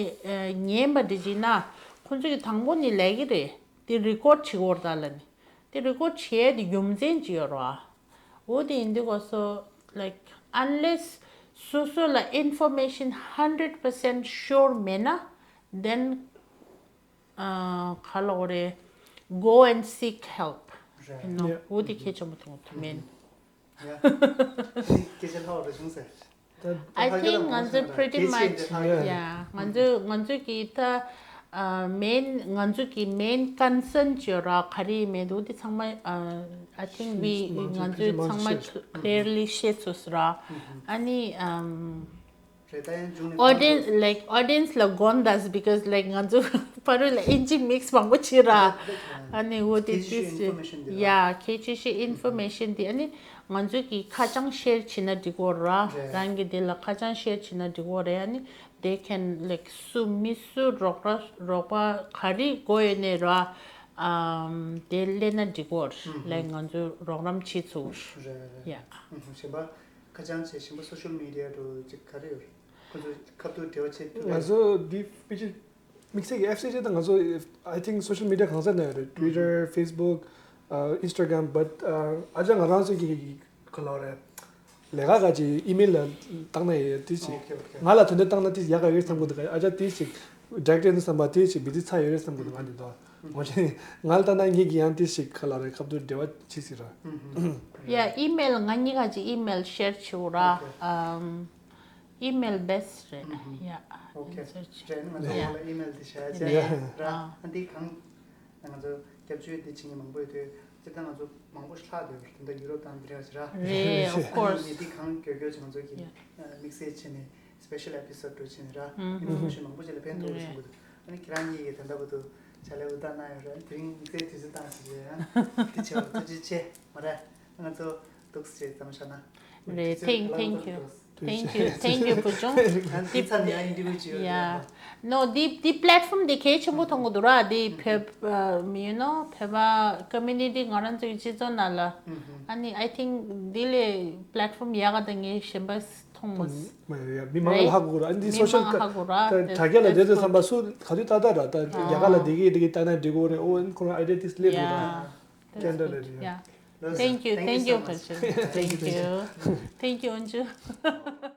ཉན་པ་འདྲ་བྱས་ན་ཁོང་ཚོ་གི་དང་པོ་ནས་ལབ་ཀྱི་རེད། དེ་record བྱེད་དགོས་རེད་ད་ལབ་ནས། དེ་record བྱེད་ཡ་དེ་རྒྱུ་མཚན་ཅིག་ཡོད་རེད་བ། འོ་དེ་ཡིན་དུས་ག་སོ། like unless སོ་སོ་ལ་information hundred percent sure མེད་ན། then ག་ལབ་དགོས་རེད། go and seek help. རེད། འོ་དེ་གལ་ཆེན་པོ་མཐོང་ཐུབ་མིན། ཡ། སྐད་ཆ་ལྷག་རེ་བྱུང་ཟེར། I think ང་ཚོ་pretty much yeah ང་ཚོ་ང་ཚོ་གི་ད་main ང་ཚོ་གི་main concern ཅིག་ཡོད་ར། ག་རེ་མེད་འདུག་དེ་ཚང་མ། I think we ང་ཚོས་ཚང་མ་clearly ཤེས་ཚུལ་ར། ཨ་ནི་རེད། ད་ཡང་འཇུག་ནས audience, like audience ལ་དགོངས་དག because like ང་ཚོ་ཕ་རོལ་ལ་ཨིན་ཇི་mix མང་པོ་བྱེད་ར། ཨ་ནི་འོ་དེ་དེ་ཡ་ཁྱད་ཆོས་ཤིག་information དེ། ཨ་ནི་ང་ཚོ་གི་ཁ་བྱང་share བྱེད་ན་འགྲིག་གོ་ར། རང་གི་དེ་ལ་ཁ་བྱང་share བྱེད་ན་འགྲིག་གོ་རེད། ཨ་ནི་they can like སུ་མི་སུ་རོགས་ར་རོགས་པ་ག་རེ་དགོས་ཡོད་ནས་ར། དེ་ལས་ན་འགྲིག་གོ་ར། like ང་ཚོ་རོགས་རམ་བྱེད་ཚུགས་ར། ཡ། གཞན་པ། ཁ་བྱང་བྱས་གཞན་པ་social media འགྲོ་ཅིག་ག་རེ་ཡོད་རེད། ཁོ་ཚོ་ཁ་ཐུག་འབྲེལ་བ་བྱེད་ཐུབ་ང་ཚོ་འདི་དམིགས་བསལ་གྱི་ཨེཕ་སི་ཅི་དང་ང་ཚོ་I think social media གང་ས་ན་ཡོད་རེད། Twitter, Facebook, Instagram, but ཨ་ཅག་ང་རང་ཚོ་གི་ག་ལབ་རེད། ལས་ཀ་ག་ཅིག་email ལ་བཏང་ན་ཡོད་དེ་ཅིག་ང་ལ་དོན་དེ་བཏང་ན་དེ་ཡག་ག་ཡོད་བསམ་གི་འདུག་ཨ་ཅག་དེ་ཅིག་direct ཡིན་བསམ་པ་དེ་ཅིག་བི་དེ་ཚ་ཡོད་རེད་བསམ་གི་འདུག་ང་འདི་དོ། ང་ལ་ལྟ་ན་ངེད་ཀྱི་ཡང་དེ་ཞིག་ག་ལ་རེ་ཁ་ཐུག་འབྲེལ་བ་བྱེད་སྲིད་ར། Yeah, email ང་གཉིས་ཀ་ཅིག་email share བྱེད་འོ་ར། ཨམ། email best རེད། Yeah. Okay. རེད། ང་ཚོ་ལ་email དེ་བྱ་བྱ་ར། ཨ་འདི་གང་ང་ཚོ་སྐྱབས་བཅོལ་དེ་བྱེད་མཁན་མང་པོ་ཡོད་དུས་སྤྱིར་བཏང་ང་ཚོ་མང་པོ་ལྷག་བསྡད་ཡོད་རེད། དེ་འདྲ་ཡུ་རོབ་དང་འདི་འདྲ་བྱེད་ར། རེད། Of course. ཨ་ནི་འདི་གང་དགོས་དགོས་ཅིག་ང་ཚོ་གི་དམིགས་བསལ་བྱས་ནས་special episode འགྲོ་བྱས་ནས་ར། information མང་པོ་ཅིག་ལ་ཕན་ཐོགས་རེད་བསམ་གི་འདུག་ཨ་ནི་ཁྱེད་རང་གཉིས་ཀྱིས་ད་ལྟ་བར་དུ་ཕྱག་ལས་འུ་ཐག་གནང་ཡོད་རེད། དེ་རིང་དམིགས་བསལ་དུས་ཚོད་བཏང་ཞིག་རེད། ཨ་འདི་བྱས་པ་ཐུགས་རྗེ་ཆེ། མ་རེད། ང་ཚོ་འདུག་སེ་མཚམས་བཞག་ན། རེད། དུས་ཚོད་thank ག་ལ་thank ག་you ལ་འདུག thank you thank you བུ་ཆུང་། ང་འདི་ཚར་ནས་ཡང་interview བྱེད་ཡོད་རེད། Yeah. No, འདི་འདི་platform འདི་གལ་ཆེན་པོ་མཐོང་གི་འདུག་ར། འདི་བོད་you know བོད་པ་community ང་རང་ཚོའི་སྤྱི་ཚོགས་ནང་ལ། ཨ་ནི་I think འདི་ལས་platform ཡག་ག་ད་ངས་གཞན་པ་མཐོང་མ་སོང་། མ་ཡ་མི་མང་ལ་ཧ་གོ་ར། ཨ་འདི་མི་social མང་ཧ་གོ་ར། དྲ་རྒྱ་ལ་བསྡད་དུས་བསམ་པ་སུ་ག་དུས་ཏག་ཏག་ར། ད་རྒྱ་གར་ལ་བསྡད་ཀྱི་བསྡད་ཀྱི་ལྟ་ན་འགྲིག་གོ་རེད། ཨོ་ཁོ་རང་idea དེ་སླེབས་འདུག་ར། Yeah. That's good. Yeah. Thank you. Thank you, Bhuchung. Thank you. Thank you, Anju.